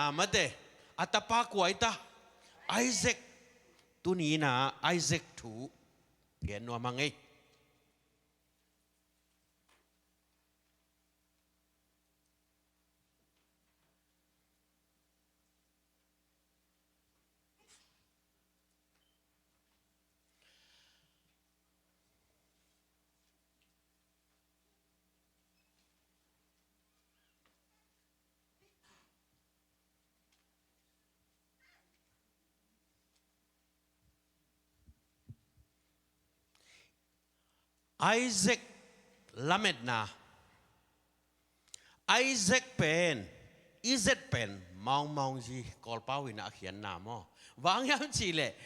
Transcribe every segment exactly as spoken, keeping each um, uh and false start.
a mate, a tapa kua hi ta? Isaac. Tuni in ah Isaac thu gen nuam hang ei. Isaac lametna. Isaac pen, Isaac pen, maungmaung zi Kawlpau in a khiatna maw. Bang hiam cih leh,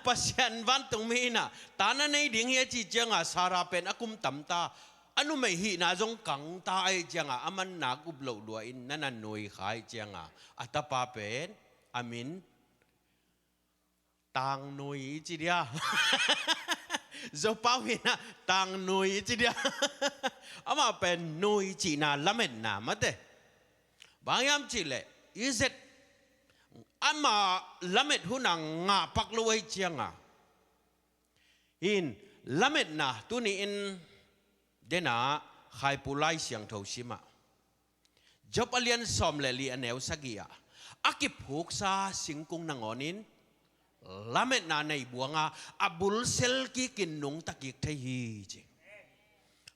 Pasian vantungmi in ah ta na nei ding hi a cih ciangah Sarah pen a kum tam ta, a numei hihna zong kang ta ahih ciangah a man nak up loh lua in na na nui kha ahih ciangah a tapa pen a min Tangnui i ci dia. Zopau in ah Tangnui i ci dia. Amah pen nui cihna lametna mate. Bang hiam cih leh Isaac ama lamet hun a ngah pak lo ahih ciangah in lametna tuni in dena Khaipu Lai Siangtho simah Job a lian sawm le li a neu sagih ah a kiphuksa singkung nangawn in lametna nei buang a, a bul sel kik in nungta kik thei hi ci.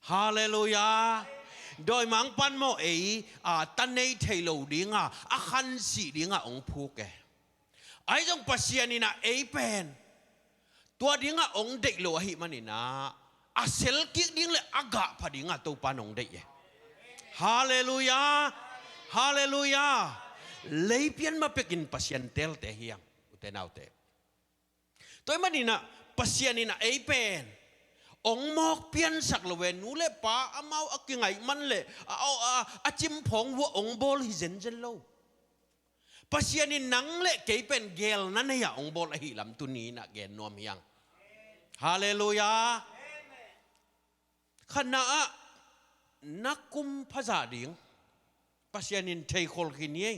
Halleluiah. Dawimangpa'n maw ei a ta nei thei lo ding a, a khansih ding a hong phuk e. Ahi zong Pasian in ah ei pen tua ding a hong deih lo ahih manin ah a sel kik ding le a gah pha ding a Topa'n hong deih e. Halleluiah. Halleluiah. Leipian ma pekin Pasian teelte hi hang, ute naute. Tua ahih manin ah Pasian in ah ei pen hong mawk piansak lo e. Nu le pa amau a kingaih man le a, a, a, a cimphawng uh ah hong bawl hi zenzen lo. Pasian in nang le kei pen geelna nei a hong bawl ahih lam tuni in ah gen nuam hi hang. Halleluiah. Khatna ah na kum phazah ding Pasian in theikhol khin hi ei.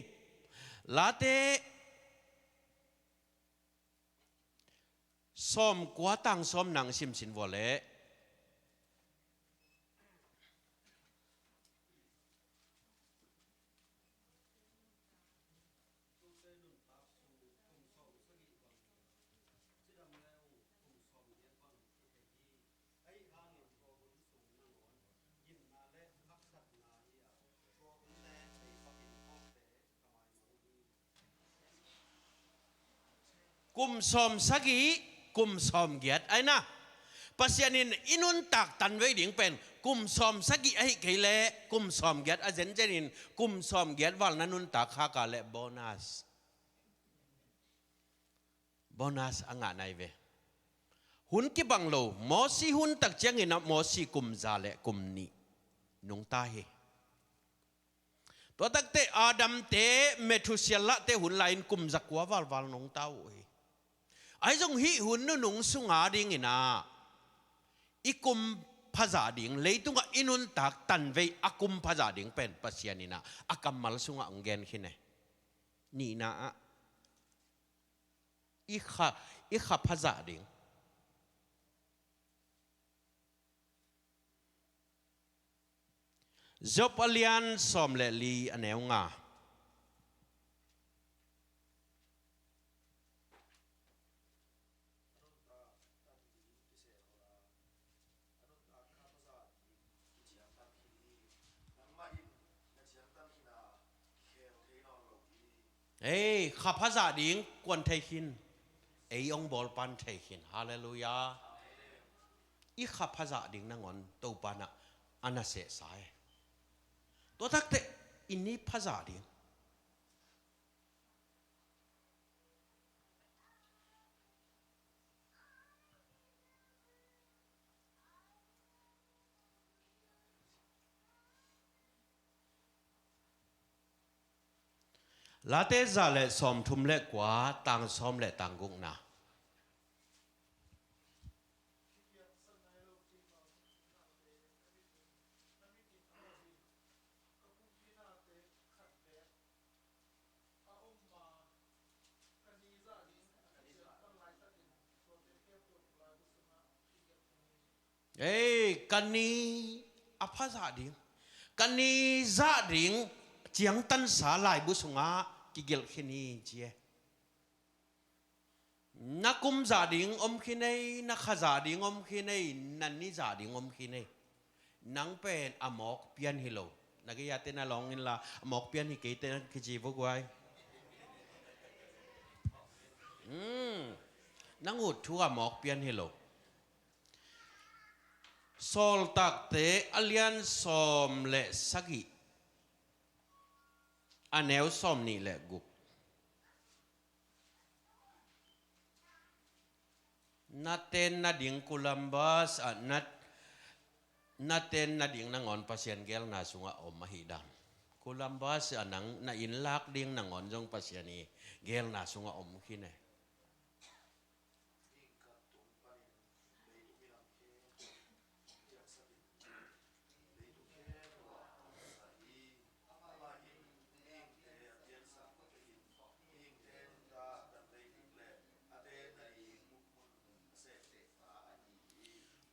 Late sawm kua tang sawm nang simsin vua leh. Kum sawm sagih, kum sawm giat ahi na. Pasian in i nuntak tanvei ding pen kum sawm sagih ahi kei leh kum sawm giat a zenzen in kum sawm giat val na nuntak khak a leh bonus. Bonus a ngah nai ve. Hun kibang lo, Mosi hun tak ciangin ah Mosi kum za le kum nih nungta hi. Tua takteh Adam te, Methuselah te hun lai-in kum za kua valval nungta uh hi. Ahi zong hih hun nunung sunga dingin ah i kum phazah ding, leitungah i nuntak tanvei a kum phazah ding pen Pasian in ah a kammal sungah hong gen khin e. Nihna ah i kha, i kha phazah ding. Job a lian sawm le li a neu nga. Ei, kha phazah ding kuan thei khin. Ei hong bawlpa'n thei khin. Halleluiah. I kha phazah ding nangawn Topa'n ah a na sehsa e. Tua takteh i ni phazah ding. Late za le sawmthum le kua, tang sawm le tang gukna. Ei, ka ni a pha zah ding, ka ni zah ding ciangtansa laibu sungah kigelh khin hi ci e. Na kum zah ding om khin ei, na kha zah ding om khin ei, na ni zah ding om khin ei. Nang pen a mawk pian hi lo. Na gei-a te na lawng inla, a mawk pian hi kei te na kici vua guai. Hmm. Nang ut thu a mawk pian hi lo. Sawltakte a lian sawm le sagih, a neu sawm nih le guk. Na ten nading Columbus ah na, na ten nading nangawn Pasian geelna sungah om ahih dan. Columbus ah nang na inn lak ding nangawn zong Pasian i geelna sungah om khin e.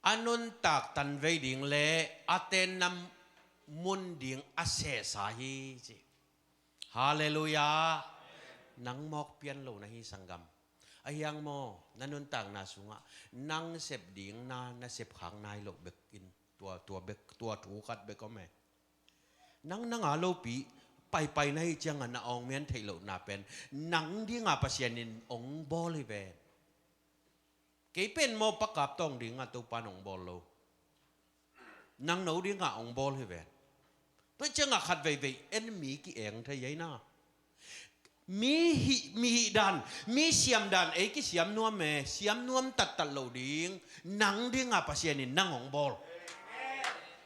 A nuntak tanvei ding le a tenna mun ding a sehsa hi ci. Halleluiah. Nang mawk pian lo na hi sanggam. A hiang maw, na nuntakna sungah nang sep ding na, na sep khak nai loh bek in tua, tua bek, tua thu khat bek om e. Nang nanga lopi paipai na hi ciangah na awngmian theih lohna pen nang dinga Pasian in ong bawl hi ven. Kei pen maw pakap tawng dingah Topan ong bawl lo. Nang no dingah ong bawl hi ven. Tua ciangah khat veivei en mi ki-eng thei ei na. Mi hih, mi hih dan, mi siam dan ei kisiam nuam e, siam nuam tattat lo ding, nang dingah Pasian in nang ong bawl.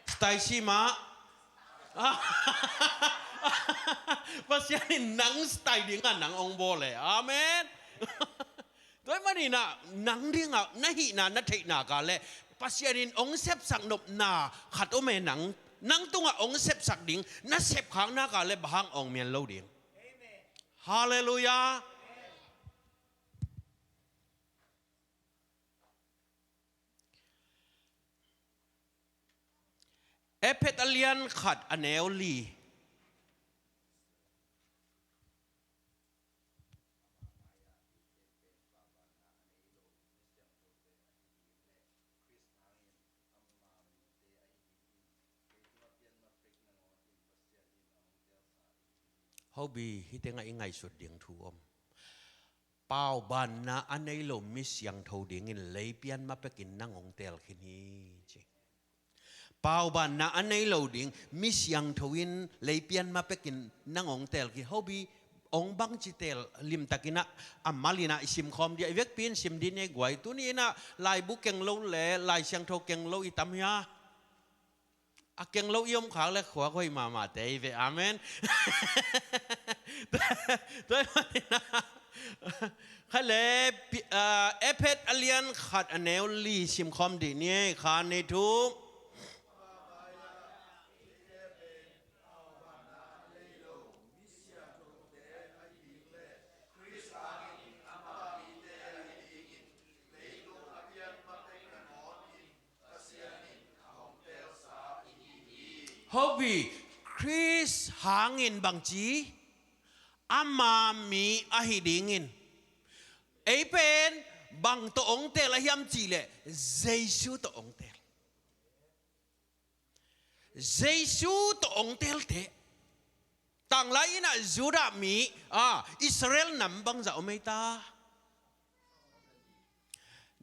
Stai si mah. Pasian in nang stai dingah nang ong bawl e. Amen. Tua ahih manin ah nang dingah na hihna, na theihna kah le Pasian in ong sepsak nopna khat om e nang, nang tungah ong sepsak ding na sepkhakna kah le bang hang awngmian lo ding. Halleluiah. Efet a lian khat a neu li. Hobi, hih tengah i ngaihsut ding thu om. Paubanna a nei lo mi siangtho dingin leipian ma pekin nang hong teel khin hi ci. Paubanna a nei lo ding mi siangtho in leipian ma pekin nang hong teel khin. Hobi, hong bangci teel limtakin ah, a malin ah i simkhawm dih a, i vekpi in sim dih ni ei guai. Tuni in ah laibu keng lo le lai siangtho keng lo i tam hia? A keng lo i om khak le khuak hoih mahmahte i ve. Amen. Tua ahih manin ah, kha le pi-, ah, Efet a lian khat a neu li simkhawm dih ni ei, kha ni thum. Hobi, Khrist hangin bangci, ama mi ahi dingin. Ei pen bang tawh hong teel a hiam cihleh Jesu tawh hong teel. Jesu tawh hong teelte. Tanglai in ah Judah mi, a, Israel nam bangzah om ei ta?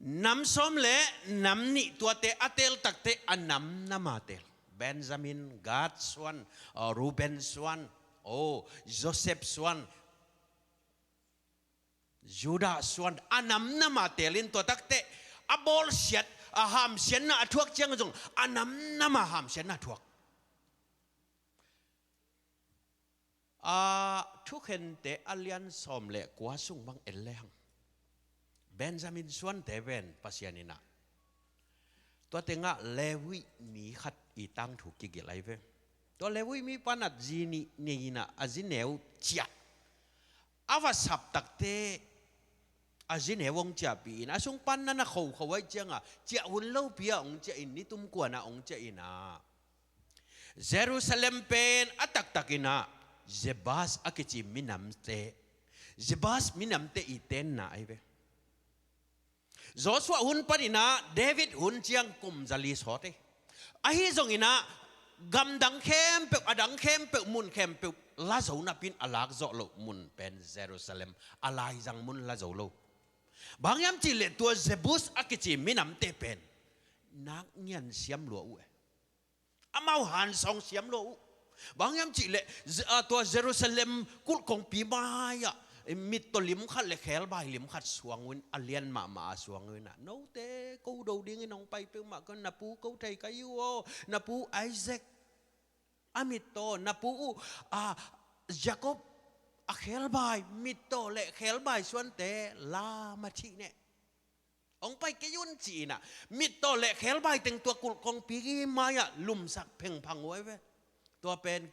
Nam sawm le nam nih tuate a teel takte a nam nama teel. Benjamin, Gad suan, a, Reuben suan, o, Joseph suan, Judah suan, a nam nama teel in tua takte a bawlsiat, a hamsiatna a thuak ciang zong a nam nama hamsiatna a thuak. A, Thukhente a lian sawm le kua sung bang en lehang, Benjamin suante pen Pasian in ah, tua tengah Levi mi khat i tangthu kigelh ahi ve. Tua Levi mi pan a zi nih nei in ah, a zi neu ciah a va sap takte, a zineu hong ciahpih in, a sung pan na na khokho ahih ciangah ciah hun lopi-ah hong ciah in, ni tum kuanah hong ciah in ah, Jerusalem pen a taktakin ah Jebus a kici minamte, Jebus minamte i tenna ahi ve. Joshua hun panin ah David hun ciang kum za li sawt hi. Ahi zongin ah gamdang khempeuh, a dang khempeuh, mun khempeuh la zo napi-in a lak zawh loh mun pen Jerusalem, a laizang mun la zo lo. Bang hiam cih leh tua Jebus a kici minamte pen nak ngian siam lua uh e. Amau hansawng siam lua uh. Bang hiam cih leh Je-, ah, tua Jerusalem kulh kongpi mai-ah mittaw lim khat le khebai lim khat suang uh in, a lian mahmah a suang uh in ah, note ko do dingin hong pai peuhmah, ko na pu ko thei ka hi uh aw, na pu Isaac a mittaw, na pu uh, ah, Jacob a khebai, mittaw le khebai suante la ma thih neh. Hong pai kei un ci-in ah mittaw le khebai teng tua kulh kongpi mai-ah lumsak phengphang uh ahi ve. Tua pen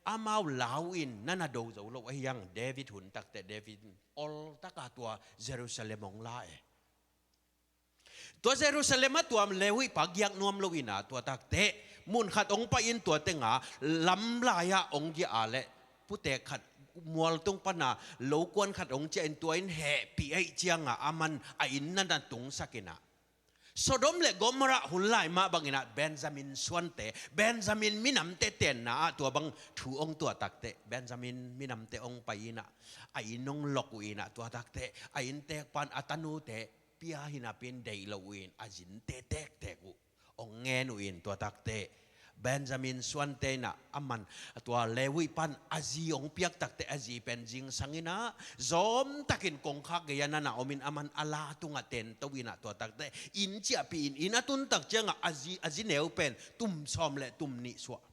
amau lau in na na do zo lo ahi hang. David hun takteh David in oltaka tua Jerusalem hong la e. Tua Jerusalem ah tua Levi pa giak nuam lo in ah, tua takteh mun khat hong pai in tua tengah lamlai-ah hong giah a leh putek khat mual tung pana lokuan khat hong ciah in, tua in hehpih ahih ciangah aman a inn na na tungsak in ah, Sodom le Gomorrah hun lai mah bangin ah Benjamin suante, Benjamin minamte tenna ah tua bang thu hong tuah takteh Benjamin minamte hong pai in ah, a inn hong lok uh in ah, tua takteh a inntek pan a tanute pia hi napi-in deih lo uh in a zinte tektek uh hong ngen uh in, tua takteh Benjamin suante in ah aman tua Levi pan a zi hong piak takteh a zi pen zingsang in ah zawmtakin kongkhak gei-ah na na om in, aman a la tungah tento in ah, tua takteh inn ciahpih in, inn a tun tak ciangah a zi, a zineu pen tum sawm le tum nih suah.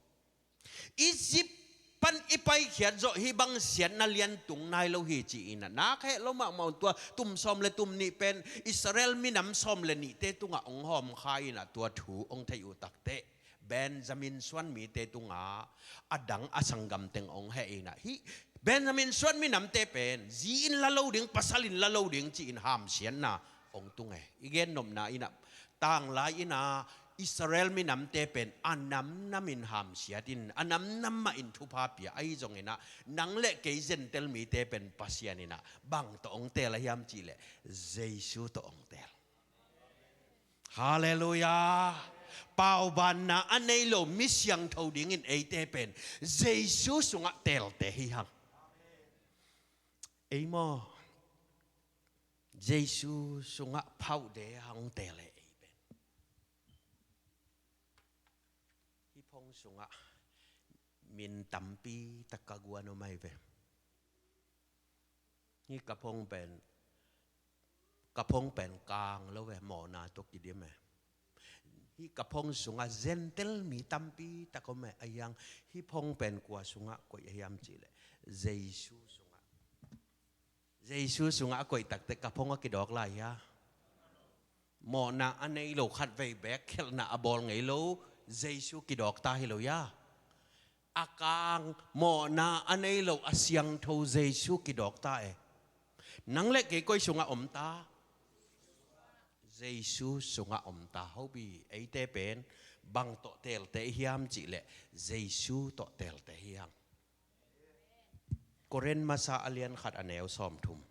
Egypt pan i paikhiat zawh hih bang siatna lian tung nai lo hi ci-in ah, nak heh lo mahmah un, tua tum sawm le tum nih pen Israel minam sawm le nihte tungah hong hawmkha in ah, tua thu hong theih uh takteh Benjamin suan mite tungah a dang a sanggam teng hong heh in ah, hih Benjamin suan minamte pen zi in la lo ding, pasal in la lo ding ci-in hamsiatna hong tung e. I gennopna in ah, tanglai in ah Israel minamte pen a namnam in hamsiat in, a namnam mah in thupha pia, ahi zongin ah nang le kei Gentile mite pen Pasian in ah bang tawh hong teel a hiam cih leh Jesu tawh hong teel. Halleluiah. Paubanna a nei lo mi siangtho dingin eite pen Jesu sungah teelte hi hang. Ei maw? Jesu sungah phauhde hang teel e ei pen. Hih phone sungah min tampi tak ka guan om ahi ve. Hih ka phone pen, ka phone pen kang lo ve, mawhna tawh kidim e. Hih ka phone sungah Gentile mi tampi tak om e, ahi hang hih phone pen kua sungah koih a hiam cih leh Jesu sungah. Jesu sungah a koih takteh ka phone a kidawk lai hia? Mawhna a nei lo, khatvei beek khelhna a bawl ngei lo Jesu kidawk ta hi lo hia? A kang, mawhna a nei lo, a siangtho Jesu kidawk ta e. Nang le kei koi sungah om ta? Jesu sungah om ta. Hopi, eite pen bang tawh teelte hiam cih leh Jesu tawh teelte hi hang. Korin masa a lian khat a neu sawmthum.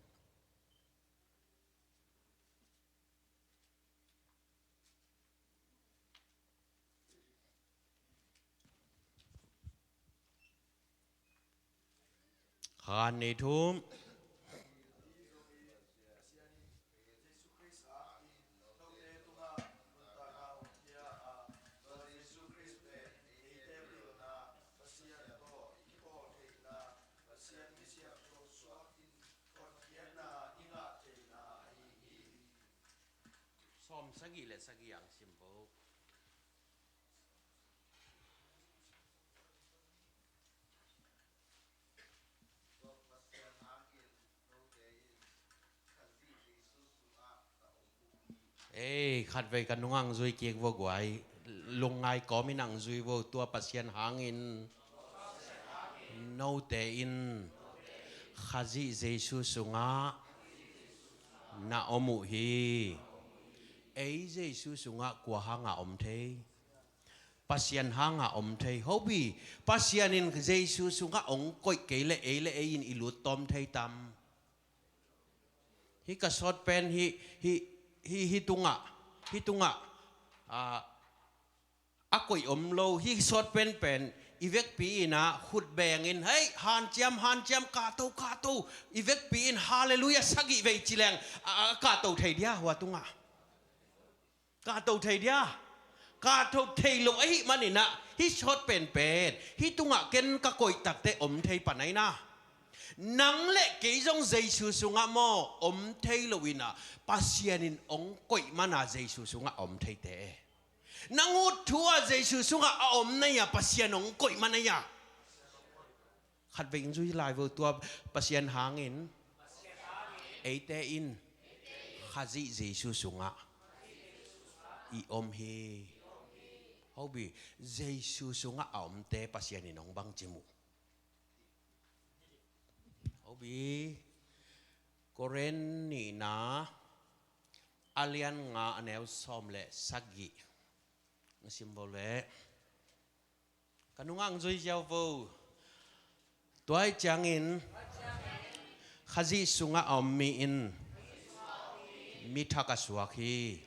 Khan ni thum. Sawm sagih le sagih ang sim bo. Ei, khatvei ka nungah zui kik vo guai. Lungngai kawmin ang zui vo, tua Pasian hangin note in Khazih Jesu sungah na om uh hi. Ei Jesu sungah kua hanga om thei? Pasian hanga om thei. Hobi, Pasian in Jesu sungah ong koih kei le ei le ei in i lut tawm thei tam? Hi ka sawt pen hi, hi, hi, hi tungah, hi tungah, ah, a koih om lo, hi sawt penpen i vekpi in ah khut bengin, hei, hanciam, hanciam, kahto, kahto, i vekpi in, halleluiah, sagih vei ci leng, a, a kahto thei dia, hua tungah. Kahto thei dia. Kahto thei lo ahih manin ah, hi sawt penpen, hi tungah ken ka koih takte om thei pan ahi na. Nang le kei zong Jesu sungah maw, om thei lo in ah, Pasian in ong koih mana Jesu sungah om theite. Nang ut thu a Jesu sungah a om na hia, Pasian ong koih man na hia? Khatvei ong zui lai vo, tua Pasian hangin eite in Khazih Jesu sungah i om hi. Hobi, Jesu sungah a omte Pasian in ong bangci mu? Hobi, Korin nihna a lian nga a neu sawm le sagih. Nga sim vo le. Ka nungah ong zui ziau vo. Tua ahih ciangin Khazih sungah a om mi in mi thak a suak hi.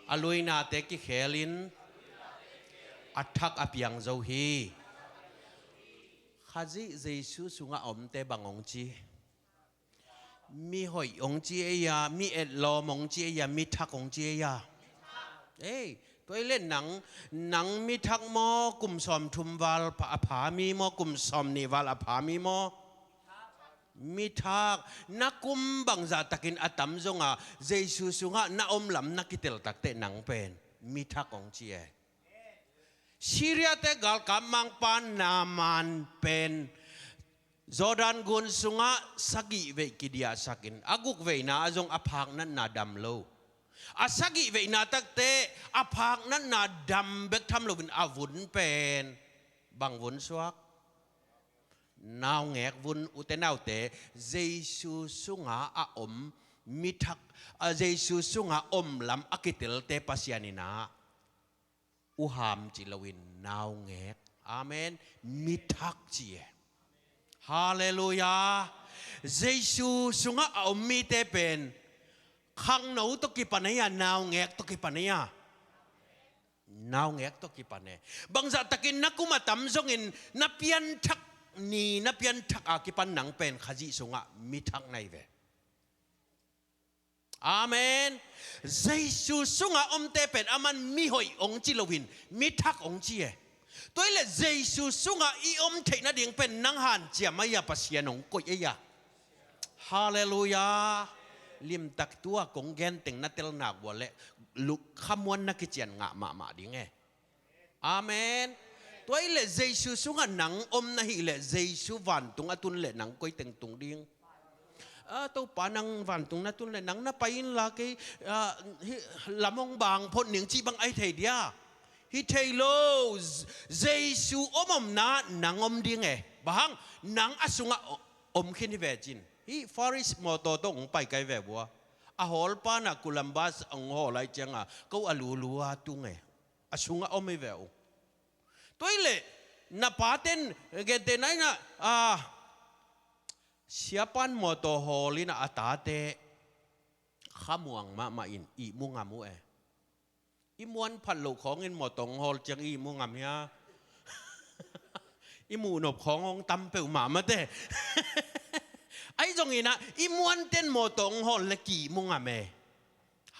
A luinate kikhel in a thak a piang zo hi. Khazih Jesu sungah a omte bang ong ci? Mi hoih ong ci ei a, mi etlawm ong ci ei a, mi thak ong ci ei a. Ei, tua ahih leh nang, nang mi thak maw, kum sawm thum val pha, a pha mi maw, kum sawm nih val a pha mi maw? Mi thak. Na kum bangzah takin a tam zong a, Jesu sungah na om lam na kitel takteh nang pen mi thak ong ci e. Syria te galkap mangpa Naaman pen Jordan gun sungah sagih veih kidiahsakin, a guk veihna ah zong a phak natna dam lo. A sagih veihna takteh a phak natna dam bek tham loin a vun pen bang vun suak? Naungek vun. Ute naute, Jesu sungah a om mi thak, a Jesu sungah om lam a kitelte Pasian in ah uham ci loin naungek. Amen. Mi thak ci e. Halleluiah. Jesu sungah a om mite pen khangno tawh kipan ahi a, naungek tawh kipan ahi a? Naungek tawh kipan e. Bangzah takin na kum a tam zongin na pianthak ni, na pianthak a kipan nang pen Khazih sungah mi thak na hi ve. Amen. Jesu sungah omte pen aman mi hoih ong ci loin mi thak ong ci e. Tua ahih leh Jesu sungah i om theih nading pen nang hanciam ahi a, Pasian ong koih ahi a? Halleluiah. Limtak, tua kong genteng na tel nak uh leh luk khamuan na kician ngah mahmah ding e. Amen. Tua ahih leh Jesu sungah nang om na hih leh Jesu vantung a tun leh nang koi teng tung ding? A, Topa, nang vantung na tun leh nang na pai inla, kei, a, hih lam ong bang phot ning cih bang ahi thei dia? Hi thei lo. Jesu om omna nang om ding e. Bang hang? Nang a sungah o-, om khin hi ve cin. Hih Faris mawtaw tawh ong pai kai ve bua. A hawlpa na Columbus ong hawl lai cianga ko a lulua tung e. A sungah om hi ve uh. Tua ahih leh na paten gente na ina, a, siapan mawtaw hawl ina a tate khamuang mahmah in ihmu ngam uh e. I muan phat loh khawngin mawtaw ong hawl ciang ihmu ngam hia? I muhnop khawng hong tam peuhmah mate. Ahi zongin ah i muanten mawtaw ong hawl le ki-ihmu ngam e.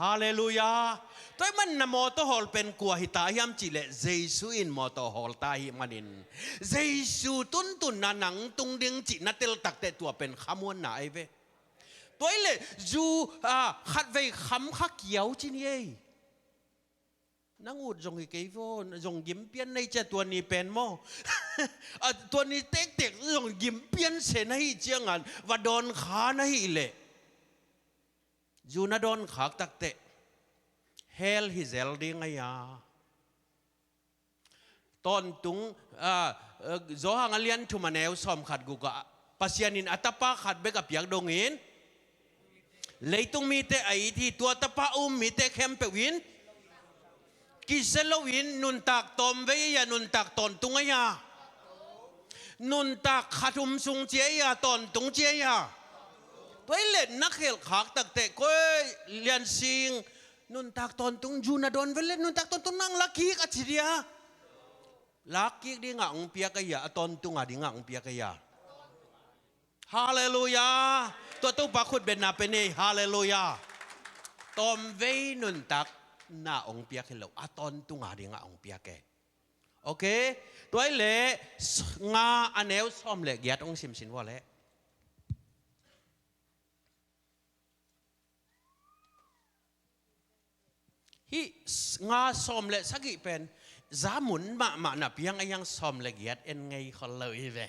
Halleluiah. Tua ahih man na mawtaw hawl pen kua hita hiam cih leh Jesu in mawtaw hawl ta ahih manin Jesu tuntunna nang tung ding cih na tel takteh tua pen khamuanna ahi ve. Tua ahih leh zu, a, khatvei kham kha kiau ci ni ei. Nang ut zong hi kei vaw, zong gimpian na hi cia tua ni pen maw? A, tua ni tektek zong gimpian se na hih ciangin va dawn kha na hih leh zu na dawn khak takteh hell hi zel ding ahi a. Tawntung, a, a, Johan a lian thum a neu sawmkhat guk ah Pasian in a tapa khat bek a piak dongin Leitung mite a it hi, tua tapa um mite khempeuh in kisia loin nuntak tawmvei a, nuntak tawntung a, nuntak khathum sung ci a, tawntung ci a. Tua hi leh na khelh khak takteh koi liansing nuntak tawntung zu na dawn vele, nuntak tawntung nang la kik a ci dia. Lak kik dingah hong piak a hia, a tawntung a dingah hong piak a hia? Halleluiah. Tua Topa khut betna pe ni. Halleluiah. Tawmvei nuntakna hong piak hi lo, a tawntung a dingah hong piak e. Ok. Tua hi leh s-, nga a neu sawm le giat hong simsin vua leh. Hih s-, nga sawm le sagih pen za mun mahmah napi hang a hiang sawm le giat en ngei khol lo hi ve.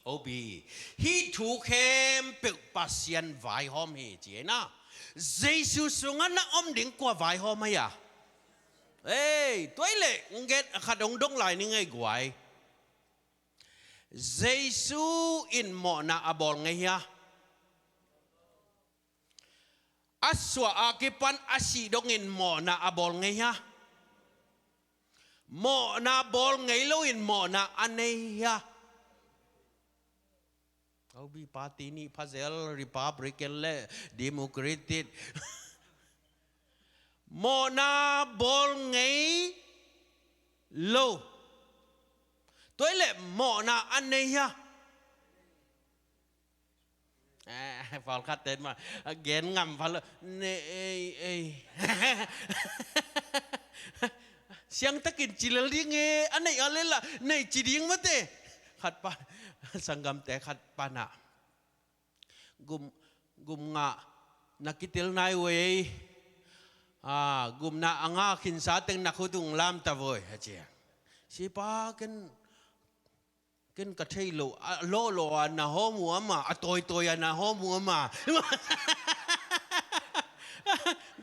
Obi, hih thu khempeuh Pasian vaihawm hi ci hi na. Jesu sungah na om ding kua vaihawm a hia? Ei, tua hi leh nget khat hong dong lai ni ngei guai. Jesu in mawhna a bawl ngei hia? A suah a kipan a sih dongin mawhna a bawl ngei hia? Mawhna bawl ngei loin mawhna a nei hia? Obi, party nih phazel, Republican le Democratic. Mawhna bawl ngei lo. Tua hi leh mawhna a nei hia? Eh, pawlkhat ten mah a gen ngam pha lo. Nei, ei, ei. Siangtakin ci lel ding e, a neih a lel a nei ci ding mate. Khat pa, sanggamte khat pa na. Gum, gum ngah na kitel nai uh ei. Ah, gumna a ngah khinsa teng na khut ung lam ta voi, a ci a. Sipa ken, ken ka thei lo, a lawhlawh a na hawm uh ama, a tawitawi a na hawm uh ama.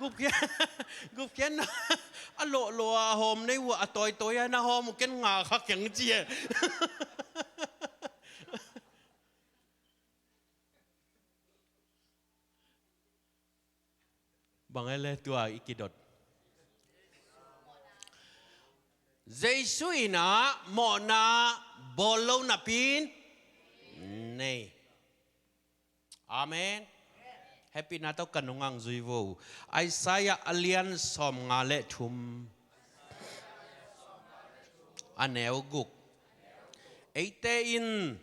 Gupkhian, gupkhian na, a lawhlawh a hawm nei uh a, a tawitawi a na hawm uh, ken nga kha keng ci e. Bang e le tua i kidot. Jesu in a mawhna bawl lo napi in nei. Amen. Hehpihna tawh ka nungah zui vo. Isaiah a lian sawmnga le thum, a neu guk. Eite in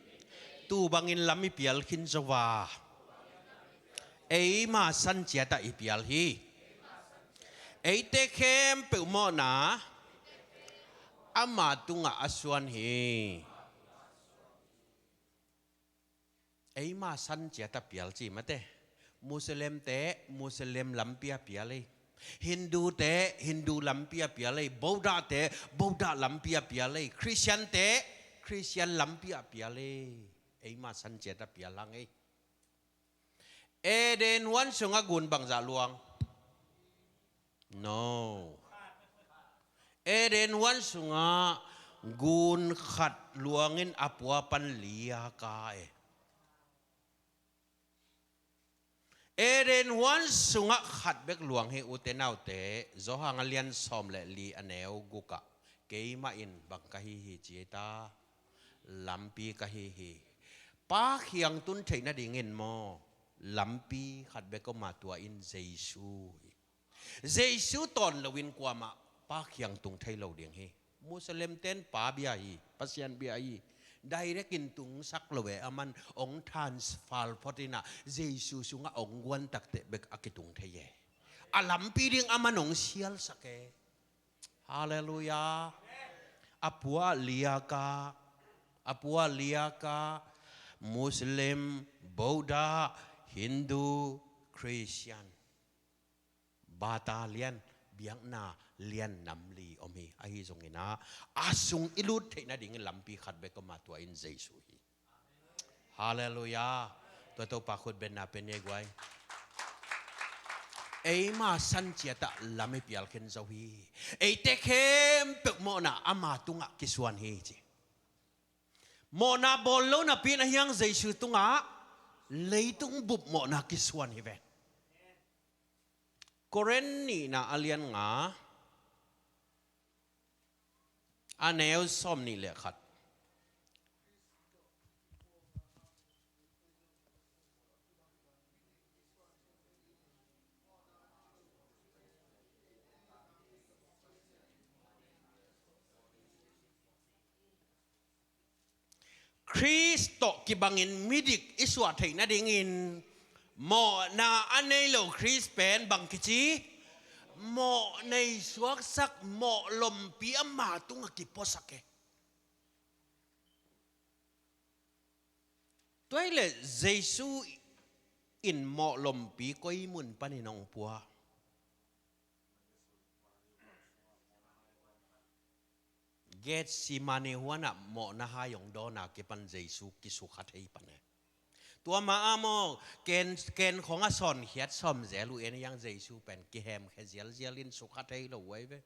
tuu bangin lam i pial khin zo a, eima san ciatah i pial hi. Eite khempeuh mawhna ama tungah a suan hi. Eima san ciatah pial ci mate. Muslimte Muslim lampi ah pial ei. Hindute Hindu lampi ah pial ei. Buddhate Buddha lampi ah pial ei. Christiante Christian lampi ah pial ei. Eima san ciatah pial hang ei. Eden huan sungah gun bangzah luang? No. Eden huan sungah gun khat luangin a pua pan li a ka e. Eden huan sungah khat bek luang hi, ute naute. Johan a lian sawm le li, a neu gukah, keimah in bang ka hi hi ci ei ta, lampi ka hi hi. Pa kiang tun theih nadingin maw, lampi khat bek om a, tua in Jesu hi. Jesu tawn loin kuamah Pa kiang tung thei lo ding hi. Muslim ten Pa bia hi, Pasian bia hi. Direct in tungsak lo e, aman ong transfer phot in a, Jesu sungah ong guan takteh bek a kitung thei e. A lampi ding aman ong sialsak e. Halleluiah. A pua li a ka, a pua li a ka, Muslim, Buddha, Hindu, Christian. Bata lian, biakna lian nam li om hi. Ahi zongin a, a sung i lut theih nadingin lampi khat bek om a, tua in Jesu hi. Halleluiah. Tua Topa khut betna pe ni ei guai. eima san ciatah lam i pial khin zo hi. Eite khempeuh mawhna ama tungah kisuan hi ci. Mawhna bawl lo napi-in ahiang Jesu tungah leitung bup mawhna kisuan hi ve. Korin nihna a lian nga, a neu sawm nih le khat. Khrist tawh kibangin midik i suah theih nadingin mawhna a nei lo Khrist pen bang kici? Mawh nei suaksak, mawh lompi ama tungah kipuasak e. Tua hi leh Jesu in mawh lompi koi mun panin hong pua? Gethsemane huanah mawhna hai hong dawn a kipan Jesu kisukha thei pan e. Tua ma a maw, ken, ken khong a sawnkhiat sawm zel uh en hiang Jesu pen kihemkhia zialzial in sukha thei lo uh ahi ve.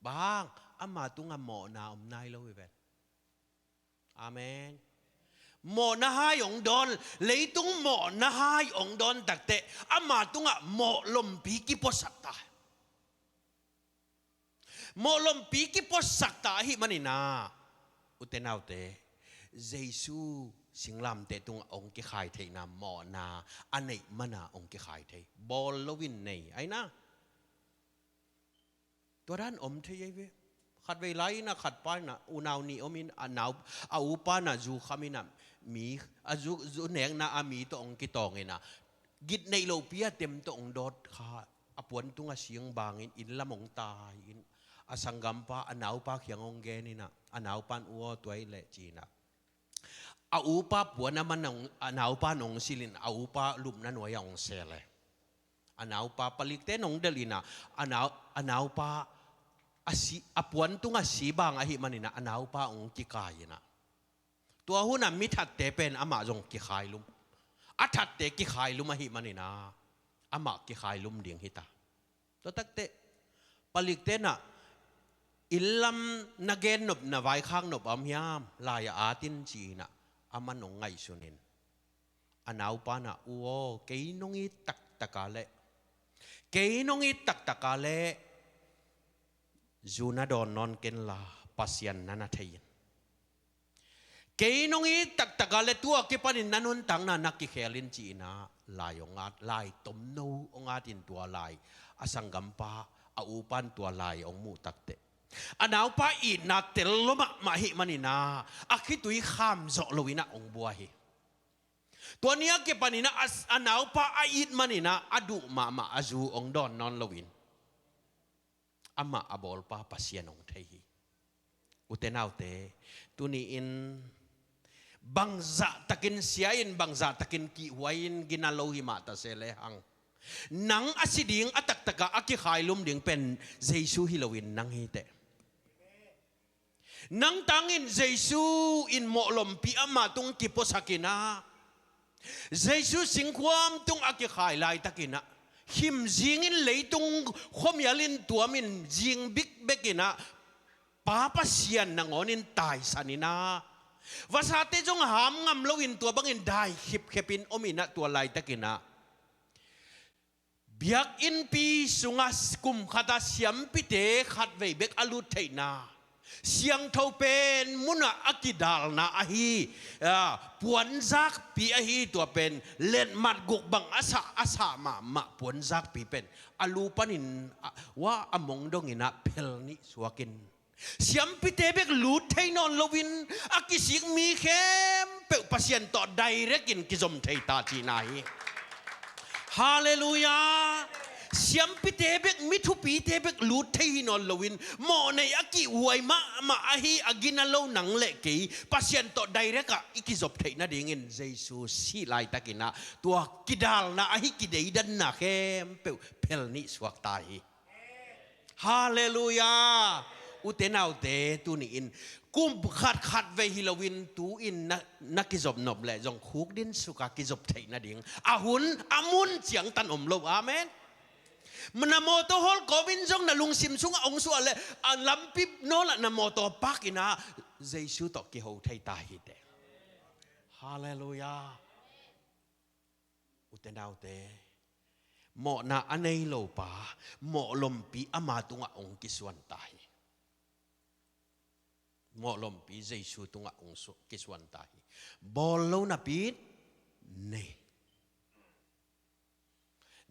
Bang hang? Ama tungah mawhna om nai lo hi ve. Amen. Mawhna hai hong dawn, leitung mawhna hai hong dawn takteh ama tungah mawh lompi kipuasak ta. Mawh lompi kipuasak ta ahih manin ah, ute naute, Jesu singlamteh tungah hong kikhai theihna mawhna a neih mana hong kikhai thei. Bawl loin nei, aina. Tua dan om thei ei ve. Khatvei lai-in ah khatpa in ah unau nih om in a nau, a upa in ah zu kham in ah mi, a zu, zu nekna a mi tawh hong kitawng in ah gitneih lopi a tem tawh hong dawt kha. A puan tungah sing bangin inn lam hong tai in a sanggampa a naupa kiang hong gen in ah a naupa in, "U aw, tua hi leh," ci in ah a upa puan a man hong, a naupa in hong silh in a upa lupna nuai-ah hong sel e. A naupa palikte in hong delh in ah a nau, a naupa a si, a puan tungah si bang ahih manin ah a naupa hong kikai in ah tua hun ah mi thatte pen amah zong kikhai lum. A thatte kikhai lum ahih manin ah amah kikhai lum ding hi ta. Tua takteh palikte in ah, "Inn lam na gen nop, na vaikhak nop a om hiam? Lai-ah at in," ci in ah a man hong ngaihsun in a naupa in ah, "U aw, kei nong it taktak a leh, kei nong it taktak a leh zu na dawn nawn ken la Pasian na na thei in. Kei nong it taktak a leh tua kipanin na nuntakna na kikhel in," ci in ah lai hong at, lai tomno hong at in tua lai a sanggampa a upa in tua lai hong muh takteh a naupa itna tel lua mahmah ahih manin ah a khitui kham zawh loin ah hong bua hi. Tua ni a kipanin ah a, a naupa a it manin ah a duh mahmah a zu hong dawn nawn loin amah a bawlpa Pasian hong thei hi. Ute naute, tuni-in bangzahtakin sia in, bangzahtakin kihhuai in gina lo hi mah ta se lehang, nang a si ding a taktak a a kikhai lum ding pen Jesu hi loin nang hi teh. Nang tangin Jesu in mawh lompi ama tung kipuasak in ah, Jesu singkhuam tung a kikhai laitakin ah, khim zingin leitung khuamial in tuamin zing bikbek in ah, Pa Pasian nangawnin taisan in ah, vasate zong ham ngam loin tua bangin dai khipkhep in om in ah, tua laitakin ah biakinnpi sungah kum khat a siampite khatvei bek a lut theihna, siangtho pen munah a kidalna ahi, a, puanzakpi ahi, tua pen letmat guk bang a sah, a sah mahmah puanzakpi pen a lu panin, a, hua a mong dongin ah phel nih suakin, siampite bek lut thei nawn loin a kisik mi khempeuh Pasian tawh direct in kizom thei ta cihna hi. Halleluiah. Siampite bek, mi thupite bek lut thei hi nawn loin, mawhnei a kihhuai mahmah ahi a gina lo nang le kei Pasian tawh direct ah i kizop theih nadingin Jesu sih laitakin ah tua kidalna ahi kideidanna khempeuh phel nih suak ta hi. Halleluiah. Ute naute, tuni-in kum khat khatvei hi loin tu-in na, na kizop nop leh zong khukdin suka kizop theih nading a hun a mun ciangtan om lo. Amen. Na mawtaw hawl kawmin zong na lungsim sungah hong suah leh a lampi nawlah na mawtaw pakin ah Jesu tawh kiho thei ta hi teh. Halleluiah. Ute naute, mawhna a nei lo pa mawhlompi ama tungah hong kisuan ta hi. Mawhlompi Jesu tungah hong su- kisuan ta hi. Bawl lo napi in nei.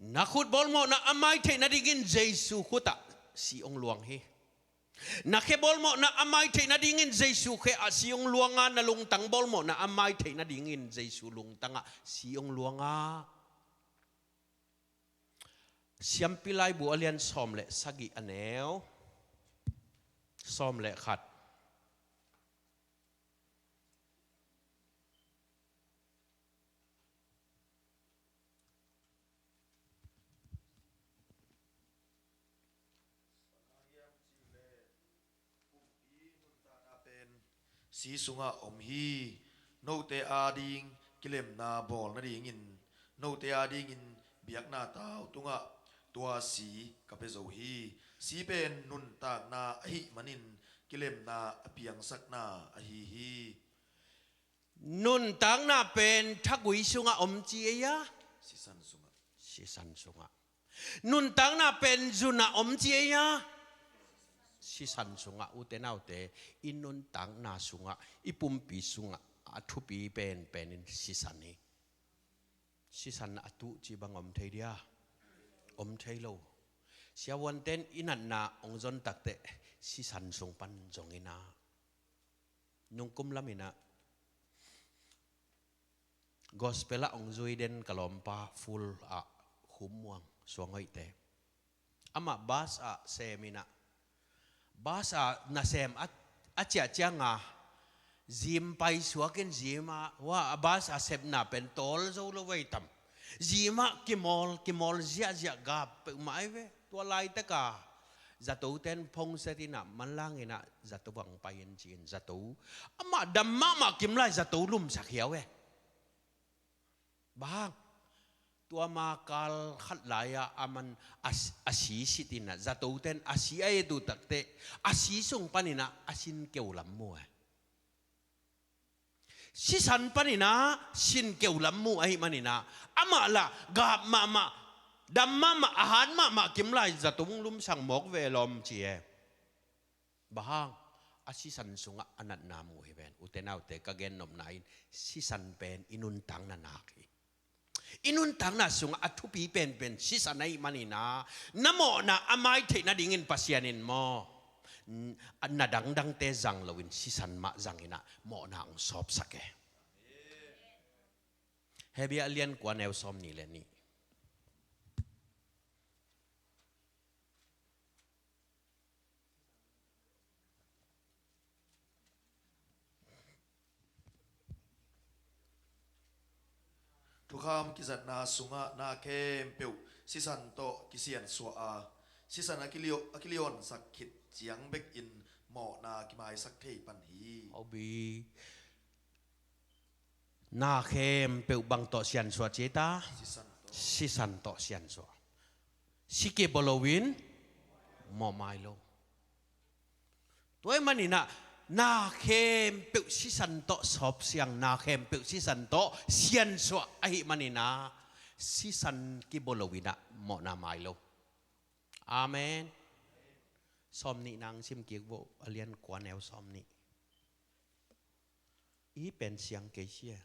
Na khut bawlmawhna a mai theih nadingin Jesu khutah si hong luang hi. Na khe bawlmawhna a mai theih nadingin Jesu khe ah si hong luang a, na lungtang bawlmawhna a mai theih nadingin Jesu lungtangah si hong luang a. Siampi Laibu a lian sawm le sagih, a neu sawm le khat. Bang hang hiam cih leh pumpi nuntakna pen si sungah om hi. Note ading kilemna bawl nadingin note adingin biakna tau tungah tua si ka pia zo hi. Si pen nuntakna ahih manin kilemna a piangsakna ahi hi. Nuntakna pen thagui sungah om ci ei a? Sisan sungah. Sisan sungah. Nuntakna pen zunah om ci ei a? Sisan sungah. Ute naute, i nuntakna sungah, i pumpi sungah a thupi penpen in sisan hi. Sisan a tuh ci bang om thei dia? Om thei lo. Siavuanten i natna hong zon takteh sisan sung pan zong in ah, nungkum lam in ah gospel ah hong zui den ka lawmpa Ful ah Khum Muang Suanghoihte. Amah bas ah sem in ah, bas ah nasem a, a ciah cianga zim paisuak in zim ah, hua a bas ah sepna pen tawl zo lo vei tam. Zim ah kimawl kimawl ziahziah gap peuhmah ai ve. Tua laitaka zato ten phongset in ah manlang in ah zato bang pai in ci-in zato, amah dam mahmah kim lai zato lumsak hiau e. Bang hang? Tua ma kal khat lai-ah a man a, a si sit in ah zato ten a si a et uh takteh a si sung panin ah a sin keu lam mu e. Sisan panin ah sin keu lam mu ahih manin ah amah lah gap mahmah, dam mahmah, a hat mahmah kim lai zato hong lumsak mawk ve lawm ci e. Bang hang? A sisan sungah a natna mu hi ven. Ute naute, ka gennopna in sisan pen i nuntakna nak hi. I nuntakna sungah a thupi penpen sisan ahih manin ah, na mawhna a mai theih nadingin Pasian in maw, n- na dangdangte zang loin sisan mah zang in ah mawhna hong sawpsak e. Hebru a lian kua, neu sawm nih le nih. Thukham kizatna sungah na khempeuh sisan tawh kisiansuah a, sisan a kilio- a kiliansak khit ciang bekin mawhna kimaisak thei pan hi. Hobi. Na khempeuh bang tawh siansuah ci ei ta? Sisan tawh. Sisan tawh siansuah. Si kibolo in mawhmai lo. Tua ahih manin ah na khempeuh sisan tawh sawpsiang, na khempeuh sisan tawh siansuah ahih manin ah sisan kibolo in ah mawhna mai lo. Amen. Sawm nih nang sim kik vo, a lian kua, neu sawm nih. I pen siang kei sia.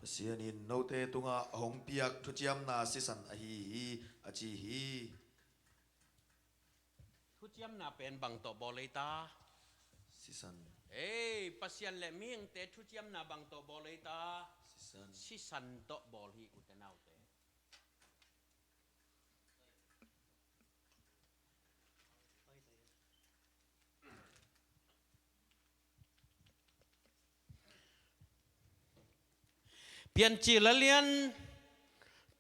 Pasian in note tungah a hong piak thuciamna sisan ahi hi, a ci hi. Thuciamna pen bang tawh bawl ei ta? Sisan. Ei, Pasian le mihingte thuciamna bang tawh bawl ei ta? Sisan. Sisan tawh bawl hi, ute naute. Piancil a lian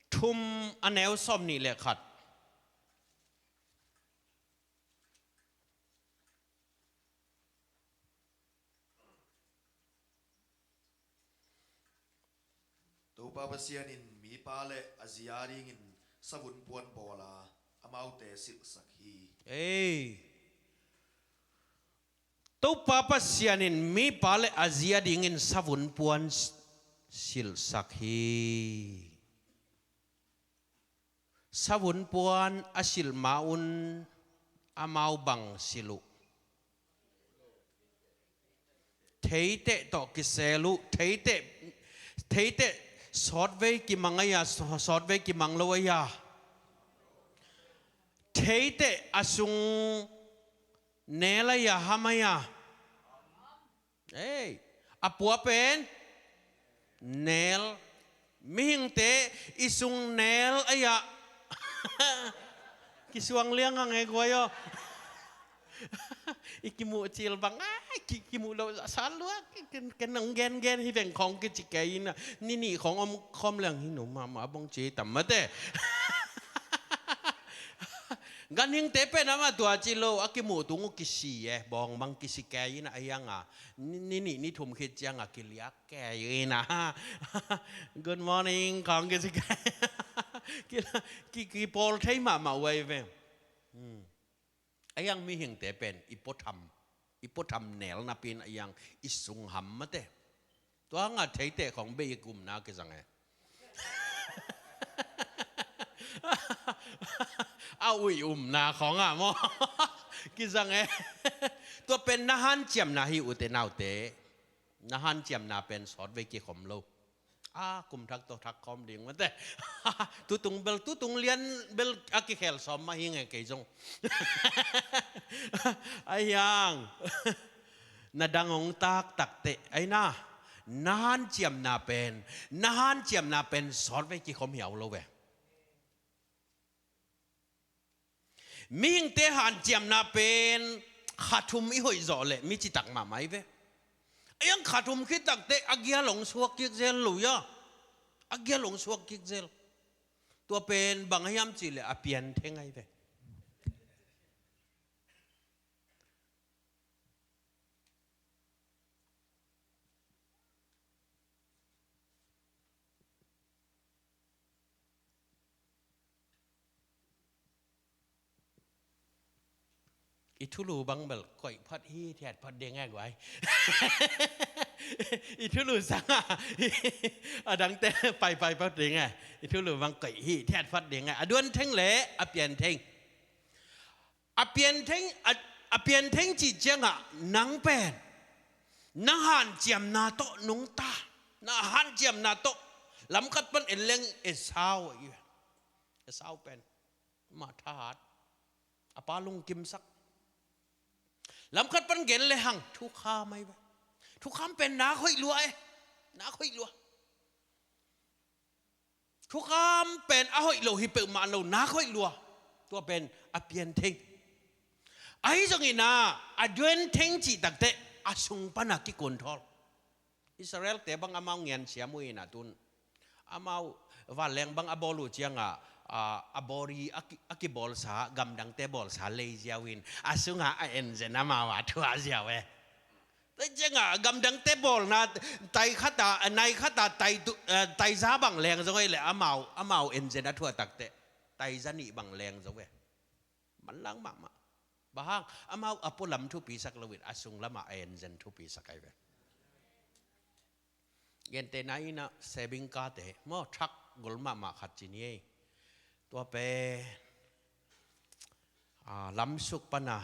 thum, a neu sawm nih le khat. Topa Pasian in mipa le a zi adingin savun puan bawl a, amaute silhsak hi. Ei. Topa Pasian in mipa le a zi a dingin savun puan s-, silhsak hi. Savun puan a silh ma-un amau bang silh uh? Theiteh tawh kisel uh, theiteh, theiteh sawtvei kimang a ia, saw-, sawtvei kimang lo a ia. Theiteh a sung nel a ia, ham a ia. Ei, a pua pen nel. Mihingte i sung nel a ia. Kisuang liang ang e guai aw. I kimuh cil bang a, ki, kimuh lo sa lua. Ken, ken nong gen gen hi veng khawng kici kei ina. Ni nih khawng om khawm liang hi nu mahmah bawng ci tam mate. Ganhingte pen amah tua ci lo a kimuh tung uh kisi e, bawng bang kisi kei ina a hiang a. Ni, ni nih ni thum khit ciang a kiliak kei ina. Good morning khawng kisi kei. Ki, ki, kipawl thei mahmah uh ahi ve. Hmm. A hiang mihingte pen i puatham, i puatham nel napi in a hiang i sung ham mate. Tua hang a theiteh khawng bei i kumna kizang e. A ui umna khawng a maw. Kizang e. Tua pen na hanciamna hi ute naute. Na hanciamna pen sawtvei kikhom lo. A kum thak tawh thak khawm ding mate. Tutung bel, tutung lian bel a kikhel sawm mah hi nge kei zong. A hiang. Na dang hong taktak teh. Ai na. Na hanciamna pen. Na hanciamna pen sawtvei kikhom hiau lo ve. Mihingte hanciamna pen kha thum i hoih zawh leh mi citak mahmah i ve. A hiang kha thum khit takteh a gial hong suak kik zel lo ia. A gial hong suak kik zel. Tua pen bang a hiam cih leh a piantheng ahi ve. I thulu bang bel koih phat hithiat phat ding e guai. I thulu sang a, a dangte paipai phat ding e. I thulu bang koih hithiat phat ding e. A duan theng le a pian theng. A piantheng, a, a piantheng cih ciangah nang pen na hanciamna tawh nungta, na hanciamna tawh lamkhat pan en leng Esau ahi ve. Esau pen mah thahat, a pa lungkimsak. Lamkhat pan gen le hang thukham ahi ve. Thukham pen nak hoih lua e. Nak hoih lua. Thukham pen a hoih lo hi peuhmah lo, nak hoih lua. Tua pen a piantheng. Ahi zongin ah, a duantheng cih takteh a sung pana kikun thawl. Israel-te bang amau ngiansiam uh in ah tun. Amau vanleng bang a bawl uh ciangah, a, a body a ki, a kibawlsa, gamdangte bawlsa lei ziau in. A sungah a engine amau a thuah ziau e. Tua ciangah gamdangte bawlna tai khata, nai khata tai tu, eh, tai za bang leng zo ngei le amau, amau engine a thuah takteh tai za nih bang leng zo ve. Manlang mahmah. Bang hang, amau a pualam thupisak loin a sunglamah a engine thupisak ahi ve. Gentehna in ah saving car-te maw, truck gol mahmah khat ci ni ei. Tua pen a, lamsuk pana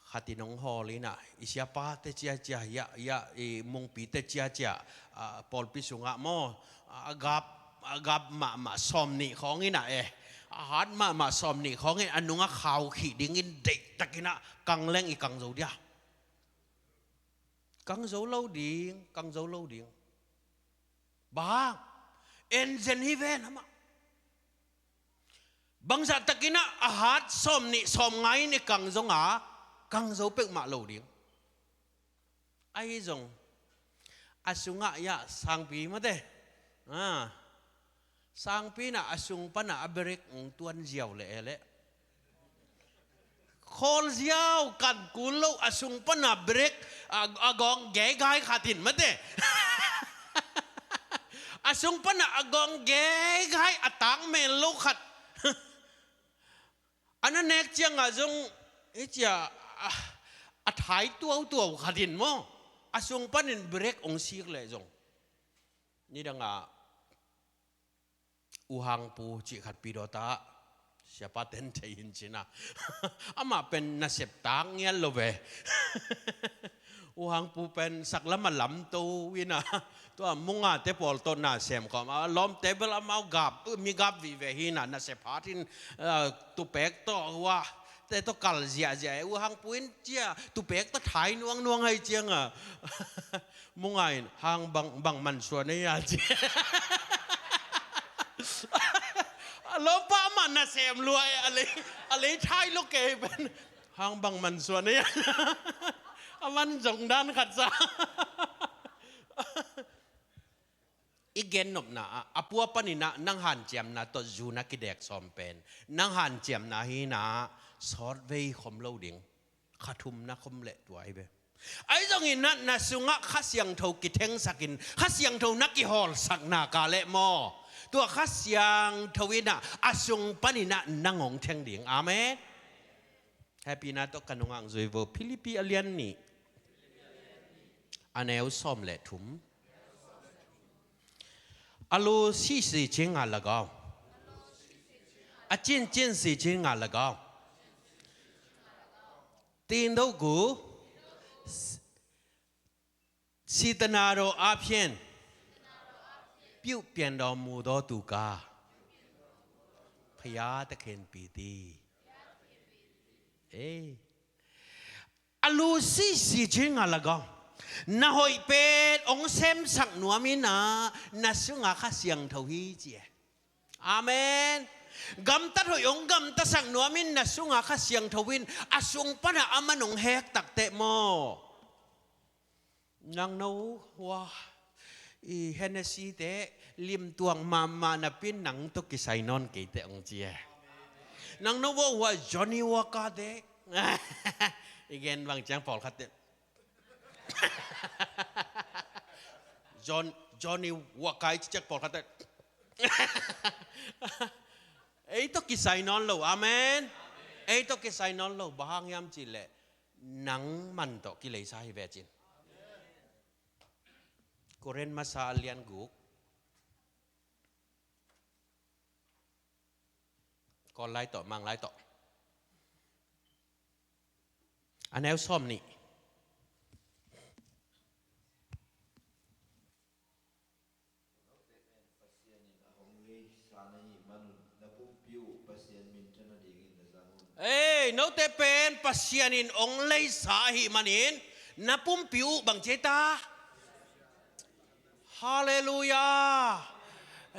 khatin hong hawl in ah, i siapate ciacia, ia, ia, i mungpite ciacia, a, pawlpi sungah maw, a, a gap, a gap mahmah sawm nih khawng in ah e, a hat mahmah sawm nih khawng in a nungah khau khih dingin deihtakin ah kang leng i kang zo dia. Kang zo lo ding, kang zo lo ding. Bang, engine hi ven amah. Bangzah takin ah a hat sawm nih sawm nga in i kang zong a, kang zo peuhmah lo ding. Ahi zong, a sungah ia sangpi mate. A, sangpi in ah a sung pana a brake hong tuan ziau leh e leh. Khawl ziau kan kul lo a sung pana brake a, a gawng geigai khat in mate. A sung pana a gawng geigai a tang men lo khat. A na nek ciangah zong, hih cia, a, a thai tuautuau khat in maw, a sung panin brake ong sik leh zong. Nidangah U Hangpu cih khat pi dawta, siapa ten thei in cina. Amah pen nasep tak ngial lo ve. U Hangpu pen saklam a lamto ina, tua mungate pawl tawh na sem khawm a lawmte bel amau gap, mi gap vive hina, nasep hat in, ah, tupek tawh hua te tawh kal ziahziah e. U Hangpu in cia tupek tawh thai nuangnuang hai cianga, munga in hang bang, bang mansuan ei a ci. A lawmpa amah nasem lua e, a lei, a lei thai lo kei pen. Hang bang mansuan ei a. A man zong dan khat sa. I gennopna ah, a pua paninah nang hanciamna tawh zu na kidek sawm pen, nang hanciamna hinah sawt vei khom lo ding. Kha thum na khom leh tua hi ve. Ahi zongin na, na sungah Kha Siangtho kithengsakin, Kha Siangtho na kihawlsakna ka leh maw, tua Kha Siangtho inah a sung paninah nang hong theng ding. Amen. Hehpihna tawh ka nungah zui vo. Philippi a lian nih, a neu sawm le thum. အလိုရှိစေခြင်းငှာ၎င်း၊ အကျင့်ကျင့်စေခြင်းငှာ၎င်း၊ သင်တို့ကို စေတနာတော်အားဖြင့် ပြုပြင်တော်မူသောသူကား ဘုရားသခင်ပေတည်း။ အေး။ အလိုရှိစေခြင်းငှာ၎င်း၊ na hoih pen hong semsak nuam inah, na sungah Kha Siangtho hi ci e. Amen. Gamtat hoih hong gamtatsak nuam in, na sungah Kha Siangtho in a sung panah a man hong hektak teh maw, nangno hua i Hennessy te limtuang mahmah napi in nang tawh kisai nawn kei teh hong ci e. Nangno hua hua Johnny Walker te i gen bang ciang pawlkhat te John, Johnny Walker i ci ciang pawlkhat te ei tawh kisai nawn lo. Amen. Ei tawh kisai nawn lo. Bang hang hiam cih leh nang man tawh kileisa hi ve cin. Korin masa a lian guk. Kawl lai tawh, Mang lai tawh. A neu sawm nih. Ei, note pen Pasian in hong leisa ahih manin na pumpi uh bang ci ta? Halleluiah.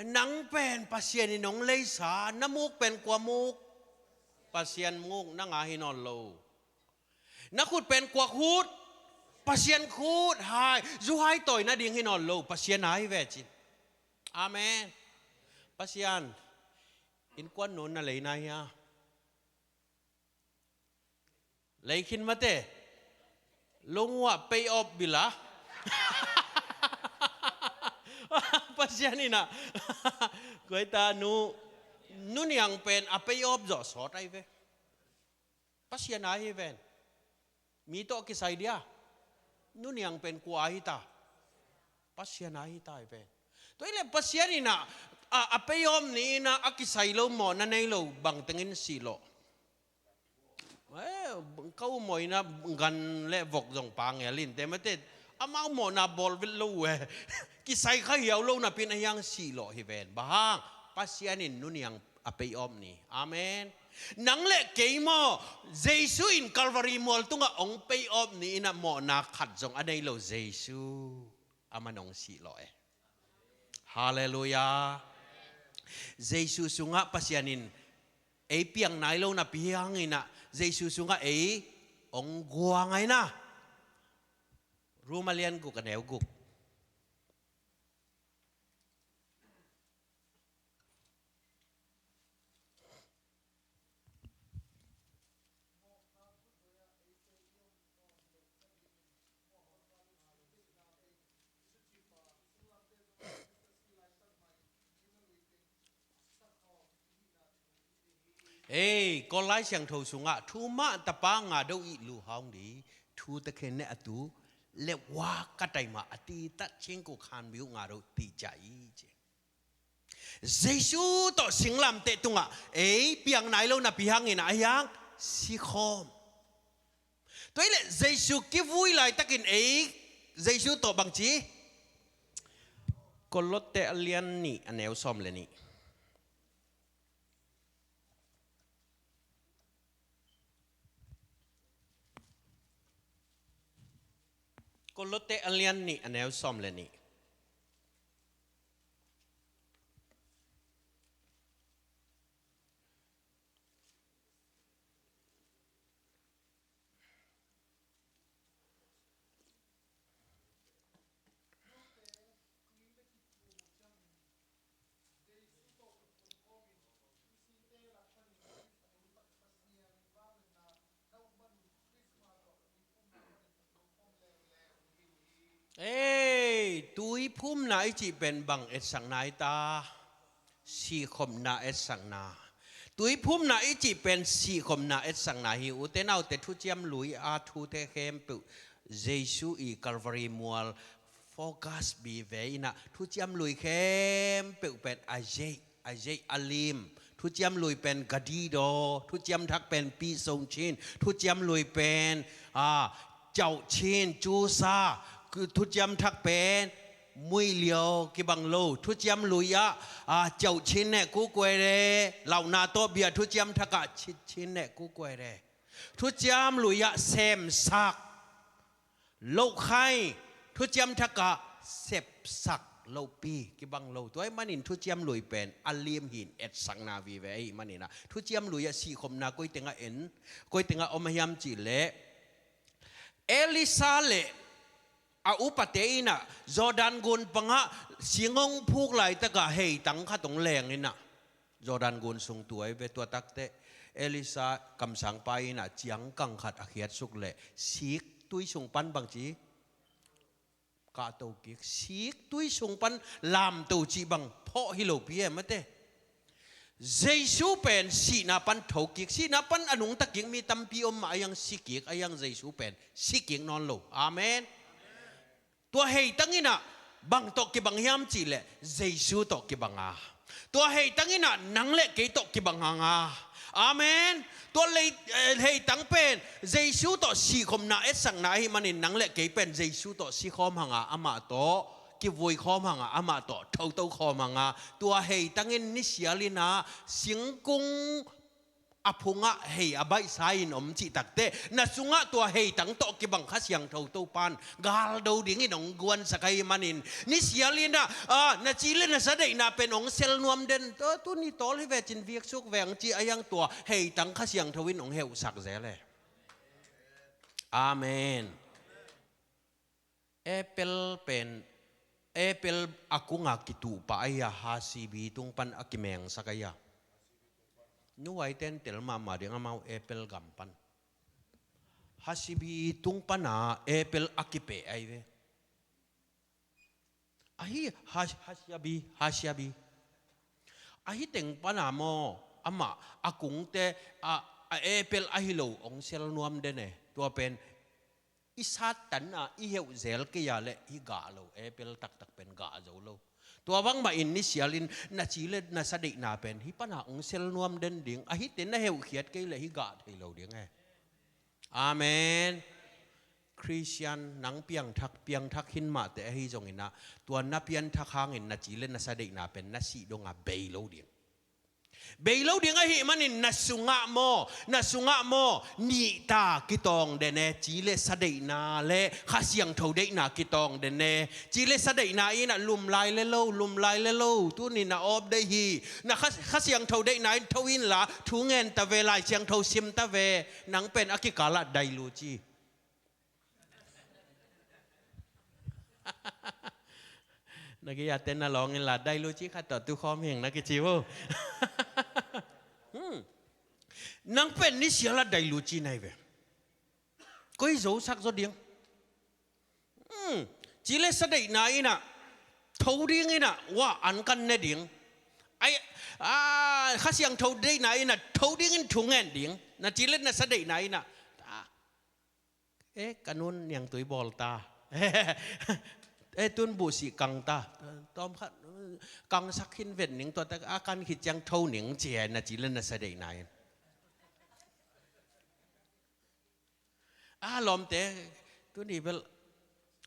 Nang pen Pasian in hong leisa, na muk pen kua muk? Pasian muk nang a hi nawn lo. Na khut pen kua khut? Pasian khut hai. Zu hai tawi nading hi nawn lo, Pasian a hi ve cin. Amen. Pasian, innkuan nun na lei nai hia? Lei khin mate. Lungua pay off bila. Pasian inah. Kuaita nu, nu niang pen a pay off zawh sawt ai ve. Pasian a hi ven. Mi tawh kisai dia. Nu niang pen kua a hi ta? Pasian a hi ta hi ven. Tua hi leh Pasian inah a, a pay off ni inah a kisai lo, mawhna nei lo bang tengin sih lawh? Eh, ka umawina gan le vok zong pa ngel in te mate, amau mawhna bawl vet lo uh e. Kisai kha hiau lo napi in a hiang sih lawh hi ven. Bang hang? Pasian in nu niang a pay off ni. Amen. Nang le kei maw, Jesu in Calvary mual tungah hong pay off ni inah mawhna khat zong a nei lo Jesu. Aman hong sih lawh e. Halleluiah. Jesu sungah Pasian in ei piang nai lo napi hi hang inah Jesu sungah ei hong guang ai na. Rom a lian guk a neu guk. Ei, Kawl Lai Siangtho sungah thu mah tapa nga do ih lu haung di, thu takhen ne a tu le wa ka taima a ti tat chingku khan biu nga do ti ca i ci. Jesu tawh singlamteh tungah ei piang nai lo napi hangin a hiang sikhawm. Tua ileh Jesu kivui laitakin ei Jesu tawh bangci? Kolose a lian nih a neu sawm le nih. Kolose a lian nih a neu sawm le nih. Ei, tuiphumna i cih pen bang etsakna hi ta? Sihkhopna etsakna. Tuiphumna i cih pen sihkhopna etsakna hi. Ute naute, thuciam lui a thute khempeuh Jesu i Calvary mual focus bi ve inah, thuciam lui khempeuh pen a zeih, a zeih a lim. Thuciam lui pen gadido, thuciam thak pen pi song chin, thuciam lui pen a cauh chin, cusa, thuciam thak pen muih liau kibang lo, thuciam lui ah a cauh chin ne kukuai re, lauhna tawh bia thuciam thak ah chit chin ne kukuai re. Thuciam lui ah semsak, lohkhai, thuciam thak ah sepsak, lohpi kibang lo. Tua ahih manin thuciam lui pen a lim hin etsakna vive ahih manin ah, thuciam lui ah sihkhopna koi tengah en, koi tengah om a hiam cih leh, Elisha le a upate inah Jordan gun pangah sing hong phuk laitakah heitang khat hong leng inah, Jordan gun sung tuai ve, tua takteh Elisha kamsangpa inah ciangkang khat a khiatsuk leh sik tui sung pan bangci? Kahto kik. Sik tui sung pan lamto cih bang phawh hi lopi e mate. Jesu pen sihna pan tho kik, sihna pan a nungta kik mi tampi om mah a hiang si kik, a hiang Jesu pen si kik nawn lo. Amen. Tua heitang inah bang tawh kibang hiam cih leh Jesu tawh kibang a, tua heitang inah nang le kei tawh kibang hang a. Amen. Tua lei, eh, heitang pen Jesu tawh sihkhopna etsakna ahih manin nang le kei pen Jesu tawh sikhawm hang a, amah tawh kivui khawm hang a, amah tawh thoto khawm hang a. Tua heitang in nisial inah singkung a phungah hei a baihsa in om cih takteh, na sungah tua heitang tawh kibang Kha Siangtho Topan galdo dingin hong guansak ahih manin, nisial inah, ah, na ci le na sa deihna pen hong sel nuam den, tua tuni tawl hi ve cin viksuk veng ci a hiang tua heitang Kha Siangtho in hong heuhsak zel e. Amen. Apple pen, apple a kungah kituhpah ahi a, H C B tung pan a kimengsak ahi a. Nuaiten tel mahmah ding amau apple gam pan. H C B tung pana apple a kipeh ahi ve. Ahi, H-, H C B, H C B. Ahi teng pana maw, amah a kungte a, a apple ahi lo hong sel nuam den e. Tua pen i sattan a i heuh zel kei a leh hi gah lo, apple taktak pen gah zo lo. Tua bangmah in nisial in na ci le na sa deihna pen hih pana hong sel nuam den ding, ahite na heuhkhiat kei leh hi gah thei lo ding e. Amen. Khristian nang piangthak, piangthak hin mahte ahi zongin ah, tua na pianthak hangin na ci le na sa deihna pen na sih dongah bei lo ding. Bei lo ding ahih manin na sungah maw, na sungah maw, nihta kitawng den e, ci le sa deihna le Kha Siangtho deihna kitawng den e. Ci le sa deihna in ah lum lai le lo, lum lai le lo, tuni na awp deih hi. Na Kha, Kha Siangtho deihna in tho inla, thu ngen ta ve, Lai Siangtho sim ta ve, nang pen a kikal ah dai lu ci. Na gei a ten na lawng inla, dai lu ci khat tawh tukhawm hing na kici uh. Hmm. Nang pen nisial ah dai lu ci nai ve. Koi zo sak zaw ding. Hmm. Ci le sa deihna in ah, tho ding in ah, wa an kan ne ding. Ai, A, Kha Siangtho deihna in a tho dingin thu ngen ding. Na ci le na sa deihna in a. A, e, ka nun niangtui bawl ta. E, tun buhsih kang ta. Tawm khat, kangsak khin vet ning tua tak a kan khit ciang tho ning ci e na ci le na sa deihna in. A, lawmte, tuni bel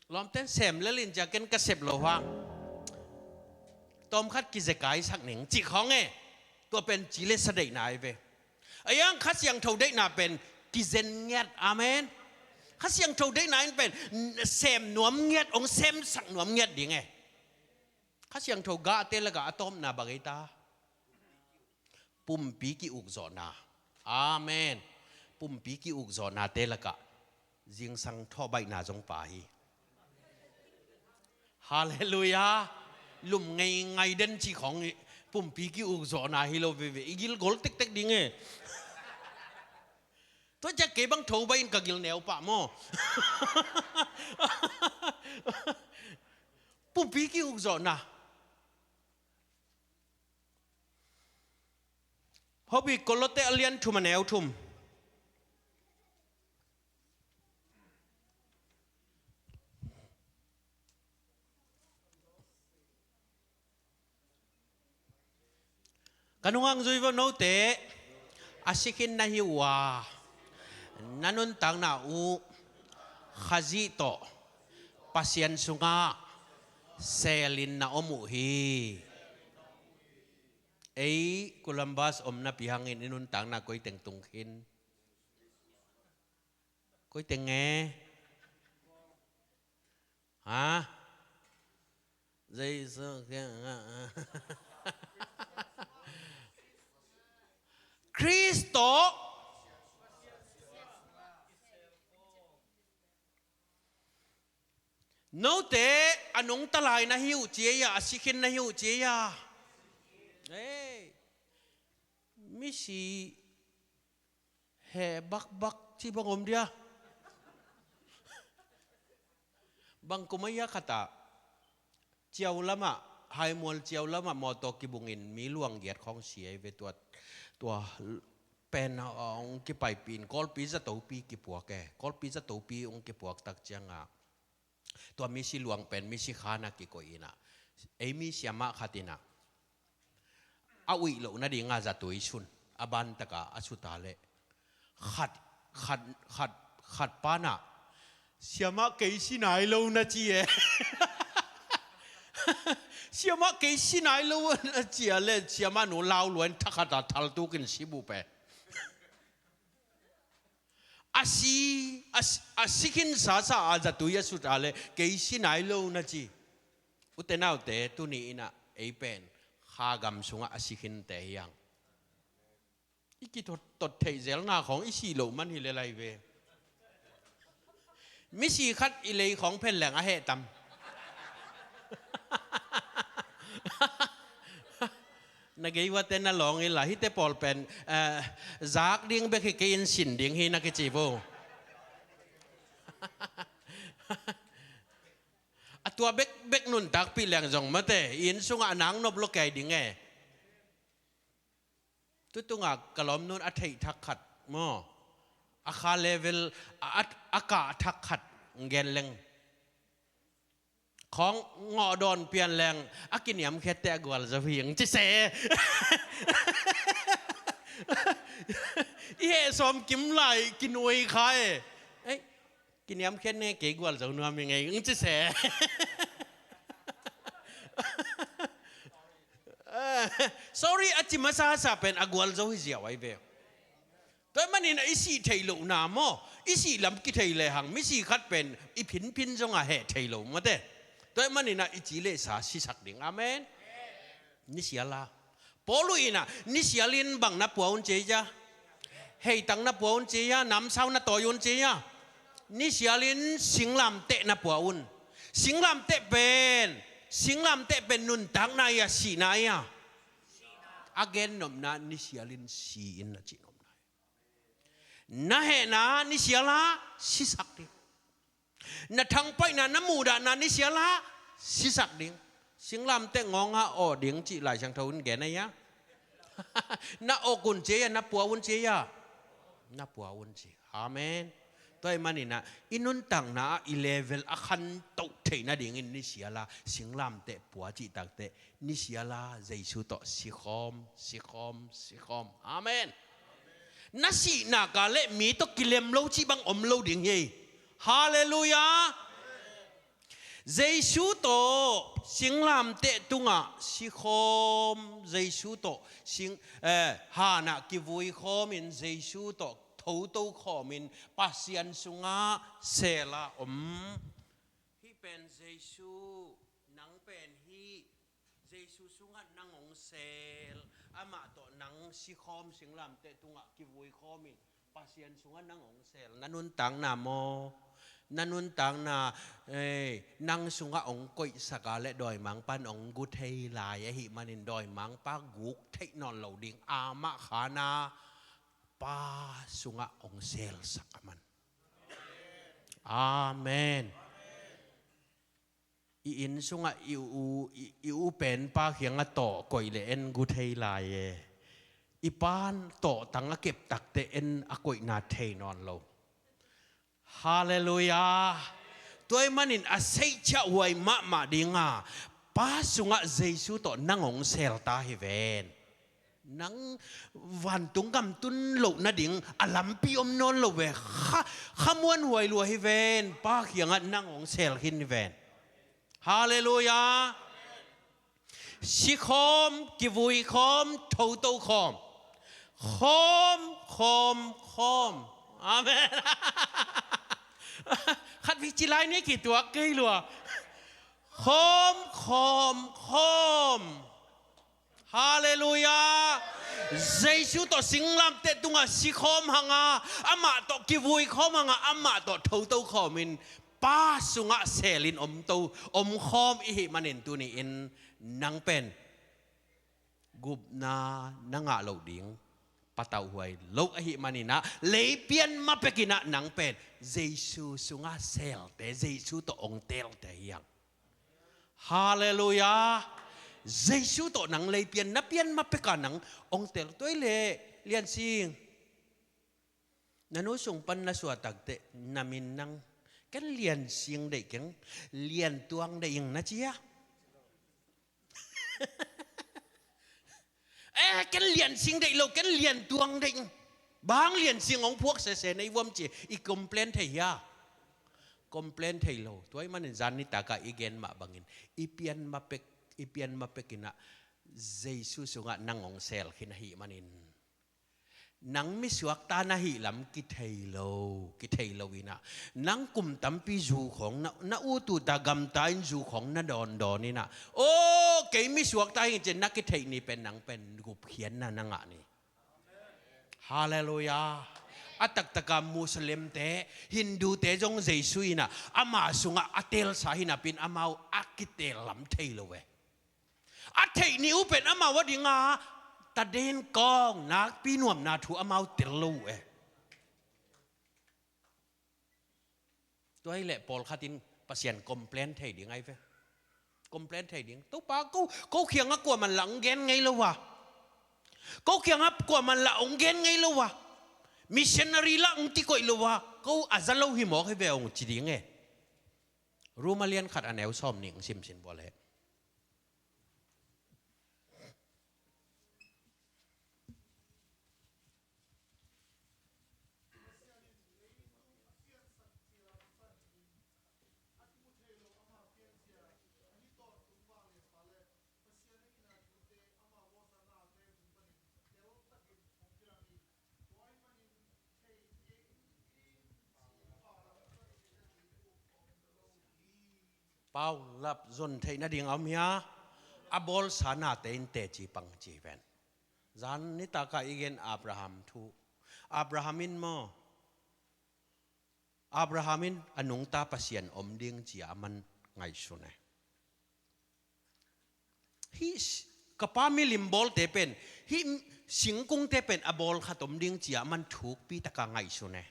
lawmte sem lel in cia ken ka sep lo hang. Tawm khat kizekaisak ning cih khawng e. Tua pen ci le sa deihna hi ve. A iang Kha Siangtho deihna pen kizen ngiat. Amen. Kha Siangtho deihna in pen sem nuam ngiat, hong semsak nuam ngiat ding e. Kha Siangtho gahte lakah a tawpna bang ei ta? Pumpi ki-ukzawhna. Amen. Pumpi ki-ukzawhnate lakah zingsang thawhbaihna zong pa hi. Halleluiah. Lum ngeingai den cih khawng hi. Pumpi ki-ukzawhna hi lo veve. I gil gol tektek ding e. Tua ciah kei bang tho baih in ka gil neu pah maw? Pumpi ki-ukzawhna. Hobby Kolote a lian thum a neu thum. Ka nungang zui vo note, a sikhin na hi uh a, na nuntakna uh Khazih tawh Pasian sungah selin na om uh hi. Ei Columbus om napi hangin i nuntakna koi teng tung khin? Koi teng e? Ha? Jesu. Kristo. Note a nungta lai na hi uh ci ei a, a sikhin na hi uh ci ei a. Ei, misi heh bakbak ci bang om dia. Bang kum a ia khatah ciau lamah, Haimual ciau lamah mawtaw kibungin mi luang giat khawng si ei ve. Tua, tua pen hong kipaipih in Kawlpi zatopi kipuak e. Kawlpi zatopi hong kipuak tak ciangah tua misi luang pen misi khan a kikoih inah, ei mi siamah khat inah a uih loh nadinga zatui sun, a bantaka a suta leh khat, khat, khat, khat panah, "Siamah kei si nai lo," na ci e. "Siamah kei si nai lo," na ci a leh siamah nu lau luain thakhata thaltukin si bup e. A si, a si, a sikhin sasa a zatui a suta leh kei si nai lo na ci. Ute naute, tuni inah ei pen Khagam sungah a sikhinte hi hang. I kitot, tot theih zelna khawng i sih loh man hi lel lai ve. Misi khat i lei khawng phen leng a heh tam. Na gei uate na lawng inla, hihte pawl pen, eh, zak ding bek hi kei in sin ding hi na kici vo. A tua bekbek nuntakpih leng zong mate, inn sungah a nang nop lo kei ding e. Tutungah ka lawmnu'n a theih thak khat maw, a kha level a, a, a kah thak khat gen leng, khawng ngawh dawn pian leng a kiniamkhiatte a gualzo hi ang ci se. I heh sawm kim lai kinuai kha e. Ei, kiniamkhiat ne kei gualzo nuam hi ngei ang ci se. Sorry, a ci masasa pen a gualzo hi ziau ai ve. Tua ahih manin a i sih theih lohna maw, i sih lam kithei lehang misi khat pen i phinphin zong a heh thei lo mate. Tua ahih manin a i ci le sa sisak ding. Amen. Nisial a, Paul uh inah nisial in bang na pua un ci ei a? Heitang na pua un ci ei a? Namsau na tawi un ci ei a? Nisial in singlamteh na pua un. Singlamteh pen, singlamteh pen nuntakna ei a, sihna ei a? A gen nopna nisial in si in na cih nopna ei. Na hehna nisial a sisak ding. Na thangpaihna, na muhdahna nisial a sisak ding. Singlamteh ngawng a aw ding cih Lai Siangtho in gen a hia? Na ok un ci a, na pua un ci a. Na pua un ci. Amen. Tua ahih manin ah, i nuntakna ah i level a khantoh theih nadingin nisial a singlamteh pua cih takteh, nisial a Jesu tawh sikhawm, sikhawm, sikhawm. Amen. Na sihna ka leh mi tawh kilem lo cih bang om lo ding hi. Halleluiah. Jesu tawh singlamteh tungah sikhawm, Jesu tawh sing, eh, hanah kivuikhawmin, Jesu tawh thotokhawmin, Pasian sungah sel a om. Hih pen Jesu, nang pen hih Jesu sungah nang hong sel, amah tawh nang sikhawm, singlamteh tungah kivuikhawmin, Pasian sungah nang hong sel, na nuntakna maw? Na nuntakna, eh, nang sungah hong koihsak a leh dawimangpa'n hong gu thei lai ahih manin dawimangpa guk theih nawn lo ding, amah khan a Pa sungah hong selsak a man. Amen. I inn sungah i u, i, i u penpa kiangah tawh koih leh en gu thei lai e. I pa'n tawhtang a kep takteh en a koihna thei nawn lo. Halleluiah. Tua ahih manin a seihciah huai mahmah ding a, Pa sungah Jesu tawh nang hong sel ta hi ven. Nang vantung gam tun loh nading a lampi om nawn lo ve. Kha, kha muanhuai lua hi ven. Pa kiangah nang hong sel khin hi ven. Halleluiah. Sikhawm, kivuikhawm, thotokhawm. Khawm, khawm, khawm. Amen. Khat vei ci lai ni, kituak kei lua. Khawm, khawm, khawm. Halleluiah. Jesu tawh singlamteh tungah sikhawm hang a, amah tawh kivuikhawm hang a, amah tawh thotokhawmin, Pa sungah selin om to, omkhawm i hih manin tuni-in nang pen gupna na ngah loh ding patauhhuai lo ahih manin ah, lei pian ma pekin ah nang pen Jesu sungah selte, Jesu tawh hong telte hi hang. Halleluiah. Jesu tawh nang lei pian, na pian ma pek a nang hong tel. Tua ahih leh Lian Sing, na nu sung pan na suah takteh na min nang, ken Lian Sing deih keng, Lian Tuang deih ing na ci a. Eh, ken Lian Sing deih lo, ken Lian Tuang deih ing. Bang Lian Sing hong phuak sese na hi vuam ci i complain thei hia? Complain thei lo. Tua ahih manin zan nitak ah i gen mah bangin, i pian ma pek, i pian ma pekin ah Jesu sungah nang hong sel khin ahih manin, nang misuakta na hih lam kithei lo, kithei lo in ah, nang kum tampi zu khawng, na, na ut ut a gamta in zu khawng na dawndawn in ah, aw, kei misuakta hi ing ci-in na kitheih ni pen nang pen gupkhiatna na ngah ni. Halleluiah. A taktak a Muslimte, Hindute zong Jesu in ah ama sungah a telsa hi napi-in amau a kitel lam thei lo ve. A theih ni uh pen amau a ding a taden kawng nakpi nuamna thu amau tel lo uh e. Tua ahih leh pawlkhat in Pasian complain thei ding ahi ve. Complain thei ding. Topa, ko, ko kiangah kuaman lah hong gen ngei lo a, ko kiangah kuaman lah hong gen ngei lo a, missionary lah hong kikoih lo a, ko a za lo hi mawk hi ve, hong ci ding e. Rom a lian khat a neu sawm nih hong simsim bua leh. Paulap zon theih nading a om hia? A bawlsa nate in teci pang ci hi ven. Zan nitak a i gen Abraham thu. Abraham in maw, Abraham in a nungta Pasian om ding ci-a aman ngaihsun e. Hih s-, ka pa milim bawlte pen, hih singkungte pen a bawl khat om ding ci-a aman thukpi taka ngaihsun e.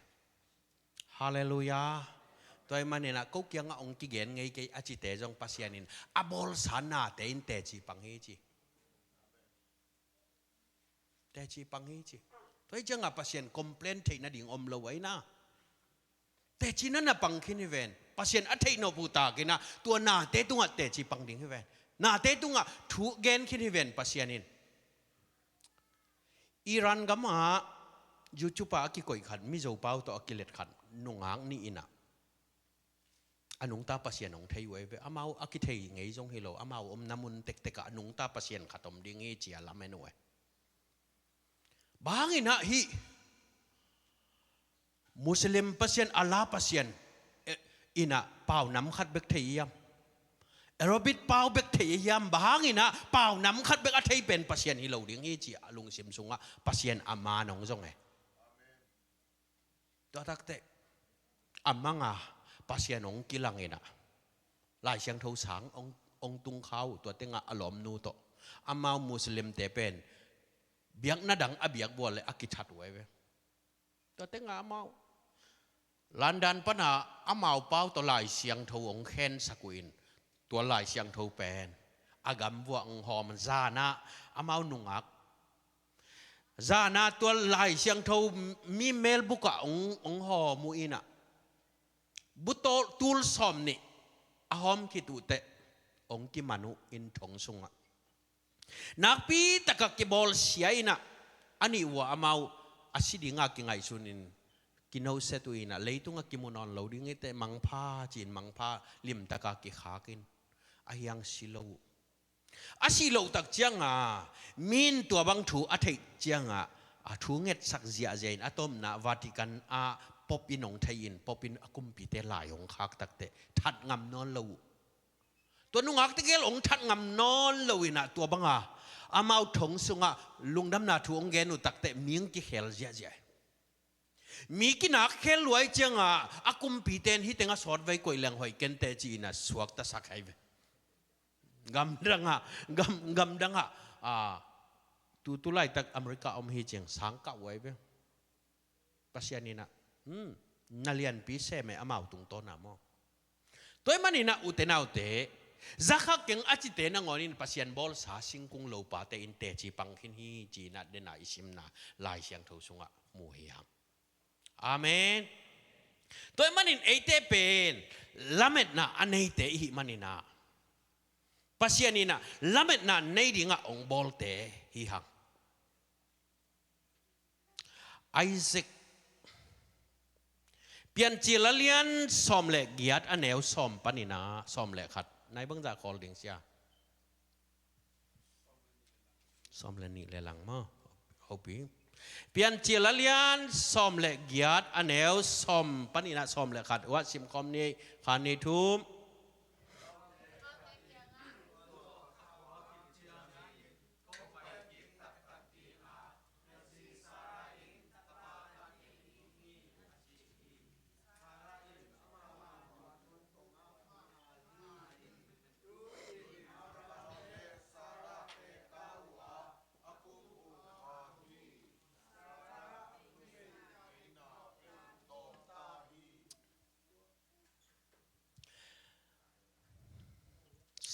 Halleluiah. Tua ahih manin ah ko kiangah hong kigen ngei kei a cite zong Pasian in a bawlsa nate in teci pang hi ci. Teci pang hi ci. Tua hi ciangah Pasian complain theih nading om lo ahi na. Teci na na pang khin hi ven. Pasian a theih nop uh takin ah tua nate tungah teci pang ding hi ven. Nate tungah thu gen khin hi ven Pasian in. Iran gamah YouTube ah a kikoih khat, Mizo pau tawh a kilet khat, nungak nih in ah a nungta Pasian hong thei uh ahi ve. Amau a kithei ngei zong hi lo, amau omna mun tektek ah a nungta Pasian khat om ding hi ci a lamen uh ahi. Bang hangin ah hih Muslim Pasian, Allah Pasian, eh, in ah pau nam khat bek thei hiam? Arabic pau bek thei hiam? Bang hangin ah pau nam khat bek a thei pen Pasian hi lo ding hi ci a lungsim sungah Pasian a man hong zong e. Tua takteh a manga Pasian hong kilang in ah Lai Siangtho sang hong, hong tung kha uh, tua tengah a lawmnu tawh amau Muslimte pen biakna dang a biak bual le a kithat uh ahi ve. Tua tengah amau London pana amau pau tawh Lai Siangtho hong khensak uh in, tua Lai Siangtho pen a gamvuah hong hawm, zanah amau nungak zanah tua Lai Siangtho mi melbuk ah hong, hong hawm uh in ah, bu tawl tul sawm nih a hawm khit uh teh hong kiman uh in thong sungah nakpi takah kibawlsia in ah, a nih uh ah amau a si dinga kingaihsun in, kinoset uh in ah, leitungah kimu nawn lo ding hi teh, mangpha ci-in mangpha limtakah kikhak in, a hiang si lo uh. A si loh tak ciangah, mi in tua bang thu a theih ciangah a thu ngetsak ziahziah in, a tomna Vatican ah Pope in hong thei in, Pope in a kumpite lai hong khak takteh that ngam nawn lo uh. Tua nungakte gel hong that ngam nawn lo in ah, tua banga amau thong sungah lungdamna thu hong gen uh takteh mi hong kikhel ziahziah. Mi kinak khel luai ciangah a kumpite in hih tengah sawtvei koih leng hoih kenteh ci-in ah suaktasak ahi ve. Gamdangah, gam, gamdangah, ah, tutu laitak America om hi ciang sangkah uh ahi ve. Pasian in ah, hmm, na lianpi sem e, amau tungtawn ah maw. Tua ahih manin ah ute naute, zakha keng a cite nangawn in Pasian bawlsa singkung lopate in teci pang khin hi ci-in ah dena i simna Lai Siangtho sungah mu hi hang. Amen. Tua ahih manin eite pen lametna a neite i hih manin ah, Pasian in ah lametna nei dingah hong bawlte hi hang. Isaac. Piancil a lian sawm le giat a neu sawm panin ah sawm le khat. Nai bangzah khawl ding sia? Sawm le nih le lang maw? Hopi. Piancil a lian sawm le giat a neu sawm panin ah sawm le khat. Uah simkhawm ni, khan ni thum.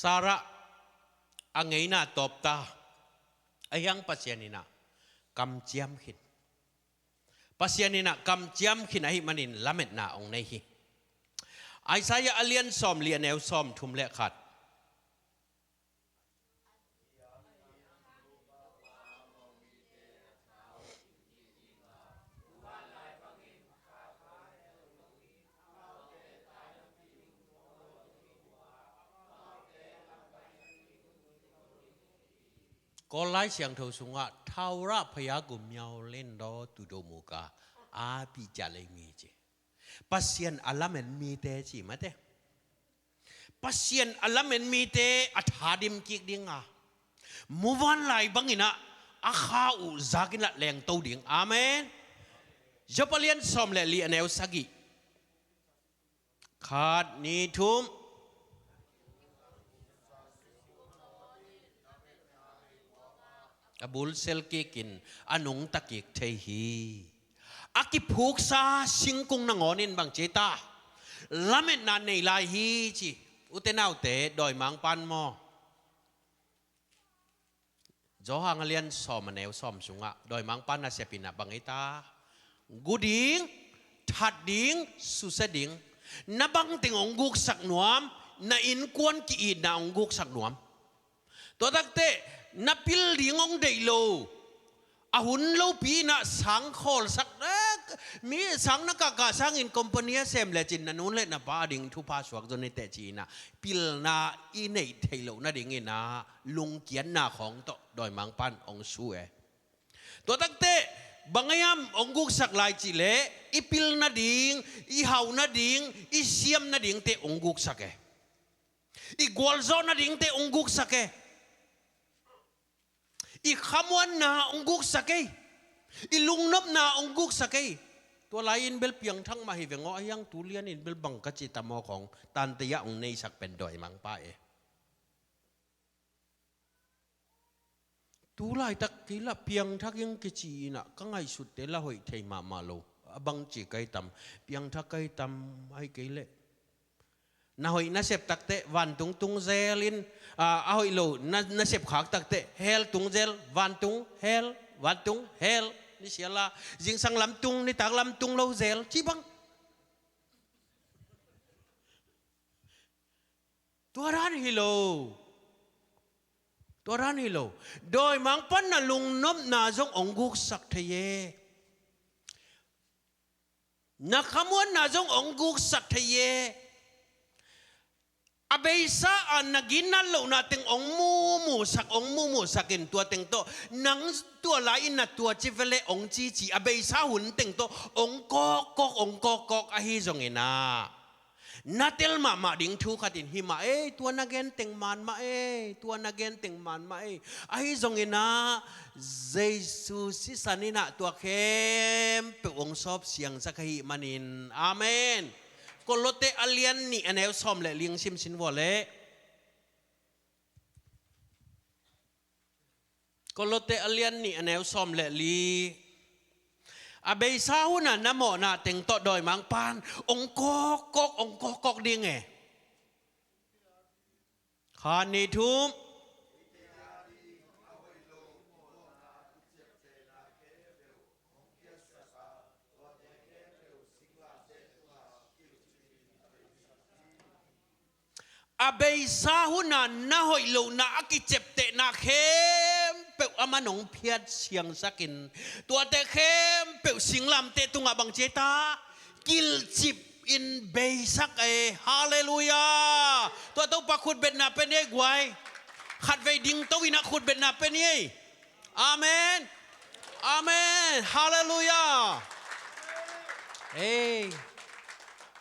Sarah a ngeina tawpta, a hiang Pasian in ah kamciam khin. Pasian in ah kamciam khin ahih manin lametna hong nei hi. Isaiah a lian sawm li a neu sawm thum le khat. Kawl Lai Siangtho sungah, "Thaurah phaya gumyau len daw tudo muka a pi cia lei mi," ci. Pasian a lamen mite ci mate. Pasian a lamen mite a thadim kik dinga, muvanlai bangin ah a kha uh zakin ah lengto ding. Amen. Job a lian sawm le li a neu sagih. Khat, nih, thum. A bul sel kikin a nungta kik thei hi. A kiphuksa singkung nangawn in bang ci ta? Lametna nei lai hi ci. Ute naute, dawimangpa'n maw, Johan a lian sawm a neu sawm sungah dawimangpa nasep in ah bang hi ta? Gu ding, that ding, susia ding. Na bangteng hong guksak nuam, na innkuan ki-itna hong guksak nuam. Tua takteh na pil ding hong deih lo, a hun lopi in ah sang khawlsak, eh, mi sang na kahkah sangin company a sem lecin na nu le na pa ading thupha suak zaw ni teh ci-in ah pilna i neih theih loh nadingin ah lungkiatna khawng tawh dawimangpa in hong su e. Tua takteh bang a hiam hong guksak lai cih leh i pil nading, i hau nading, i siam nadingte hong guksak e. I gualzawh nadingte hong guksak e. I khamuanna hong guksak e. I lungnopna hong guksak e. Tua lai-in bel piangthak mah hi veng aw, a hiang tu lianin bel bang ka ci tam aw khawng tantei ah hong neisak pen dawimangpa e. Tu laitak kei lah piangthak ing kici in ah ka ngaihsutte lah hoih thei mahmah lo. A bangci ka hi tam, piangthak ka hi tam, ahih kei leh na hoih na sep takteh vantung tung zel in, a, a hoih lo na, na sep khak takteh hell tung zel, vantung hell, vantung hell. Ni sial a, zingsang lam tung, nitak lam tung lo zel ci bang. Tua dan hi lo. Tua dan hi lo. Dawimangpa in na lungnopna zong hong guksak thei e. Na khamuanna zong hong guksak thei e. A beisa a na ginat lohna teng hong muhmuhsak, hong muhmuhsak in tua teng tawh nang tua lai-in na tua ci veleh hong cici, a beisa hun teng tawh hong kawkkawk, hong kawkkawk ahi zongin ah na tel mahmah ding thu khat in hi mah ei, tua na gen teng man mah ei, tua na gen teng man mah ei. Ahi zongin ah Jesu sisan in ah tua khempeuh hong sawp siangsak ahih manin. Amen. Kolose a lian nih a neu sawm le li hong simsim vua leh. Kolose a lian nih a neu sawm le li. A beisa hun a na mawhna teng tawh dawimangpa in hong kawkkawk, hong kawkkawk ding e. Khat, nih, thum. A beisa hun a na hoih lohna a kiciaptehna khempeuh aman hong phiat siangsak in, tuate khempeuh singlamteh tungah bang ci ei ta? Kilhcip in beisak ei. Halleluiah. Tua Topa khutbetna pia ni ei guai. Khatvei dingto in ah khutbetna pia ni ei. Amen. Amen. Halleluiah. Ei.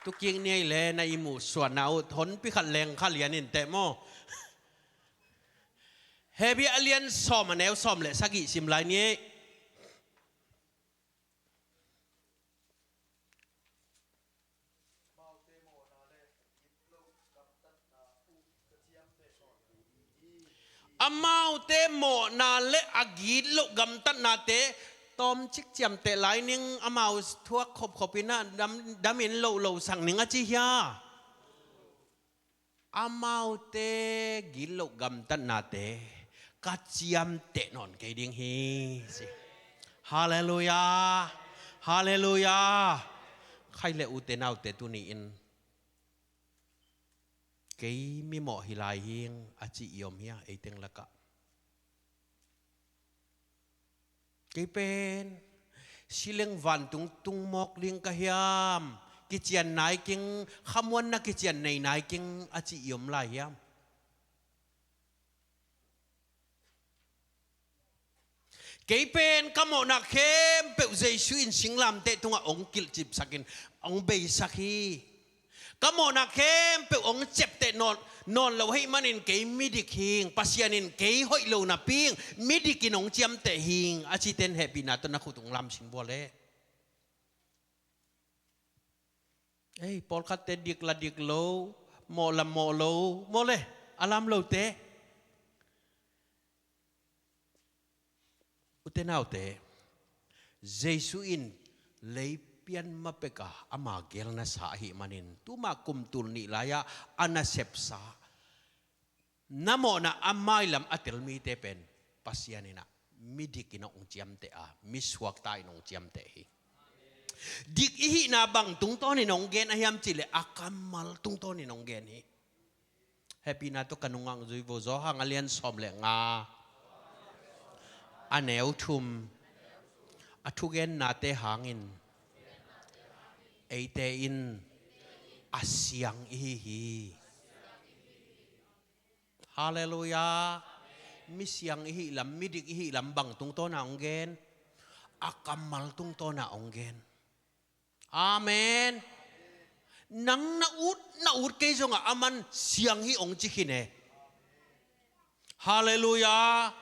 Tu kik ni ei leh na ihmu suahna uh honpi khat leng kha lian inteh maw? Hebru a lian sawm a neu sawm le sagih sim lai ni ei. Amaute mawhna le a gitloh gamtatnate tawmcik ciamteh lai ning, amau thuak khopkhop in ah dam, damin lohloh sak ning a ci hia? Amaute gitloh gamtatnate ka ciamteh nawn kei ding hi, ci. Halleluiah. Halleluiah. Khai le ute naute tuni-in kei mimawh hi lai hing a ci i om hia, ei teng lakah? Kei pen si leng vantung tung mawk ding ka hiam? Kician nai keng, khamuanna kician nei nai keng a ci i om lai hiam? Kei pen ka mawhna khempeuh Jesu in singlamteh tungah hong kilhcipsak in hong beisak hi. Ka mawhna khempeuh hong ciapteh nawn, nawn lo ahih manin kei midik hing, Pasian in kei hoih lo napi-in midik in hong ciamteh hing a cite in hehpihna tawh na khut hong lamsim vua leh. Ei, pawlkhatte dik la dik lo, mawh la mawh lo, maw leh, a lam lote. Ute naute, Jesu in lei pian ma pek a ama geelna sa ahih manin, tuma kum tul nih lai-ah a nasepsa, na mawhna a mailam a tel mite pen Pasian in ah midik in hong ciamteh a, misuakta in hong ciamteh hi. Dik i hihna bang tungtawnin hong gen a hiam cih leh a kammal tungtawnin hong gen hi. Hehpihna tawh ka nungah zui vo. Johan a lian sawm le nga, a neu thum. A thugennate hangin eite in a siang i hi hi. Halleluiah. Mi siang i hih lam, midik i hih lam bang tungtawn ah hong gen? A kammal tungtawn ah hong gen. Amen. Nang na ut, na ut kei zongah aman siang hi hong ci khin e. Halleluiah.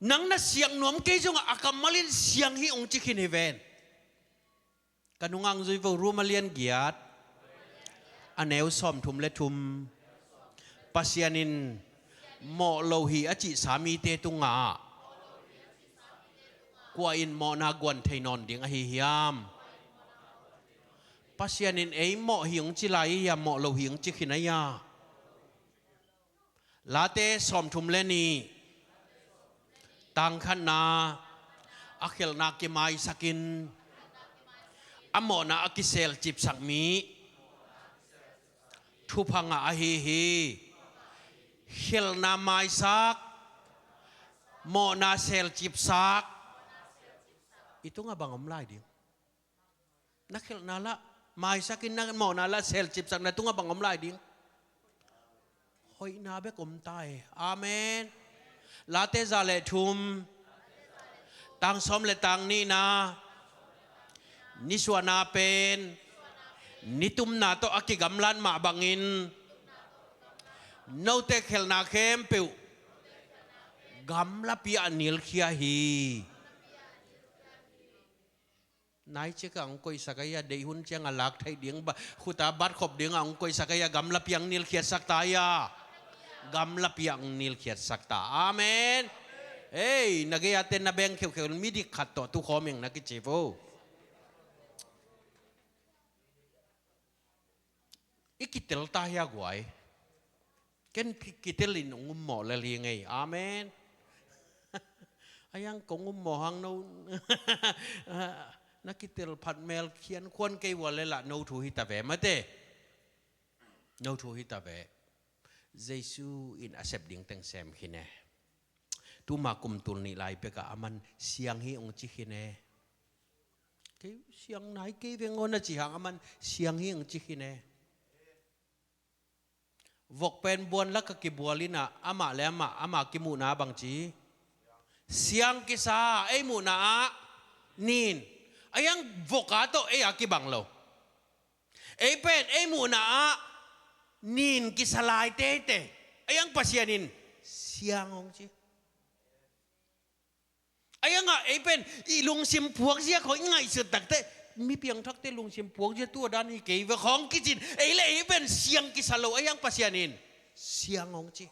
Nang na siang nuam kei zongah a kammal in siang hi hong ci khin hi ven. Ka nungah zui vo. Rom a lian giat, a neu sawmthum le thum. Pasian in mawh lo hi a cihsa mite tungah kua in mawhna guan thei nawn ding ahi hiam? Pasian in ei mawh hi hong ci lai hi a, mawh lo hi hong ci khin a hi a. Late sawmthum le nih, tang khatna, a khialhna kimaisakin a mawhna a kiselcipsak mi thupha ngah ahi hi. Khialhna maisak, mawhna selcipsak, i tungah bang om lai ding? Na khialhna lah maisakin, na mawhna lah selcipsak, na tungah bang om lai ding? Hoihna bek om ta e. Amen. Late za le thum, tang sawm le tang nihna, nisuahna pen nitumna tawh a kigamlat mah bangin note khialhna khempeuh gamlapi ah nilkhia hi. Nai ciangah hong koihsak ahi a, deih hun ciangah lak theih ding, ba, khuta bat khop dingah hong koihsak ahi a, gamlapi ah hong nilkhiatsak ta ahi a. Gamlapi ah hong nilkhiatsak ta. Amen. Ei, na gei-a te na beng kheukheu midik khat tawh tukhawm ing na kici vo. I kitel ta hi a guai. Ken ki-, kitel in hong um mawh lel hi ngei. Amen. A hiang kong um mawh hang no. Na kitel phat mel khian khuan kei ua lel ah no thu hi ta ve mate. No thu hi ta ve. Jesu in a sep ding teng sem khin e. Tuma kum tul nih lai pek ah aman siang hi hong ci khin e. Kei siang nai kei veng aw na ci hang aman siang hi hong ci khin e. Vok pen buan lak ah kibual in ah amah le amah, amah kimuhna bang ci? Siang kisa, ei muhna ah nin. A hiang vok a tawh ei a kibang lo. Ei pen ei muhna ah nin kisa lai teitei. A hiang Pasian in siang hong ci. A hiangah ei pen i lungsim puakzia khawng i ngaihsut takteh, mi piangthakte lungsim puakzia tua dan hi kei ve khawng kicin, ei le ei pen siang kisa lo, a hiang Pasian in siang hong ci.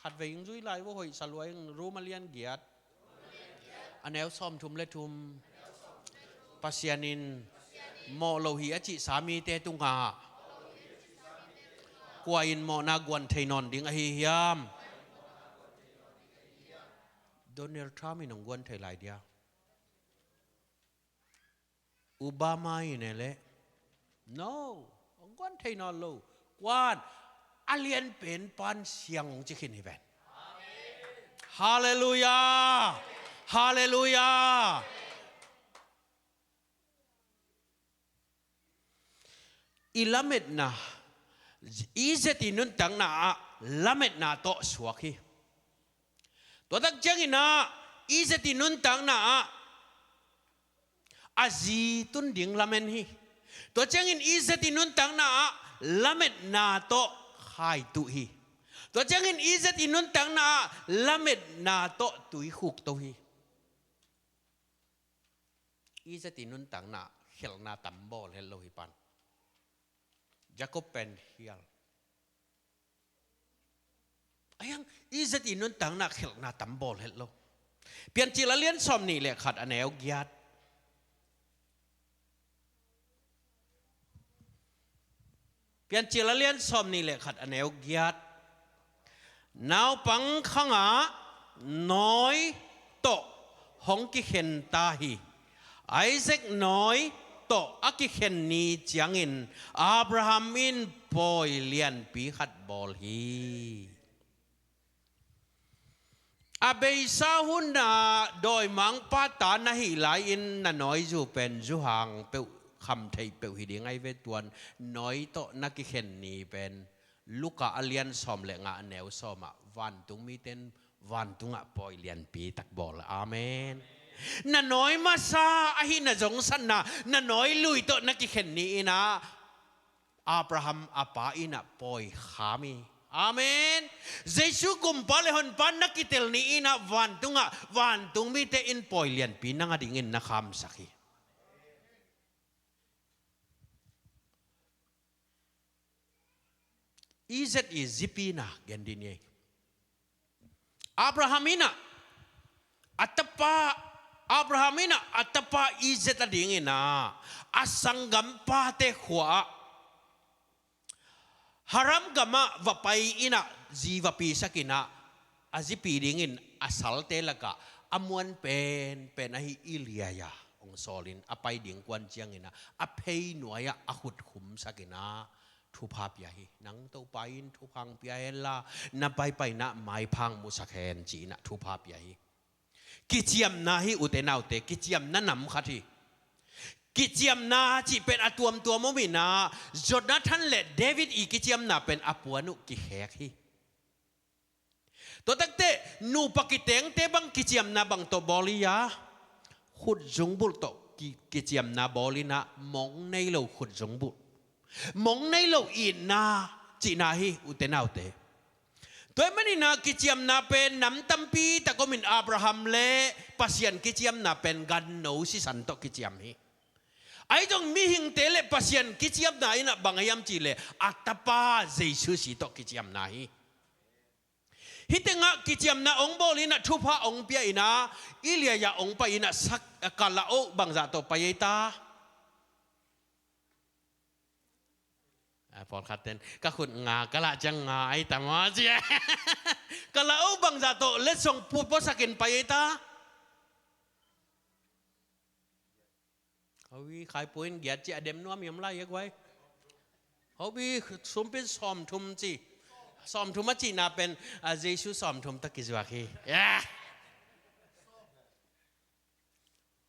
Khatvei ing zui lai vo, hoih sa lua ing. Rom a lian giat, a neu sawmthum le thum. Pasian in mawh lo hi a cihsa mite tungah kua in mawhna guan thei nawn ding ahi hiam? Donald Trump in hong guan thei lai dia? Obama in e leh? No, hong guan thei nawn lo. Kuan a lianpen pan siang hong ci khin hi ven. Halleluiah. Halleluiah. I lametna, i zet i nuntakna ah lametna tawh suak hi. Tua tak ciangin ah i zet i nuntakna ah a zi tun ding lamen hi. Tua ciangin i zet i nuntakna ah lametna tawh khaituh hi. Tua ciangin i zet i nuntakna ah lametna tawh tuikhuk to hi. I zet i nuntakna ah khialhna tam bawl het lo hi pan. Jacob pen khial. A hiang i zet i nuntakna ah khialhna tam bawl het lo. Piancil a lian sawm nih le khat a neu giat. Piancil a lian sawm nih le khat a neu giat. Naupang khangah nawi tawh hong kikhen ta hi. Isaac nawi tawh a kikhen ni ciangin Abraham in pawi lianpi khat bawl hi. A beisa hunah dawimangpa ta na hih lai-in na nawizu pen zuhang peuh, khamtheih peuh hi ding ahi ve. Tuan nawi tawh na kikhen ni pen Luka a lian sawm le nga a neu sawmah vantung mite in vantungah pawi lianpi tak bawl. Amen. Na nawi masa ahi na zongsatna, na nawi lui tawh na kikhen ni inah Abraham a pa inah pawi kham hi. Amen. Jesu kumpa le honpa na kitel ni inah vantungah vantung mite in pawi lianpi nang a dingin na khamsak hi. Isaac i zipina gen dih ni. Abraham inah a tapa, Abraham inah a tapa Isaac a dinginah a sanggampate khua-ah Haran gamah va pai inah zi va pisak inah a zipi dingin a salte lakah a muan penpen ahi Eliaja hong sawlin a pai ding kuan cianginah a phei nuai-ah a khut khumsak inah thupha pia hi. Nang Topa in thupha hong pia henla na paipaina maipha hong musak hen ci-inah thupha pia hi. Kiciamna hi, ute naute, kiciamna nam khat hi. Kiciamna cih pen a tuamtuam om inah Jonathan le David i kiciamna pen a puan uh kikhek hi. Tua takte nupa kitengte bang kiciamna bang tawh bawl hi a, khutzungbulh tawh ki-, kiciamna bawl inah mong nei lo khutzungbulh, mong nei lo itna cihna hi, ute naute. Tua ahih maninah kiciamna pen nam tampi tak omin Abraham le Pasian kiciamna pen ganno sisan tawh kiciam hi. Ahi zong mihingte le Pasian kiciamna inah bang a hiam cihleh a tapa Jesu si tawh kiciamna hi. Hih tengah kiciamna hong bawl inah thupha hong pia inah Eliaja hong pai inah sak, kala oh bangzah tawh pai ei ta. A, pawlkhat ten ka khut nga ka lah ciang nga ai ta maw ci. Kala oh bangzah tawh letsong pu puasakin pai ei ta. Hobi khaipuin giat ci a dem nuam hiam lai e guai. Hobi sumpin sawmthum ci. Sawmthum a cihna pen a Jesu sawmthum tawh kizuak hi. Ya.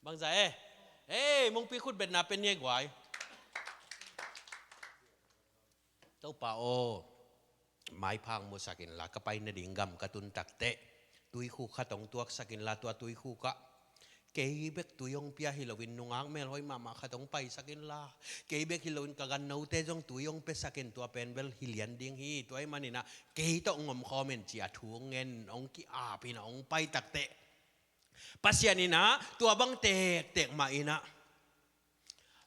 Bangzah e. Hei, mungpi khut betna pen ni e guai. Topa aw, maipha hong musak inla ka pai nading gam ka tun takteh tuikhuk khat hong tuaksak inla tua tuikhukah kei bek tui hong pia hi loin nungak melhoih mahmah khat hong paisak inla kei bek hi loin ka gannote zong tui hong piasak in tua pen bel hi lian ding hi. Tua ahih maninah kei tawh hong omkhawm in ci a thu hong ngen hong ki-ap inah hong pai takteh Pasian inah tua bang tektek mah inah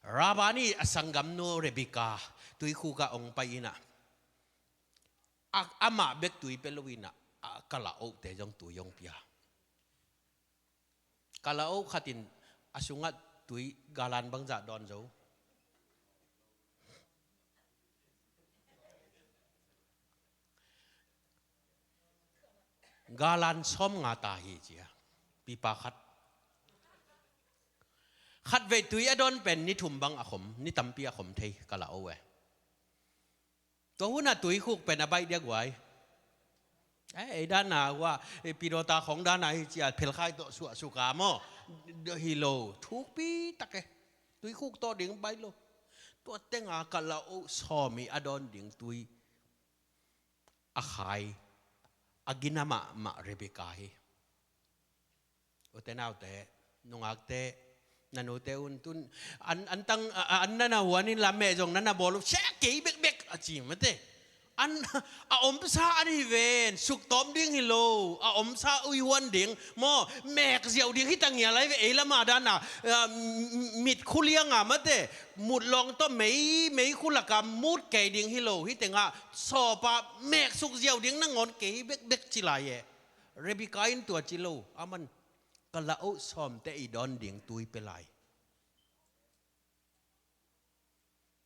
Laban i a sanggamnu Rebekah tuikhukah hong pai inah a, amah bek tui pia lo inah a kala ohte zong tui hong pia. Kala oh khat in a sungah tui galan bangzah dawn zo. Galan sawmnga ta hi ci a, pipa khat. Khatvei tui a dawn pen ni thum bang a khom, ni tampi a khom thei kala oh e. Tua hunah tuikhuk pen a baih dia guai. Eh, ei dana hua, eh, pilota khong dana hi ci a phelkhai tawh suahsuk a maw. Hi lo, thukpi tak e. Tuikhuk tawh ding baih lo. Tua tenga kala oh sawm i a dawn ding tui a khai, a gina mahmah Rebekah hi. Ute naute, nungakte, na nute un tun an, an tang, a, a, an nana huan inla meh zong nana bawl uh, sia kei bekbek a ci mate. An, a omsa an hi ven, suktawm ding hi lo, a omsa ui huan ding maw, mek ziau ding hi ta ngial ahi ve. Ei lama dana, a, m-, m-, mit khu lianga mate, mutlawng tawh mei, mei khu laka mut kei ding hi lo. Hih tengah sawpa mek suk ziau ding nangawn kei bekbek ci lai e. Rebekah in tua ci lo, aman kala oh sawmte i dawn ding tui pia lai.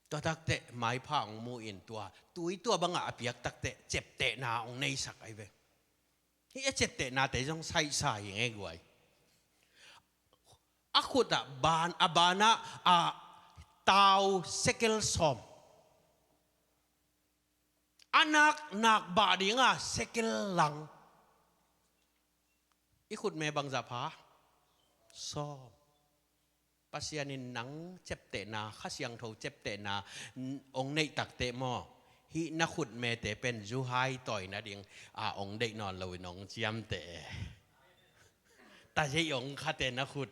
Tua takteh maipha hong mu in tua tui tua bangah a piak takteh ciaptehna hong neisak ahi ve. Hih a ciaptehnate zong saihsa hi ngei guai. A khut ah ban, a banah a tau sekel sawm. A nak, nak bah dinga sekel lang. I khutme bangzah pha? Sawm. Pasian in nang ciaptehna, Kha Siangtho ciaptehna n-, hong neih takteh maw, hih na khutmete pen zuhai tawi nading a hong deih nawn loin hong ciamteh e. Tazeih hong khate na khut.